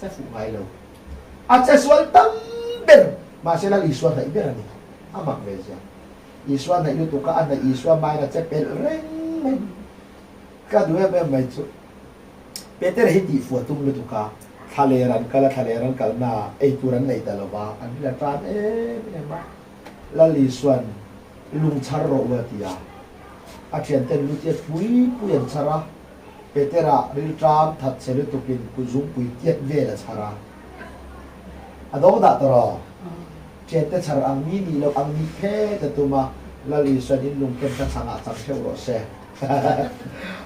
che fuh ngai lo. A che sual tam ber, mahse Lal Isua hnaih ber a ni. A mak ve zia. Isua hnaih lutuk a, a hnaih Isua hmain a che pelh reng mai. Ka duh em em mai chu. Peter hi tihfuah tum lutuk a, thlaler an kal a, thlaler an kalna ah ei tur an nei ta lo va, an ri a tan em em a. Lal Isua'n lung chhar rawh u a ti a, a thianten lu tiat pui pui an chhar a, Petera rilṭam that che lutukin kuzungpui tiat vel a chhar a. A dawng dah ta rawh. Thiante chhar ang mi nih loh ang nih phet a tum a, Lal Isua'n in lungkem kha chhangah chang theuh rawh se.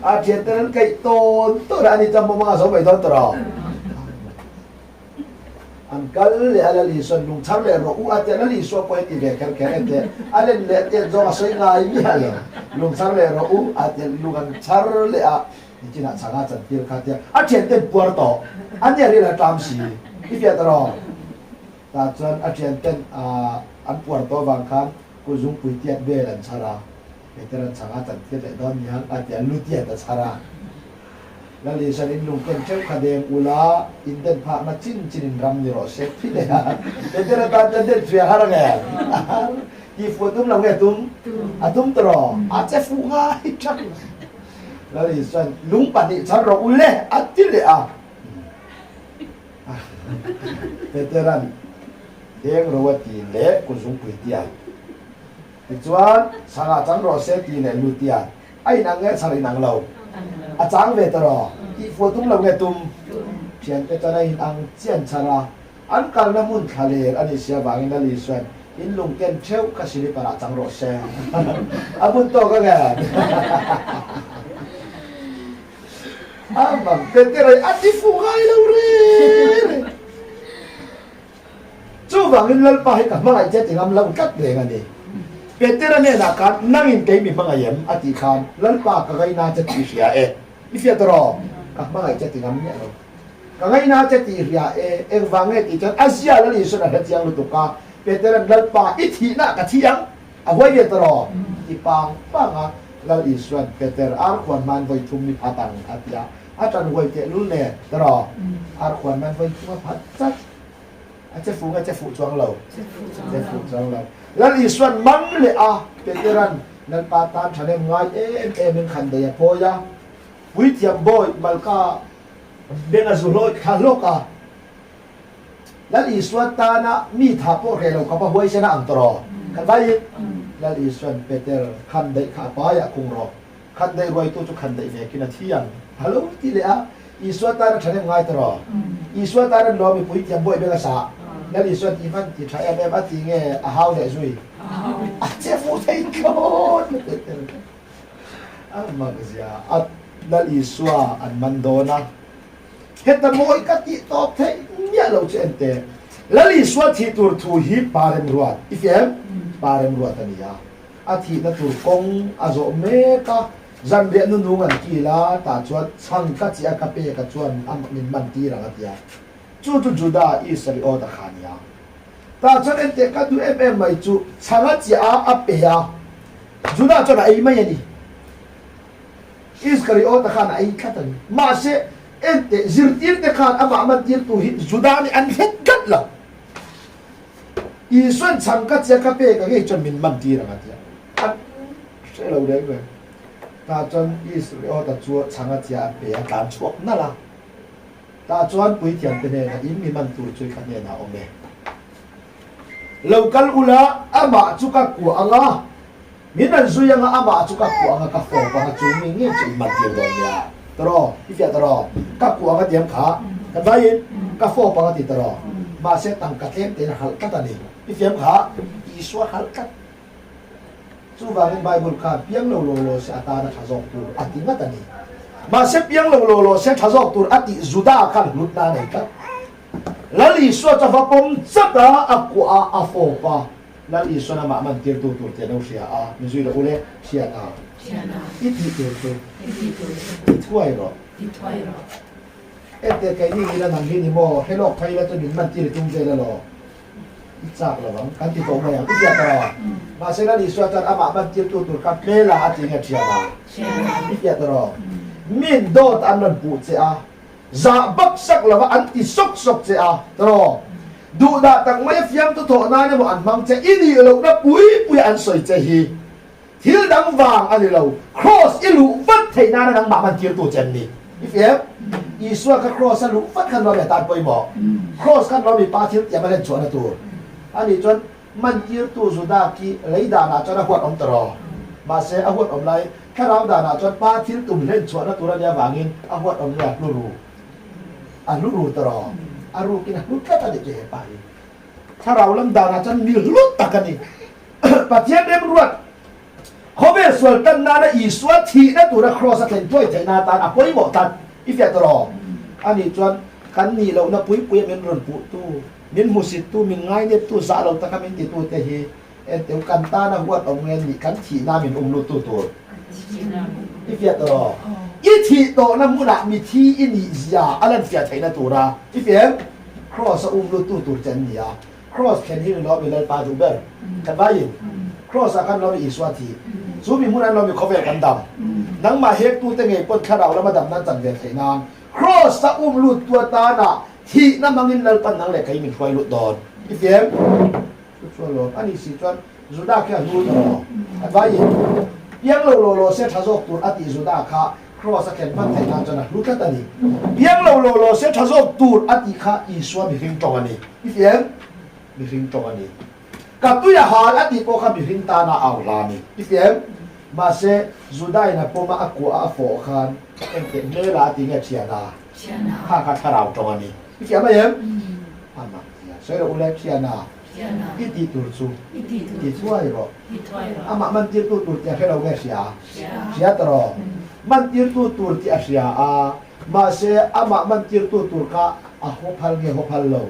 A thianten an kaih tawn tawn a, ani chuan mawmanga zo mai dawn ta rawh. An kal leh a, Lal Isua'n lung chhar leh rawh u a tia, Lal Isua pawh heti ve kher kher e teh, a len leh tiat zawng a sawi ngai miah lo. Lung chhar leh rawh u a tia, lung an chhar leh a, nichinah chhanga chantir kha tia, a thianten puar tawh, a nia ril a tlam si, i fiah ta rawh. Tah chuan a thianten an puar tawh avang khan kuzungpui tiat vel an chhar a, Peter-a'n chhang a chantir leh dawn niang a ti a, lu tiat a chhar a. Lal Isuan in lung ken theuh kha deng ula, in den phakna chin chin in ram ni rawh se thi leh a. Petera tan chuan den chhui a har ange? A har. Tih fuh a tum lo nge tum? A tum tawh. A che fuh ngai thak. Lal Isuan lung pahnih chhar rawh u le a ti leh a. Petera'n deng ro a ti leh kuzungpui tial. Tichuan, chhangah chang rawh se ti leh lu tial. A inang nge chhar inang lo? A chang ve ta rawh. Tih fuh tum lo nge tum? Thiante chuan a inang chian chhar a. An kalna hmun thla ler a nih si avangin Lal Isuan, In lung ken theuh kha silipar ah chang rawh se. A hmun tawk a nge? A mang te te rei a ti fuh ngai lo reng reng. Chuvangin Lalpa hi ka hmangaih che ti ngam lo tlat reng a ni. Petera hnenah khan nangin kei mi hmangaih em? a tih khan Lalpa ka ngaina che tih hria e. I fiah ta rawh, ka hmangaih che ti ngam miah lo. Ka ngaina che tih hria e, engvang nge tih chuan a zia Lal Isuan a hre chiang lutuk a, Petera'n Lalpa i thihna ka thi ang, a huai ve ta rawh ti pang pang a, Lal Isuan Peter ar khuan hman vawi thum ni phat ang a ti a, a ṭan huai teh lul nen ta rawh, ar khuan hman vawi thum a phat chat, a che fuh nge che fuh chuang lo, che fuh chuang lo. Lal Isuan man leh a, Petera'n Lalpa tan ṭhahnem ngai em em in khan daih a phawi a, Puithiam bawi Malka Beng a zu hlawih thla hlawk a, Lal Isua tana mi tha pawh hreh lo khawpa huaisen a ang tawh rawh. Kan vaiin Lal Isuan Peter khan daih kha a paiah khung rawh. Khan daih ruaitu chu khan daih vekin a thi ang. A lo ti leh a, Isua tana thahnem ngai tawh rawh. Isua tana lawm mipui thiam buai beng a sah. Lal Isuan i van ti tha em em a ti nge a hau leh zui. A che fuh thei thlawt Peter. A mak zia a Lal Isua an man dawn a, heta mawi ka tih tawp theih miah lo chu en teh. Lal Isua thih tur thu hi Pa Remruat i fiah em? Pa Remruat a ni a, a thihna tur kawng a zawh mek a, zanriah nunung an kil a, tah chuan chhang ka chiah ka pek a chuan a min man tir ang a ti a, chu chu Juda Isariot a kha a ni a. Tah chuan en teh ka duh em em mai chu chhang a chiah a, a pe a. Judah chuan a ei mai a ni. Iskariota khan a ei tlat a ni. Mahse, enteh, zirtirte khan amah mantirtu hi Judah nih an hlet tlat lo. Isuan chhang ka chia ka pek ang hei chuan min mantir ang a ti a. An hre lo reng reng. Tah chuan Iskariota chu chhang a chia a pe a, tlan chhuak nalh a. Tah chuan puithiamte hnenah in mi man tur chu ka hnenah a awm e. Lo kal ula, amah chu ka kuah ang a, min rawn zui ang a, amah chu ka kuah ang a, ka fawp ang a, chu mi ngei chu in man tir dawn nia. Tawraw, i fiah tawraw, ka kuah ang a tiang kha, kan vaiin ka fawp ang a ti tawraw, mahse tangka tlem tein a hralh tlat a ni. I fiam kha, Isua hralh tlat. Chuvangin Bible khan piang lo law law se atan a tha zawk tur a ti ngat a ni. Mahse piang lo law law se tha zawk tur a tih Juda khan hlutna a nei tlat. Lal Isua chu a va pawm chat a, a kuah a, a fawp a. Lal Isuan amah mantirtu tur tih a lo hria a, Min zui rawh u le, Thiana, i tih tur chu ti thuai rawh. Ente keini ila nang hi ni maw, he lawk phei ila chu min mantir i tum vel alaw? I chak lo ang, kan ti tawh mai ang, i fiah ta rawh. Mahse Lal Isua chuan amah mantirtu tur kha hmela a ti nge Thiana, i fiah ta rawh. Min dawt an rawn puh che a, Zah bak sak lova an ti sawk sawk che a, tawh. Duhdah tak mai a fiamtu thawh nan emaw an hmang che, i nih lohna pui pui an sawi che hi thil dang vang a ni lo, Kraws i luh vat theih nana nangmah mantirtu che an ni. I fiam? Isua kha Kraws a luh vat khan Lawmi a tan pawimawh. Kraws khan Lawmi pa thil tiam a len chhuahna tur a nih chuan mantirtu Juda khi lei danah chuan a huat awm ta rawh. Mahse a huat awm lai Thlarau danah chuan pa thil tum hlen chhuahna tur a nia vangin a huat awm nge a hlu ru? A hlu ru ta rawh. A rukin a hlu tlat a ni chu he pa hi. Thlarau lam danah chuan mi hlu tak a ni. Pathian remruat khawvel sual tan nana Isua thihna tura kraws a thlen thuai theihna atan a pawimawh tlat. I fiah ta rawh. Ani chuan kan nih lohna puipuia min rawn puhtu, min hmusittu, min ngaineptu, zah lo taka min titute hi Enteu kan tana huat awm nge nih kan thihna min um luttu tur i fiah tawh rawh. I thih tawhna hmunah mithi i nih zia a lan fiah theihna tura i fiah em? Kraws a um luttu tur che an ni a. Kraws thlen hi ni lawm i Lalpa duh ber. Kan vaiin Kraws ah khan lawm i Isua thih. Chu mi hmunah hian lo mi khawvel kan dam. Nangmah hektute ngei pawn thlarau lama dam nan chan ve theih nan Kraws a um lut tu atana thihna hmangin Lalpan nang leh kei min hruai lut dawn. I fiam? Chu chu alawm. Ani si chuan Juda khi a hlu ta lo. A vaiin piang lo law law se tha zawk tur a tih Juda kha Kraws a thlen hman theih nan chuan a hlu tlat a ni. Piang lo law law se tha zawk tur a tih kha Isua mihring tawng a ni. I fiam? Mihring tawng a ni. Ka tui a hal a tih pawh kha mihring tana au hla a ni. I fiam? Mahse, Judain a pawma a kuah a a fawh khan engteh hmela a ti nge thian a? Kha kha thlarau tawng a ni. I fiam mai em? Amah tia. Sawi rawh u le, thian a. I tih tur chu ti thuai rawh. Amah mantirtu tur tih a hre lo nge hria? Hria ta rawh. Mantirtu tur tih a hria a, mahse amah mantirtu tur kha a haw phal nge haw phal lo?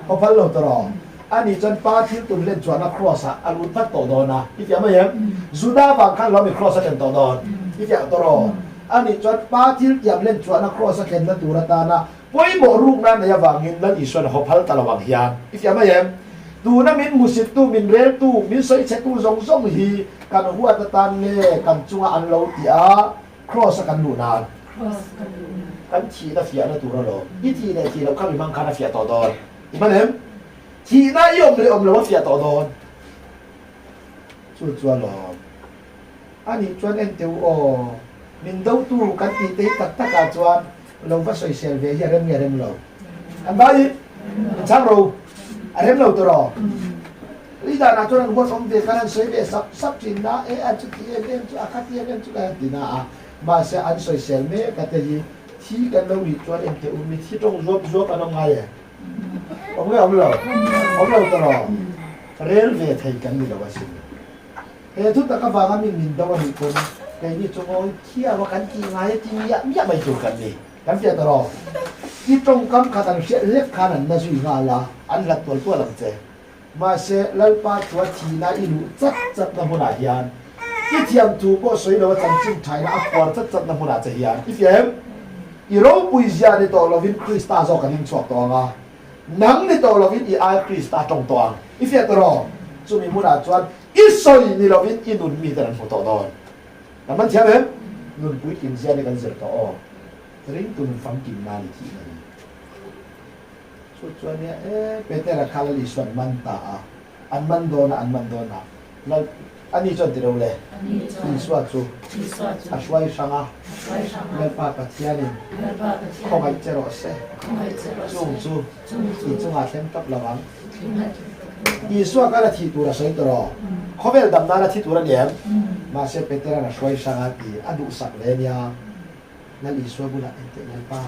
Haw phal lo ta rawh. Ani chuan pa thil tum len chuan a kraws ah a lut vat tawh dawn a. I fiah mai em? Juda vang khan lo mi kraws a thlen tawh dawn. I fiah tawh rawh. Ani chuan pa thil tiam len chuan a kraws a thlenna tur atana pawimawh rukna nei avangin Lal Isuan haw phal ta lo ang hian. I fiah mai em? Tuna min hmusittu, min reltu, min sawichhetu zawng zawng hi kan huat atan nge kan chunga an lo tih a, Kraws a kan luh nan. Kan thihna fiahna tur alawm. I thih leh thih loh kha mi hmang khan a fiah tawh dawn. I hman em? Thihna i awm leh awm lo a fiah tawh dawn. Chu chu alawm. Anih chuan en teh u aw. Min dotu kan tih te hi tak takah chuan lo va sawisel ve hi a rem nge rem lo? Kan vai i min chhang ro. A rem lo tawh rawh. Ri danah chuan an huat awm ve khan an sawi ve sap sap thin na, e a chuti em em chu a khati em em chu kan han ti na a, mahse an sawisel mek a te hi thi kan lo nih chuan engteh u mi thi tawng zuap zuap an awm ngai e? Awm nge awm lo? Awm lo tawh rawh. Rel ve thei kan ni lo asin. He thu tak avanga min min do a nih pawn keini chu ngawi thiam a kan tih ngai a ti miah miah mai tur kan ni. Kan fiah ta rawh. I tawngkam khat an hriat hlek khan an na zui nghal a, an hlat tual tual ang che. Mahse, Lalpa chua thihna i luh chat chatna hmunah hian i thiam thu pawh sawi lo a chanchin thaina a khuar chat chatna hmunah che hian i fiah em? I ropui zia ni tawh lovin Krista zawk an himchhuak tawh ang a, nang ni tawh lovin i ai Krista tawng tawh ang. I fiah ta rawh. Chumi hmunah chuan i sawi ni lovin i nun miten an hmu tawh dawn. Kan man thiam em? Nun puitling zia ni kan zir tawh aw. Ringtu nun famkim na ni thih na ni. Chu chuan nia e Petera kha Lal Isuan man ta a, an man dawn a, an man dawn a, Lal ani chuan ti lo le, Isua chu a hruai hrang a, Lalpa Pathianin khawngaih che rawh se, chung chu i chungah thleng tawp lo ang. Isua khan a thih tur a sawi tawh rawh. Khawvel dam nan a thi tur a ni em? Mahse Petera'n a hruai hrang a ti a duhsak ve nia. Lal Isua bulah engteh Lalpa,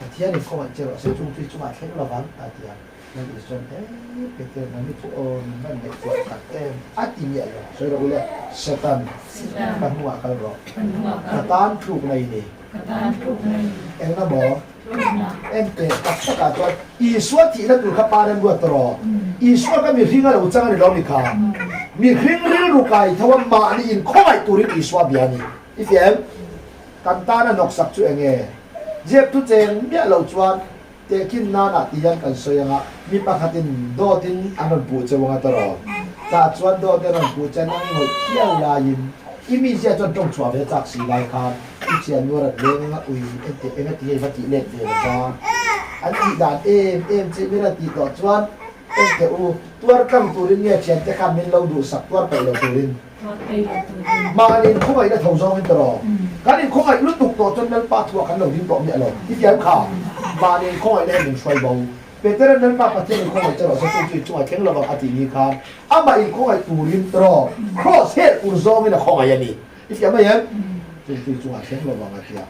Pathianin khawngaih che rawh se, chung chu i chungah thleng lo vang a ti a. Lal Isua'n, He Peter, nang hi chu aw min van ngaihtuah tak em? a ti miah lo. Sawi rawh u le, Satan, ka hnungah kal rawh. Ka tan tlukna i ni. Engna maw? Engteh tak takah chuan Isua thihna tur kha pa remruat ta rawh. Isua kha mihring a lo chang a ni lo mi kha. Mihring rilru kai tho a mahni inkhawngaih turin Isua bia a ni. I fiah em? Kan tana hnawksak chu eng nge? Ziak thu cheng miah lo chuan tehkhin nanah ti hian kan sawi ang a, mi pakhatin dawtin an rawn puh cheu ang a tawrh. Tah chuan dawt an rawn puh che nang ngawih khiau laiin i mi zia chuan tawng chhuah ve chak si lai khan i thiannu a rawn leng ang a, ui engteh eng a ti nge i va tih let ve lo va, an tih dan em em che mi rawn tih tawh chuan engteh u tuar tlang turin nge thiante khan min lo duhsak tuar peih lo turin. Mahni inkhawngaihna tho zawngin ta rawh. Kan inkhawngaih lutuk tawh chuan Lalpa thuah kan lo ding tawh miah lo. I tiam kha, mahni inkhawngaihna hi min hruai bo. Petera'n Lalpa Pathian inkhawngaih che rawh se, chu chu i chungah thleng lovang a tih ni khan amah inkhawngaih turin ta rawh, kraws hel tur zawngin a khawngaih a ni. I fiah mai em? Chu chu i chungah thleng lovang a ti a.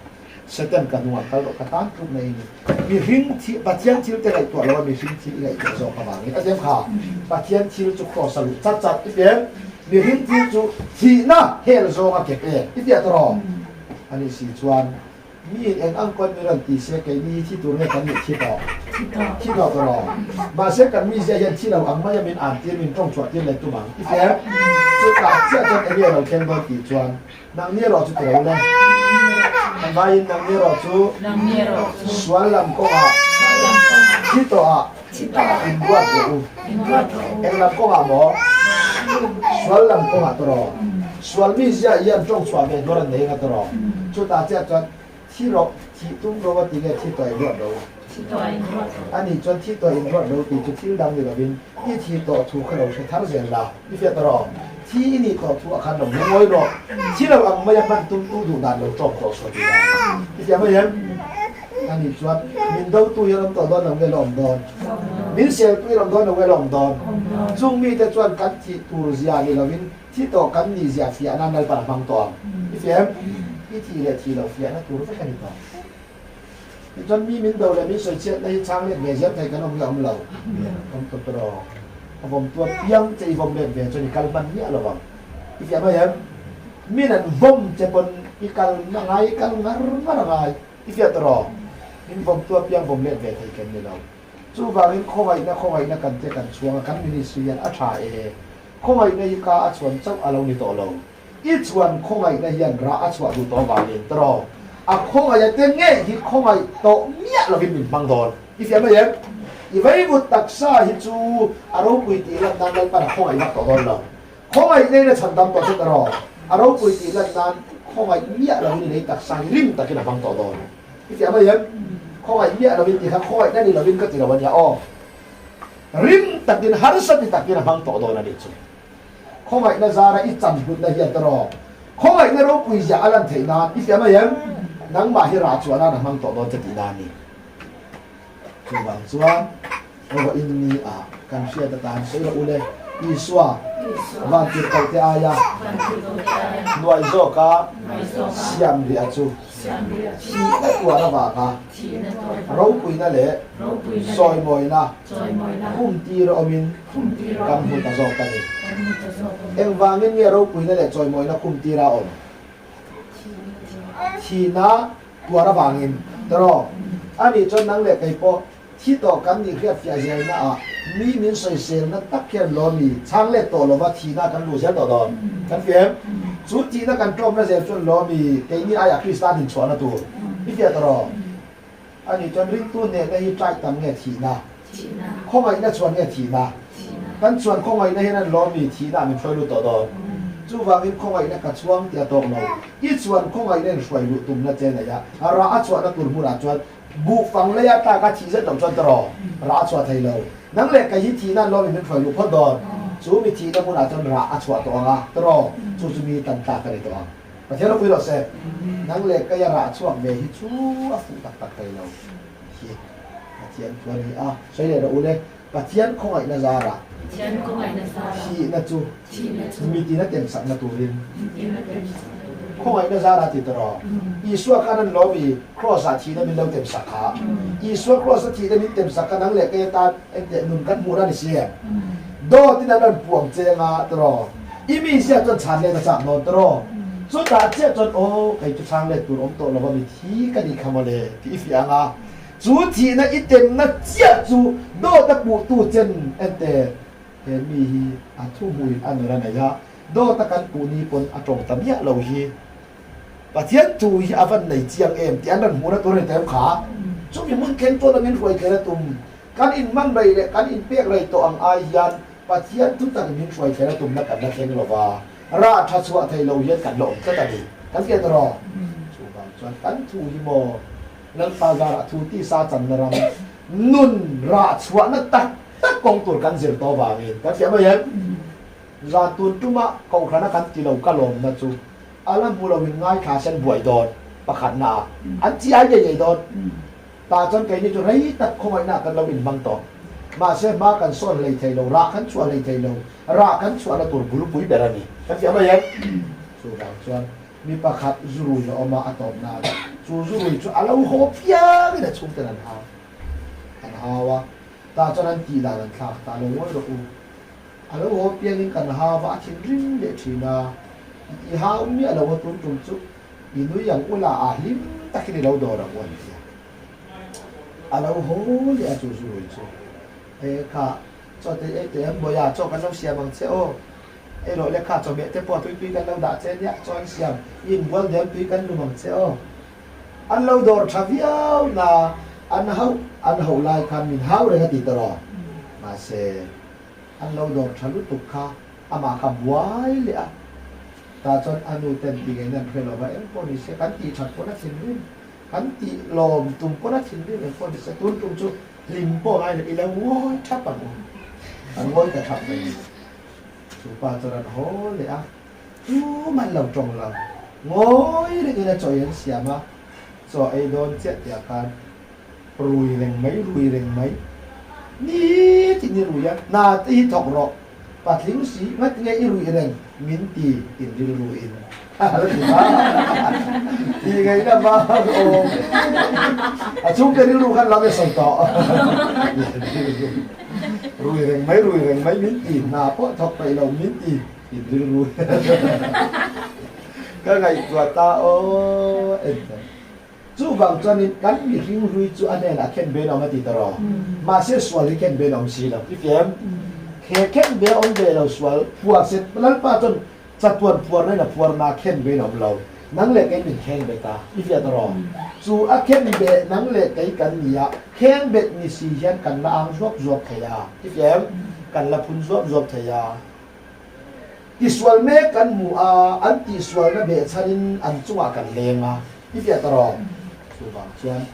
Satan ka hnungah kal rawh, ka tan tluk na i ni. Mihring thil, Pathian thil te ngaihtuah lo a mihring thil i ngaihtuah zawk avangin a zem kha. Pathian thil chu kraws a luh chat chat i ti em? Mihring thil chu thihna hel zawng a kep e i tiah tawh rawh. Ani si chuan mi in eng ang pawn mi rawn ti se keini hi thi tur nge kan nih thi tawh? Thi tawh tawh rawh. Mahse kan mizia hian thi lo ang maia min an tir min tawng chhuah tir leh tum ang i ti em? Chutah chiah chuan enge lo thleng dawn tih chuan Nangni erawh chu ti lo le. Kan vaiin nangni erawh chu sual lam kawngah thi tawhah inbuat rawh u. Eng lam kawngah maw? Sual lam kawngah tawh rawh. Sual mizia hian tawng chhuah ve dawr an nei nga tawh rawh. Chutah chiah chuan thi rawh, thih tum ro a ti nge thi tawh in ruat ro? Thi tawh in ruat ro. Ani chuan thi tawh in ruat ro tih chu thil dang ni lovin i thi tawh thu kha lo hre thar zel la, i fiah tawh rawh. Thi i nih tawh thu ah khan lo hmu ngawi rawh. Thi lo ang maia hman tum tu duh dan lo tawk tawh suah tih dan. I fiah mai em? Ani chuan min dotu hian awm tawh dawn lo nge la awm dawn? Min seltu hian awm dawn lo nge la awm dawn? Chung mite chuan kan thih tur zia ni lovin thi tawh kan nih zia fiah nan Lalpan a hmang tawh ang. I fiah em? I thih leh thih loh fiahna tur vek a ni tawh. Tichuan mi min do leh min sawi chhiatna hi chhang let ve zel thei kan awm nge awm lo? Awm tawp tawh rawh. A vawm tuar piang che i vawm let ve chuan i kal hman miah lo vang. I fiah mai em? Min an vawm che pawn i kal na ngai, i kal ngar ngar a ngai. I fiah tawh rawh. Min vawm tuar piang vawm let ve thei kan ni lo. Chuvangin khawngaihna khawngaihna kan te kan chhuang a, kan ministry hian a tha e. Khawngaihna hi ka a chhuan chauh a lo ni tawh lo. I chuan khawngaihna hian rah a chhuah duh tawh avangin tawh a khawngaih te ngei hi khawngaih tawh miah lovin min hmang dawn. I fiah mai em? I veivut taksa hi chu a ropui tih lan nan Lalpan a khawngaih vak tawh dawn lo. Khawngaih neiin a chhan dam tawh che tawh a ropui tih lan nan khawngaih miah lovin i lei taksa hi rim takin a hmang tawh dawn. I fiah mai em? Khawngaih miah lovin tih kha khawngaihna ni lovin ka ti lo a nia aw. Rim takin harsa ti takin a hmang tawh dawn a nih chu. Khawngaihna zara i chan hlutna hian tawh khawngaihna ropui zia a lan theih nan i fiah mai em? Nangmah hi rah chhuah nan a hmang tawh dawn che tih nan ni. Chuvang chuan rawh in ni a kan hriat atan sawi rawh u le, Isua vantirhkohte aia hnuai zawka siam riah chu thihna tuar avanga ropuina leh sawimawina khum tir awmin kan hmu ta zawk a ni. Engvangin nge ropuina leh chawimawina khum tira awm? Thihna tuar avangin. Tawh a nih chuan nang leh kei pawh thi tawh kan nih hriatfiah zelna ah mi min sawiselna tak hian lo mi chhang let tawh lova thihna kan luh zel tawh dawn. Kan fiah em? Chu thihna kan tlawmna zel chuan lo mi keini aiah Krista dinchhuahna tur i fiah tawh rawh. A nih chuan ringtu hnehna hi ṭaih tam nge thihna? Khawngaihna chuan nge thihna? Kan chuan khawngaihna hian an lawm i thihna ah min hruai lut tawh dawn. Chuvangin khawngaihna ka chhuang tih a tawk lo. I chuan khawngaihna in hruai luh tumna che nei a, rah a chhuahna tur hmunah chuan buhfang leia tlak a thih zet loh chuan tawh rah a chhuah thei lo. Nang leh kei hi thihna an lawm i min hruai luh phawt dawn. Chu mi thihna hmunah chuan rah a chhuah tawh ang a, tawh chu chu mi tan tlak a ni tawh ang. Pathian ropui rawh se, nang leh kei a rah chhuak ve hi chu a fuh tak tak thei lo hi Pathian thu a ni a, sawi leh rawh u le, Pathian khawngaihna zarah thihna chu mitin a temsakna turin khawngaihna zarah ti tawh rawh. Isua khan an lawm i Kraws ah thihna min lo temsak kha. Isua Kraws a thihna min temsak kha nang leh kei atan engteh nun kan hmuhna a ni si em? Dawt in an rawn puang cheng a ti rawh. I mi ziah chuan chhan let a chak dawn ta rawh. Chutah chiah chuan aw kei chu chhang let tur awm tawh lo a mi thi ka nih kha mawle tih i fiah ang a. Chu thihna i temna chiah chu dawt a puhtu chen ente he mi hi a thu hmuin a nawr a nei a, dawt a kan puh ni pawn a tawng ta miah lo hi. Pathian thu hi a van nei chiang em tih an rawn hmuhna tur a ni ta em kha. Chumi hmun thleng tual angin hruai thlen a tum. Kan inhman rei leh kan inpek rei tawh ang ai hian Pathian thu tak min hruai thlen a tumna kan la thleng lo va, rah tha chhuah thei lo hian kan la awm tlat a ni. Kan fiah ta rawh. Chuvang chuan kan thu hi maw Lalpa zarah thu tisa channa ram nun rah chhuahna tak tak kawng tur kan zir tawh vangin kan fiah mai em? Zan tun tuma kohhrana kan ti lo ka lawmna chu a la hmu loin ngaithla sen buai dawn pakhatna ah an chi ai ngei ngei dawn. Tah chuan keini chu rei tak khawngaihna kan lo inhmang tawh. Mahse hma kan sawn hlei thei lo, rah kan chhuah hlei thei lo, rah kan chhuahna tur bulpui ber a ni. Kan fiah mai em? Chuvang chuan mi pakhat zurui a awm a, a tawp nan chu zurui chu a lo haw piangin a chhungten an hau an hau a, tah chuan an tih dan an thlak ta lo ngawi rawh u. A lo haw piangin kan hau a, a thinrim leh thin a, i hau miah lo a tun tum chu I nui ang ula a hlim takin i lo dawr ang u an ti a. A lo haw leh a chu zui chu e kha chaw te ei teh ang Bawia chaw kan lo siam ang che aw. Ei rawh le kha chawhmeh te pawh tui tui kan lo dah che nia chaw an siam i inbual deuh tui kan lum ang che aw. An lo dawr tha viau na an hauh an hauh lai khan min hau reng a ti ta rawh. Mahse an lo dawr tha lutuk kha amah kha buai leh a. Tah chuan a nu ten ti ngei nan hre lo va, eng pawh ni se kan tih that pawn a thinrim, kan tih lawm tum pawn a thinrim eng pawh ni se tun tum chu hlim pawh ngai lo ila ngawi thap ang u. An ngawi ta thap mai ni. Chu pa chuan an haw leh a, tum an lo tawng lo. Ngawi rengin a chaw ei an siam a, chaw ei dawn chiah tihah khan rui reng mai, rui reng mai. Ni tin i rui a, hna te hi thawk rawh. Patling si ngat nge i ruih reng min ti in rilru in a la ti va. Ti ngaihna vang awm e. A chhungte rilru khan lam e sawi tawh. Rui reng mai, rui reng mai min ti, hna pawh thawk peih lo min ti in rilru. Ka ngaihtuah ta aw enter. Chuvang chuanin kan mihring hlui chu a hnenah khen ben awm a ti ta rawh. Mahse sual hi khen ben awm si lo. I fiam? He khen be awm ve lo sual phuar se Lalpa chuan chatuan phuarna in a phuarna khen ben awm lo. Nang leh kei min kheng bet a. I fiah ta rawh. Chu a khen be nang leh kei kan ni a, kheng bet ni si hian kan la ang zuap zuap thei a. I fiam? Kan la phun zuap zuap thei a. Tisual mek kan hmu a, an tihsualna behchhanin an chungah kan leng a, i fiah ta rawh. Chuvang chuan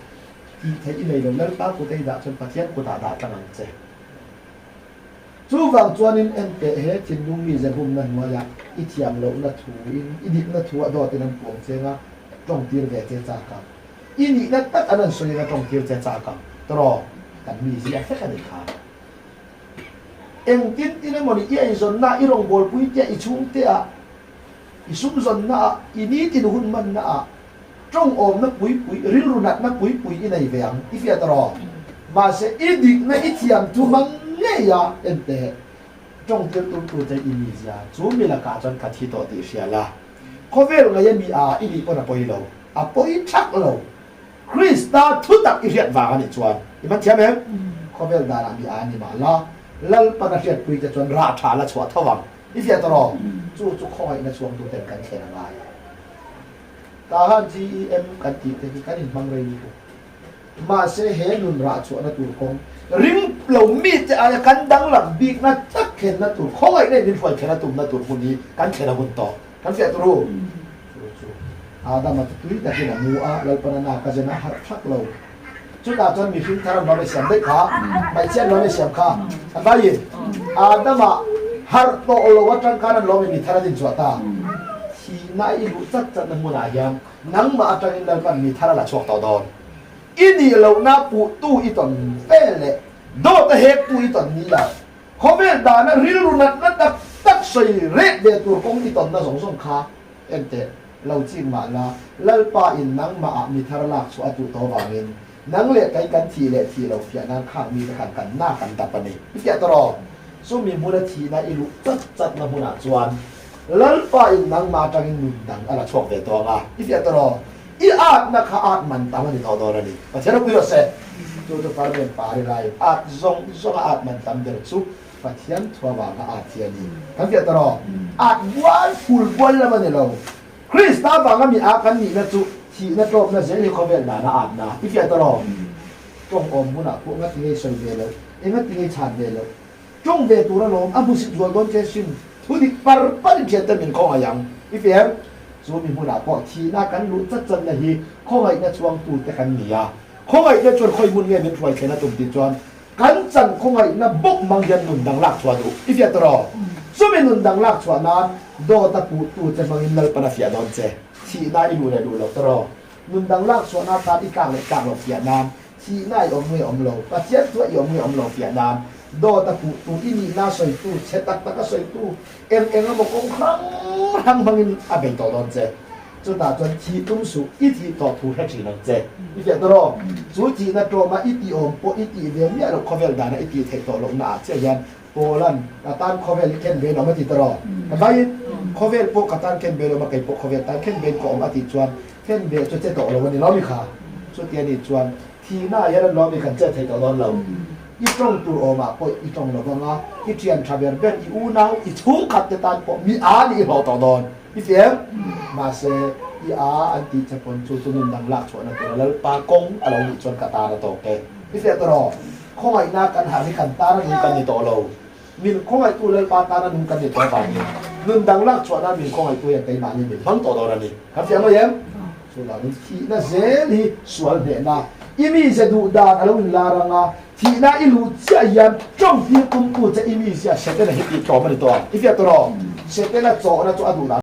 tih theih i nei lo, Lalpa kut a i dah chuan Pathian kutah dah tlang ang che. Chuvang chuanin enteh he thinlung mi zahumna hnuaiah i thiam lohna thuin i dikna thu a dawtin an puang cheng a, tawngtir ve che chak ang. I nihna tak an an sawiin a tawngtir che chak ang. Tawraw, kan mi ziah vek a nih kha. Engtin tin emaw ni i eizawnna, i rawngbawlpui te, i chhungte ah, i sumzawnna ah, i nitin hun hmanna ah tawng awmna pui pui, rilru natna pui pui i nei ve ang, i fiah ta rawh. Mahse i dikna i thiam thu hmang ngei a, enteh, tawng tir tum tu che i mizia chu mi lakah chuan ka thi tawh tih hria la, khawvel ngaia mi a i nih pawn a pawi lo, a pawi thak lo. Krista thutak i hriat vang a nih chuan i man thiam em? Khawvel danah mi a ni mah la, Lalpan a hriatpui te chuan rah tha la chhuah tho ang. I fiah ta rawh. Chu chu khawngaihna chhuang tu ten kan thlen a ngai. Tahan GEM kan tih te hi kan inhmang rei lutuk. Mahse he nun rah chhuahna tur kawng ring lo mite aia kan danglam bikna tak thlenna tur khawngaihna in min hruai thlen a tumna tur hmun hi kan thlen a hun tawh. Kan fiah tur u. Chu chu Adama chu tui takin a mu a, Lalpan a nak a zen a harh thak lo. Chutah chuan mihring thar an lo nei siam daih kha, hmeichhia an lo nei siam kha. An vaiin Adama harh tawh lo atang khan an lo mi thar a din chhuah ta. Thihna i luh chat chatna hmunah hian nangmah atangin Lalpan mi thar a la chhuak tawh dawn. I nih lohna puhtu i tawn ve leh dawt a hektu i tawn ni a. Khawvel dana rilru natna tak tak sawi reh ve tur kawng i tawnna zawng zawng kha enteh lo chik mah la, Lalpa in nangmah ah mi thar lak chhuah a duh tawh vangin nang leh kei kan thih leh thih lo fiah nan khang mite khan kan na kan dap a ni. I fiah ta rawh. Chumi hmuna thihna i luh chat chatna hmunah chuan Lalpa in nangmah atangin nun dang a la chhuak ve tawh ang a. I fiah ta rawh. I atna kha at man tam a ni tawh dawn a ni. Pathian ropui rawh se. Chu chu Parliament pari laiin at zawng zawnga at man tam ber chu Pathian thua vanga at hi a ni. Kan fiah ta rawh. At bual phul bual lam a ni lo. Krista vanga mi a kan nihna chu thihna tlawmna zel hi khawvel dana atna. I fiah ta rawh. Tawng awm hunah pawh nga tingei sawi ve loh, enga tingei chhan ve loh. Tawng ve tur alawm, a hmusit zual dawn che sin. Thu dik par par in thiante min khawngaih ang. I fiah em? Chu mi hmunah pawh thihna kan luh chat chatna hi khawngaihna chhuangtute kan ni a. Khawngaihna chuan khawi hmun nge min hruai thlen a tum tih chuan kan chan khawngaihna bawk mang hian nun dang lak chhuah duh. I fiah tawh rawh. Chumi nun dang lak chhuah nan dawt a puhtu che hmangin Lalpan a fiah dawn che. Thihna i luh leh luh loh tawh rawh. Nun dang lak chhuahna tan i tlak leh tlak loh fiah nan Thihna i awm nge awm lo, Pathian chu i awm nge awm lo fiah nan dawt a puhtu, i nihna sawitu, chhe tak taka sawitu, eng eng emaw kawng hrang hrang hmangin a bei tawh dawn che. Chutah chuan thih tum suh, i thih tawh thu hre thin ang che. I fiah tawh rawh. Chu thihna tlawma i tih awm pawh i tih ve miah loh khawvel dana i tih theih tawh lohna ah chiah hian Paula'n ka tan khawvel i khen ve lawm a ti tawh rawh. Ka vaiin khawvel pawh ka tan khen ve lawm a, kei pawh khawvel tan khen vein ka awm a tih chuan khen ve chu che tawh lo a ni lawm i kha. Chuti a nih chuan thihna ah hian an lawm i kan chet thei tawh dawn lo. I tawng tur awmah pawh i tawng lo vang a, i thian tha ber ber, i unau, i chhungkhat te tan pawh mi a nih i hlawh tawh dawn. I ti em? Mahse, i a an tih che pawn chu chu nun dang lak chhuahna tura Lalpa kawng a lo nih chuan ka tan a tawk e. I fiah tawh rawh. Khawngaihna kan harh hi kan tana nung kan ni tawh lo. Min khawngaihtu Lalpa tana nung kan ni tawh avangin. Nun dang lak chhuah nan min khawngaihtu hian keimahni min hmang tawh dawn a ni. Kan fiah mawi em? Chuvangin thihna zel hi sual hnehna, i mize duh dan a lo inlar ang a, thihna i luh chiah hian tawng tir tumtu che i mizia Setana hi tih tlawm a ni tawh ang. I fiah tawh rawh. Setana chawhna chu a duh dan.